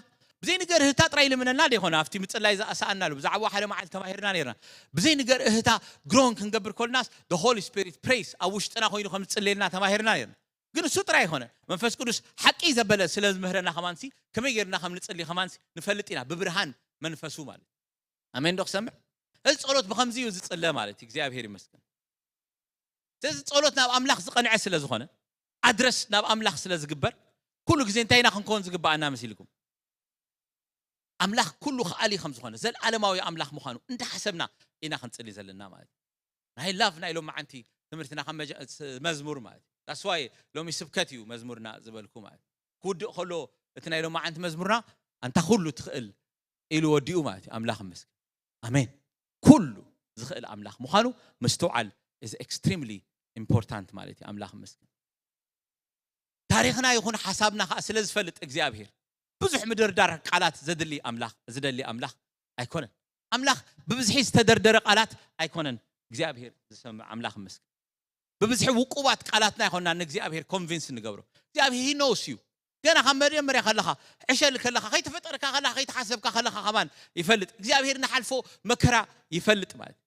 ብዘይ ንገር እህታ ጥራይ ይልምነልና ዶ ይኾነ? ኣብቲ ምጽላይ ዝኣሰኣናሉ ብዛዕባ ሓደ መዓልቲ ተማሂርና ነርና። ብዘይ ንገር እህታ ግሮን ክንገብር ኮልናስ the Holy Spirit prays ኣብ ውሽጥና ኮይኑ ከም ዝጽለየልና ተማሂርና ነርና። ግን እሱ ጥራይ ይኾነ መንፈስ ቅዱስ ሓቂ ዘበለ ስለ ዝምህረና ከማንሲ ከመይ ጌርና ከም ንጽሊ ከማንሲ ንፈልጥ ኢና ብብርሃን መንፈሱ ማለት። ኣሜን ዶ ክሰምዕ? እዚ ጸሎት ብኸምዚ እዩ ዝጽለ ማለት እዩ። እግዚኣብሔር ይመስገን። ስለዚ ጸሎት ናብ ኣምላኽ ዝቐንዐ ስለ ዝኾነ ኣድረስ ናብ ኣምላኽ ስለ ዝግበር ኩሉ ግዜ እንታይ ኢና ክንከውን ዝግባኣና መሲልኩም? ኣምላኽ ኩሉ ከኣሊ ከም ዝኾነ ዘለዓለማዊ ኣምላኽ ምዃኑ እንዳሓሰብና ኢና ክንጽሊ ዘለና ማለት እዩ። ናይ ላቭ ናይ ሎማዓንቲ ትምህርትና ከም መጀ- ስ- መዝሙር ማለት እዩ። ዳስዋይ ሎሚ ስብከት እዩ መዝሙርና ዝበልኩ ማለት እዩ። ክውድእ ከሎ እቲ ናይ ሎማዓንቲ መዝሙርና ኣንታ ኩሉ ትኽእል ኢሉ ወዲኡ ማለት እዩ። ኣምላኽ ይመስገን። ኣሜን። ኩሉ ዝኽእል ኣምላኽ ምዃኑ ምስትውዓል is extremely important ማለት እዩ። ኣምላኽ ይመስገን። ታሪኽና ይኹን ሓሳብና ከዓ ስለ ዝፈልጥ እግዚኣብሔር ብዙሕ ምድርዳር ቃላት ዘድሊ ኣምላኽ ዝደሊ ኣምላኽ ኣይኮነን። ኣምላኽ ብብዝሒ ዝተደርደረ ቃላት ኣይኮነን እግዚኣብሔር ዝሰምዕ። ኣምላኽ ይመስገን። ብብዝሒ ውቁባት ቃላትና ይኮንና ንእግዚኣብሔር ኮንቪንስ ንገብሮ። እግዚኣብሔር ሂ ኖውስ እዩ። ገና ካብ መጀመርያ ከለኻ ዕሸል ከለኻ ከይተፈጠርካ ከለኻ ከይተሓሰብካ ከለኻ ከማን ይፈልጥ እግዚኣብሔር። ንሓልፎ መከራ ይፈልጥ ማለት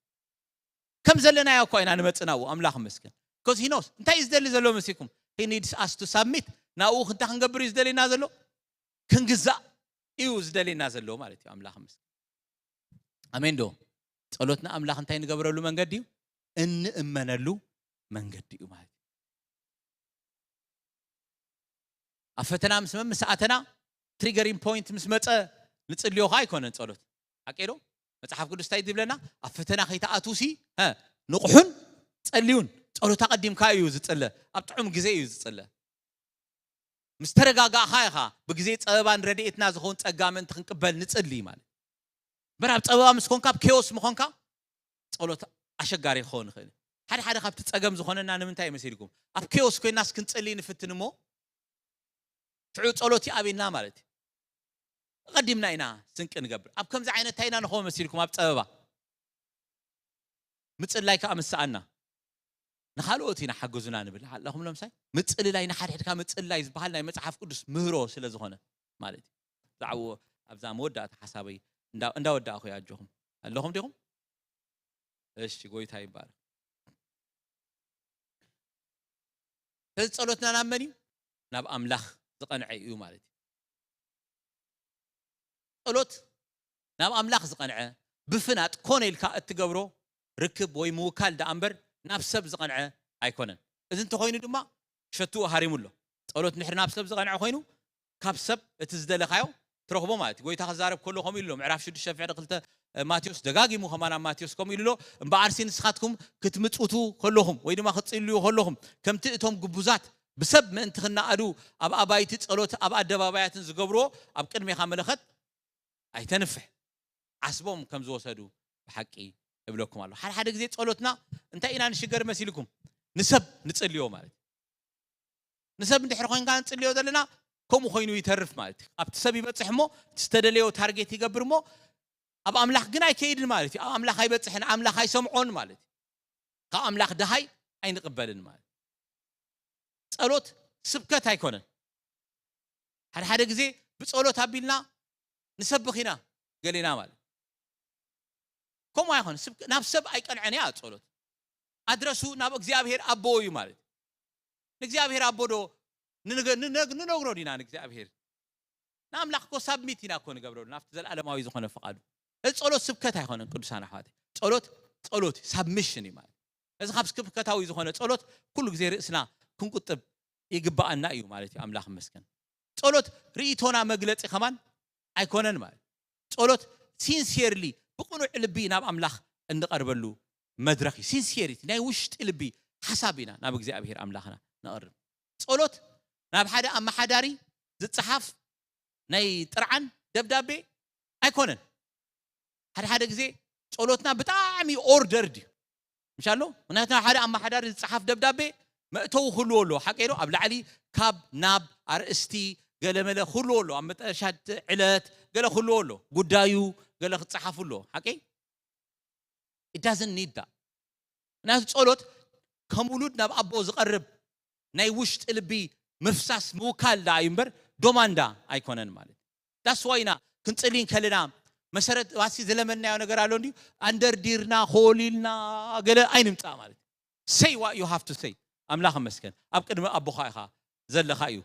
ከም ዘለናዮ እኳ ኢና ንመጽእ ናብኡ። ኣምላኽ ይመስገን። ኮዝ ሂ ኖውስ እንታይ እዩ ዝደሊ ዘሎ መሲልኩም? He needs us to submit። ናብኡ ክንታ ክንገብር እዩ ዝደልየና ዘሎ? ክንግዛእ እዩ ዝደልየና ዘሎ ማለት እዩ። ኣምላኽ ይመስገን። ኣሜን ዶ? ጸሎትና ኣምላኽ እንታይ ንገብረሉ መንገዲ እዩ? እንእመነሉ መንገዲ እዩ ማለት እዩ። ኣብ ፈተና ምስ ምስ ኣተና ትሪገሪንግ ፖይንት ምስ መጸ ንጽልዮ ኸዓ ኣይኮነን ጸሎት። ሓቂ ዶ? መጽሓፍ ቅዱስ እንታይ ዝብለና? ኣብ ፈተና ከይትኣትዉ ሲ ሀ፣ ንቕሑን ጸልዩን። ጸሎት ኣቐዲምካ እዩ ዝጽለ። ኣብ ጥዑም ግዜ እዩ ዝጽለ። ምስ ተረጋጋእኻ ኢኻ ብግዜ ጸበባን ረድኤትና ዝኸውን ጸጋ ምእንቲ ክንቅበል ንጽሊ ማለት። እምበር ኣብ ጸበባ ምስ ኮንካ ኣብ ኬዎስ ምኾንካ ጸሎት ኣሸጋሪ ክኸውን ይኽእል። ሓደ ሓደ ካብቲ ጸገም ዝኾነና ንምንታይ መሲልኩም? ኣብ ኬዎስ ኮይናስ ክንጽሊ ንፍትን እሞ ሽዑ ጸሎት ይኣብየና ማለት እዩ። ቀዲምና ኢና ስንቂ ንገብር። ኣብ ከምዚ ዓይነት እንታይ ኢና ንኸውን መሲልኩም? ኣብ ጸበባ ምጽላይ ከዓ ምስ ሰኣና ንኻልኦት ኢና ሓግዙና ንብል ኣለኹም። ሎምሳይ ምጽልላይ ንሓድሕድካ ምጽልላይ ዝበሃል ናይ መጽሓፍ ቅዱስ ምህሮ ስለ ዝኾነ ማለት እዩ። ዛዕባኡ ኣብዛ መወዳእታ ሓሳበይ እንዳ- እንዳወዳእኹ እየ። ኣጆኹም ኣለኹም ዲኹም? እሺ፣ ጎይታ ይባረክ። ስለዚ ጸሎትና ናብ መን እዩ? ናብ ኣምላኽ ዝቐንዐ እዩ ማለት እዩ። ጸሎት ናብ ኣምላኽ ዝቐንዐ ብፍናጥ ኮነ ኢልካ እትገብሮ ርክብ ወይ ምውካል ደኣ እምበር ናብ ሰብ ዝቐንዐ ኣይኮነን። እዚ እንተኾይኑ ድማ ሸትኡ ሃሪሙ ኣሎ። ጸሎት እንድሕር ናብ ሰብ ዝቐንዐ ኮይኑ ካብ ሰብ እቲ ዝደለኻዮ ትረኽቦ ማለት እዩ። ጎይታ ክዛረብ ከሎ ከምኡ ኢሉ ኣሎ። ምዕራፍ ሽዱሽተ ፍቕዲ ክልተ ማቴዎስ ደጋጊሙ ከማን ኣብ ማቴዎስ ከምኡ ኢሉ ኣሎ። እምበኣርሲ ንስኻትኩም ክትምጽውቱ ከለኹም ወይ ድማ ክትጽልዩ ከለኹም ከምቲ እቶም ግቡዛት ብሰብ ምእንቲ ክነኣዱ ኣብ ኣባይቲ ጸሎት ኣብ ኣደባባያትን ዝገብርዎ ኣብ ቅድሜኻ መለኸት ኣይተንፍሕ። ዓስቦም ከም ዝወሰዱ ብሓቂ እብለኩም ኣሎ። ሓደ ሓደ ግዜ ጸሎትና እንታይ ኢና ንሽገር መሲልኩም? ንሰብ ንጽልዮ ማለት እዩ። ንሰብ እንድሕር ኮይንካ ንጽልዮ ዘለና ከምኡ ኮይኑ ይተርፍ ማለት እዩ። ኣብቲ ሰብ ይበጽሕ እሞ እቲ ዝተደለዮ ታርጌት ይገብር እሞ ኣብ ኣምላኽ ግን ኣይከይድን ማለት እዩ። ኣብ ኣምላኽ ኣይበጽሕን፣ ኣምላኽ ኣይሰምዖን ማለት እዩ። ካብ ኣምላኽ ደሃይ ኣይንቕበልን ማለት እዩ። ጸሎት ስብከት ኣይኮነን። ሓደ ሓደ ግዜ ብጸሎት ኣቢልና ንሰብኽ ኢና ገሊና ማለት ከምኡ ኣይኮነ። ስብ- ናብ ሰብ ኣይቀንዐን እያ ጸሎት። ኣድረሱ ናብ እግዚኣብሔር ኣቦ እዩ ማለት። ንእግዚኣብሔር ኣቦ ዶ ንነገ- ንነግ- ንነግሮ ዲና ንእግዚኣብሔር? ንኣምላኽ እኮ ሳብሚት ኢና እኮ ንገብረሉ ናብቲ ዘለዓለማዊ ዝኾነ ፍቓዱ። እዚ ጸሎት ስብከት ኣይኮነን ቅዱሳን ኣሕዋት። ጸሎት ጸሎት ሳብሚሽን እዩ ማለት። እዚ ካብ ስብከታዊ ዝኾነ ጸሎት ኩሉ ግዜ ርእስና ክንቁጥብ ይግባኣና እዩ ማለት እዩ። ኣምላኽ ይመስገን። ጸሎት ርእይቶና መግለጺ ከማን ኣይኮነን ማለት። ጸሎት ሲንሲየርሊ ብቕኑዕ ልቢ ናብ ኣምላኽ እንቐርበሉ መድረኽ እዩ። ሲንሲየሪቲ ናይ ውሽጢ ልቢ ሓሳብ ኢና ናብ እግዚኣብሔር ኣምላኽና ነቕርብ። ጸሎት ናብ ሓደ ኣመሓዳሪ ዝጸሓፍ ናይ ጥርዓን ደብዳቤ ኣይኮነን። ሓደ ሓደ ግዜ ጸሎትና ብጣዕሚ ኦርደርድ እዩ። ምሻሎ ምክንያቱ ናብ ሓደ ኣመሓዳሪ ዝጸሓፍ ደብዳቤ መእተዊ ክህልዎ ኣለዎ። ሓቀይ ዶ? ኣብ ላዕሊ ካብ ናብ ኣርእስቲ ገለመለ ክህልዎ ኣለዎ። ኣብ መጠረሻ ዕለት ገለ ክህልዎ ኣለዎ። ጉዳዩ ገለ ክጸሓፉ ኣለዎ። ሓቀይ? It doesn't need that። ምክንያቱ ጸሎት ከም ውሉድ ናብ ኣቦ ዝቐርብ ናይ ውሽጢ ልቢ ምፍሳስ ምውካል ደኣ እዩ እምበር ዶማንዳ ኣይኮነን ማለት እዩ። ዳስዋይና ክንጽሊ እንከለና መሰረት ዋሲ ዝለመናዮ ነገር ኣሎ እንዲዩ። ኣንደርዲርና ኮሊልና ገለ ኣይንምጻእ ማለት እዩ። Say what you have to say። ኣምላኽ መስከን ኣብ ቅድሚ ኣቦኻ ኢኻ ዘለኻ እዩ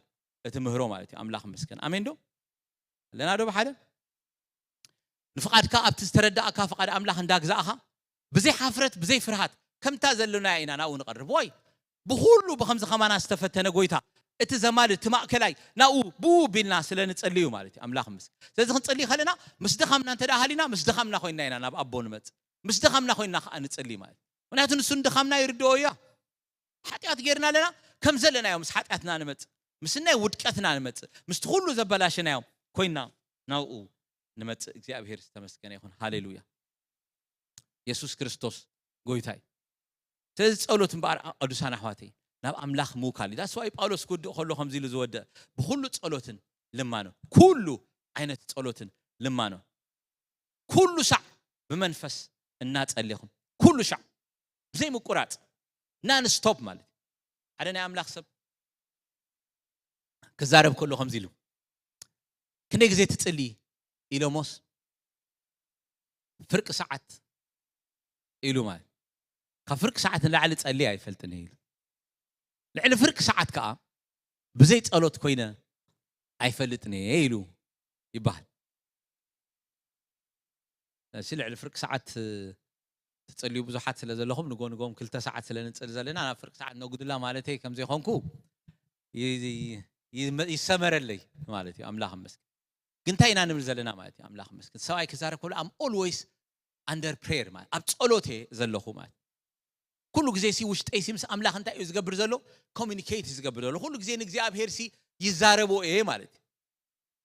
እቲ ምህሮ ማለት እዩ። ኣምላኽ መስከን። ኣሜን ዶ? ኣለና ዶ ብሓደ? ንፍቓድካ ኣብቲ ዝተረዳእካ ፍቓድ ኣምላኽ እንዳግዛእኻ ብዘይ ሓፍረት ብዘይ ፍርሃት ከምታ ዘለና ኢና ናብኡ ንቐርብ። ወይ ብኹሉ ብኸምዚ ከማና ዝተፈተነ ጎይታ እቲ ዘማል እቲ ማእከላይ ናብኡ ብኡ ቢልና ስለ ንጸልዩ ማለት እዩ። ኣምላኽ ምስ ስለዚ ክንጸልይ ከለና ምስ ድኻምና እንተ ደኣ ሃሊና ምስ ድኻምና ኮይንና ኢና ናብ ኣቦ ንመጽእ። ምስ ድኻምና ኮይንና ከኣ ንጸልይ ማለት እዩ። ምክንያቱ ንሱ ንድኻምና ይርድኦ እያ። ሓጢኣት ጌርና ኣለና ከም ዘለናዮ ምስ ሓጢኣትና ንመጽእ፣ ምስ ናይ ውድቀትና ንመጽእ፣ ምስቲ ኩሉ ዘበላሸናዮ ኮይንና ናብኡ ንመጽእ። እግዚኣብሔር ዝተመስገነ ይኹን። ሃሌሉያ። የሱስ ክርስቶስ ጎይታ እዩ። ስለዚ ጸሎት እምበኣር ቅዱሳን ኣሕዋተይ ናብ ኣምላኽ ምውካል እዩ። ዳስዋይ ጳውሎስ ክውድእ ከሎ ከምዚ ኢሉ ዝወደእ ብኹሉ ጸሎትን ልማኖ፣ ኩሉ ዓይነት ጸሎትን ልማኖ ኩሉ ሻዕ ብመንፈስ እናጸሌኹም ኩሉ ሻዕ ብዘይ ምቁራጽ ናን ስቶፕ ማለት እዩ። ሓደ ናይ ኣምላኽ ሰብ ክዛረብ ከሎ ከምዚ ኢሉ ክንደይ ግዜ ትጽሊ ኢሎሞስ ፍርቂ ሰዓት ኢሉ ማለት ካብ ፍርቂ ሰዓት ንላዕሊ ጸሊ ኣይፈልጥን ኢሉ ልዕሊ ፍርቂ ሰዓት ከዓ ብዘይ ጸሎት ኮይነ ኣይፈልጥን እየ ኢሉ ይበሃል። እሺ ልዕሊ ፍርቂ ሰዓት ትጸልዩ ብዙሓት ስለ ዘለኹም ንጎ ንጎም ክልተ ሰዓት ስለ ንጽል ዘለና ናብ ፍርቂ ሰዓት ነጉድላ ማለተይ ከም ዘይኮንኩ ይሰመረለይ ማለት እዩ። ኣምላኽ መስገን። ግን እንታይ ኢና ንብል ዘለና ማለት እዩ? ኣምላኽ መስገን። ሰብኣይ ክዛረብ ከሎ I'm always under prayer ማለት ኣብ ጸሎት እየ ዘለኹ ማለት ኩሉ ግዜ ሲ ውሽጠይ ሲ ምስ ኣምላኽ እንታይ እዩ ዝገብር ዘሎ? ኮሚኒኬት እዩ ዝገብር ዘሎ። ኩሉ ግዜ ንእግዚኣብሔር ሲ ይዛረቦ እየ ማለት እዩ።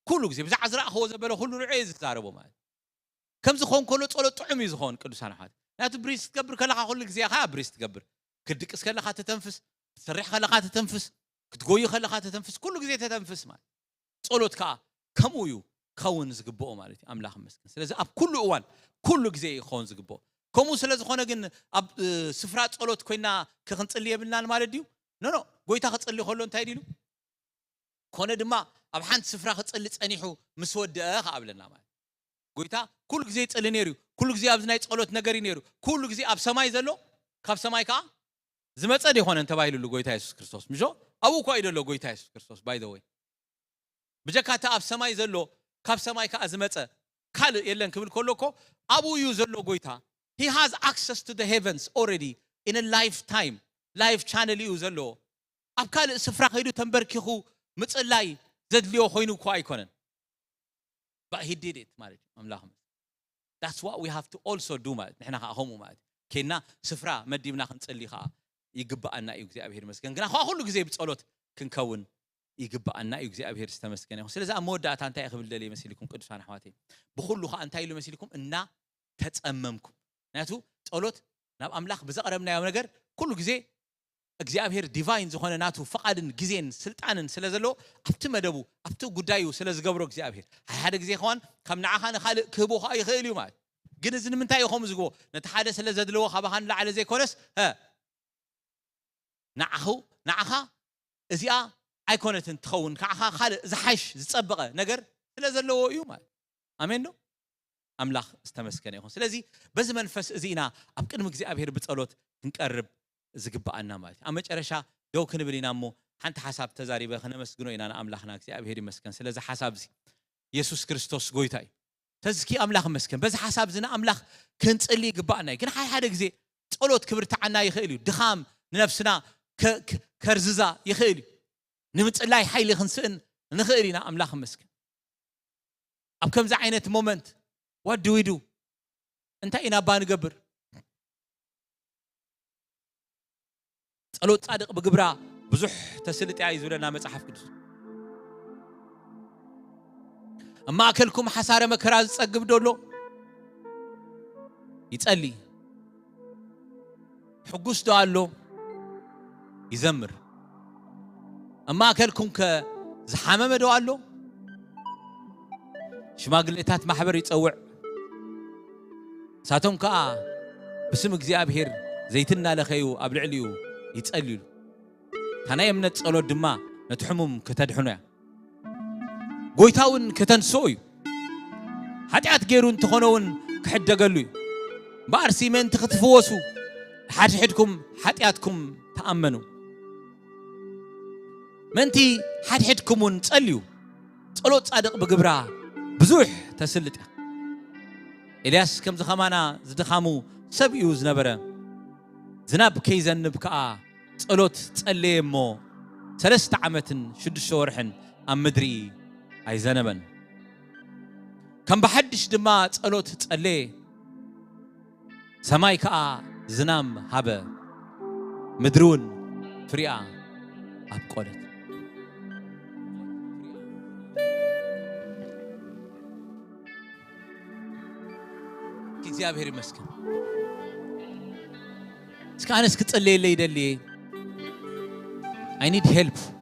ኩሉ ግዜ ብዛዕባ ዝረኣኸዎ ዘበለ ኩሉ ንዑ እየ ዝዛረቦ ማለት እዩ። ከምዚ ኾን ከሎ ጸሎት ጥዑም እዩ ዝኾን ቅዱሳን ኣሕዋት። ናቱ ብሪስ ክትገብር ከለኻ ኩሉ ግዜ ኻ ብሪስ ትገብር። ክትድቅስ ከለኻ ተተንፍስ፣ ክትሰርሕ ከለኻ ተተንፍስ፣ ክትጎይ ከለኻ ተተንፍስ፣ ኩሉ ግዜ ተተንፍስ ማለት ጸሎት ከዓ ከምኡ እዩ ክኸውን ዝግብኦ ማለት እዩ። ኣምላኽ ይመስገን። ስለዚ ኣብ ኩሉ እዋን ኩሉ ግዜ እዩ ክኸውን ዝግብኦ። ከምኡ ስለ ዝኾነ ግን ኣብ ስፍራ ጸሎት ኮይና ክንጽሊ የብልናን ማለት ድዩ? ኖ ኖ። ጎይታ ክጽሊ ከሎ እንታይ ድሉ? ኮነ ድማ ኣብ ሓንቲ ስፍራ ክጽሊ ጸኒሑ ምስ ወደአ ከኣብለና ማለት ጎይታ ኩሉ ግዜ ይጽሊ ነይሩ። ኩሉ ግዜ ኣብዚ ናይ ጸሎት ነገር እዩ ነይሩ። ኩሉ ግዜ ኣብ ሰማይ ዘሎ ካብ ሰማይ ከዓ ዝመጸ ዲኾነን ተባሂሉሉ ጎይታ የሱስ ክርስቶስ ምሾ ኣብኡ እኳ እዩ ዘሎ ጎይታ የሱስ ክርስቶስ ባይ ወይ ብጀካ እቲ ኣብ ሰማይ ዘሎ ካብ ሰማይ ከዓ ዝመጸ ካልእ የለን ክብል ከሎ እኮ ኣብኡ እዩ ዘሎ ጎይታ። He has access to the heavens already in a lifetime life channel እዩ ዘለዎ። ኣብ ካልእ ስፍራ ከይዱ ተንበርኪኹ ምጽላይ ዘድልዮ ኮይኑ እኮ ኣይኮነን። But he did it ማለት እዩ ኣምላኽ። That's what we have to also do ማለት ንሕና ከዓ ከምኡ ማለት ኬና ስፍራ መዲብና ክንጽሊ ከዓ ይግብኣና እዩ። እግዚኣብሔር ይመስገን። ግና ከዓ ኩሉ ግዜ ብጸሎት ክንከውን ይግብኣና እዩ። እግዚኣብሔር ዝተመስገነ ይኹን። ስለዚ ኣብ መወዳእታ እንታይ ክብል ደልየ መሲልኩም ቅዱሳን ኣሕዋተይ? ብኩሉ ከዓ እንታይ ኢሉ መሲልኩም? እና ተጸመምኩም። ምክንያቱ ጸሎት ናብ ኣምላኽ ብዘቕረብናዮ ነገር ኩሉ ግዜ እግዚኣብሔር ዲቫይን ዝኾነ ናቱ ፍቓድን ግዜን ስልጣንን ስለ ዘለዎ ኣብቲ መደቡ ኣብቲ ጉዳዩ ስለ ዝገብሮ እግዚኣብሔር ሓደ ሓደ ግዜ ከዋን ካብ ንዓኻ ንኻልእ ክህቦ ከዓ ይኽእል እዩ ማለት ግን እዚ ንምንታይ እዩ ከምኡ ዝግቦ ነቲ ሓደ ስለ ዘድለዎ ካባኻ ንላዕለ ዘይኮነስ ንዓኹ ንዓኻ እዚኣ ኣይኮነትን ትኸውን ንዓኻ ካልእ ዝሓሽ ዝጸበቐ ነገር ስለ ዘለዎ እዩ ማለት ኣሜን ዶ ኣምላኽ ዝተመስገነ ይኹን። ስለዚ በዚ መንፈስ እዚ ኢና ኣብ ቅድሚ እግዚኣብሔር ብጸሎት ክንቀርብ ዝግብኣና ማለት እዩ። ኣብ መጨረሻ ደው ክንብል ኢና እሞ ሓንቲ ሓሳብ ተዛሪበ ክነመስግኖ ኢና ንኣምላኽና እግዚኣብሔር ይመስገን ስለዚ ሓሳብ እዚ የሱስ ክርስቶስ ጎይታ እዩ። ተዝኪ ኣምላኽ ይመስገን በዚ ሓሳብ እዚ ንኣምላኽ ክንጽሊ ይግባኣና እዩ። ግን ሓደ ሓደ ግዜ ጸሎት ክብርትዓና ይኽእል እዩ። ድኻም ንነፍስና ከርዝዛ ይኽእል እዩ። ንምጽላይ ሓይሊ ክንስእን ንኽእል ኢና። ኣምላኽ ይመስገን ኣብ ከምዚ ዓይነት ሞመንት what do we do እንታይ ኢና እባ ንገብር? ጸሎት ጻድቕ ብግብራ ብዙሕ ተስልጥ እያ እዩ ዝብለና መጽሓፍ ቅዱስ። ኣብ ማእከልኩም ሓሳረ መከራ ዝጸግብ ዶ ኣሎ? ይጸሊ። ሕጉስ ዶ ኣሎ? ይዘምር። ኣብ ማእከልኩም ከ ዝሓመመ ዶ ኣሎ? ሽማግሌታት ማሕበር ይጸውዕ። ንሳቶም ከኣ ብስም እግዚኣብሔር ዘይቲ እናለኸዩ ኣብ ልዕሊኡ ይጸልዩሉ። እታ ናይ እምነት ጸሎት ድማ ነቲ ሕሙም ከተድሕኖ እያ። ጎይታ እውን ከተንስኦ እዩ። ሓጢኣት ገይሩ እንተኾነ እውን ክሕደገሉ እዩ። እምበኣርሲ ምእንቲ ክትፍወሱ ሓድሕድኩም ሓጢኣትኩም ተኣመኑ። ምእንቲ ሓድሕድኩም እውን ጸልዩ። ጸሎት ጻድቕ ብግብራ ብዙሕ ተስልጥ እያ። ኤልያስ ከምዚ ኸማና ዝድኻሙ ሰብ እዩ ዝነበረ። ዝናብ ከይዘንብ ከኣ ጸሎት ጸለየ እሞ ሰለስተ ዓመትን ሽዱሽተ ወርሕን ኣብ ምድሪ ኣይዘነበን። ከም ብሓድሽ ድማ ጸሎት ጸለየ፣ ሰማይ ከኣ ዝናም ሃበ፣ ምድሪ እውን ፍሪኣ ኣብቆለት። እግዚኣብሔር ይመስገን። እስከ ኣነስ ክጸለየለይ ይደልየ። I need help.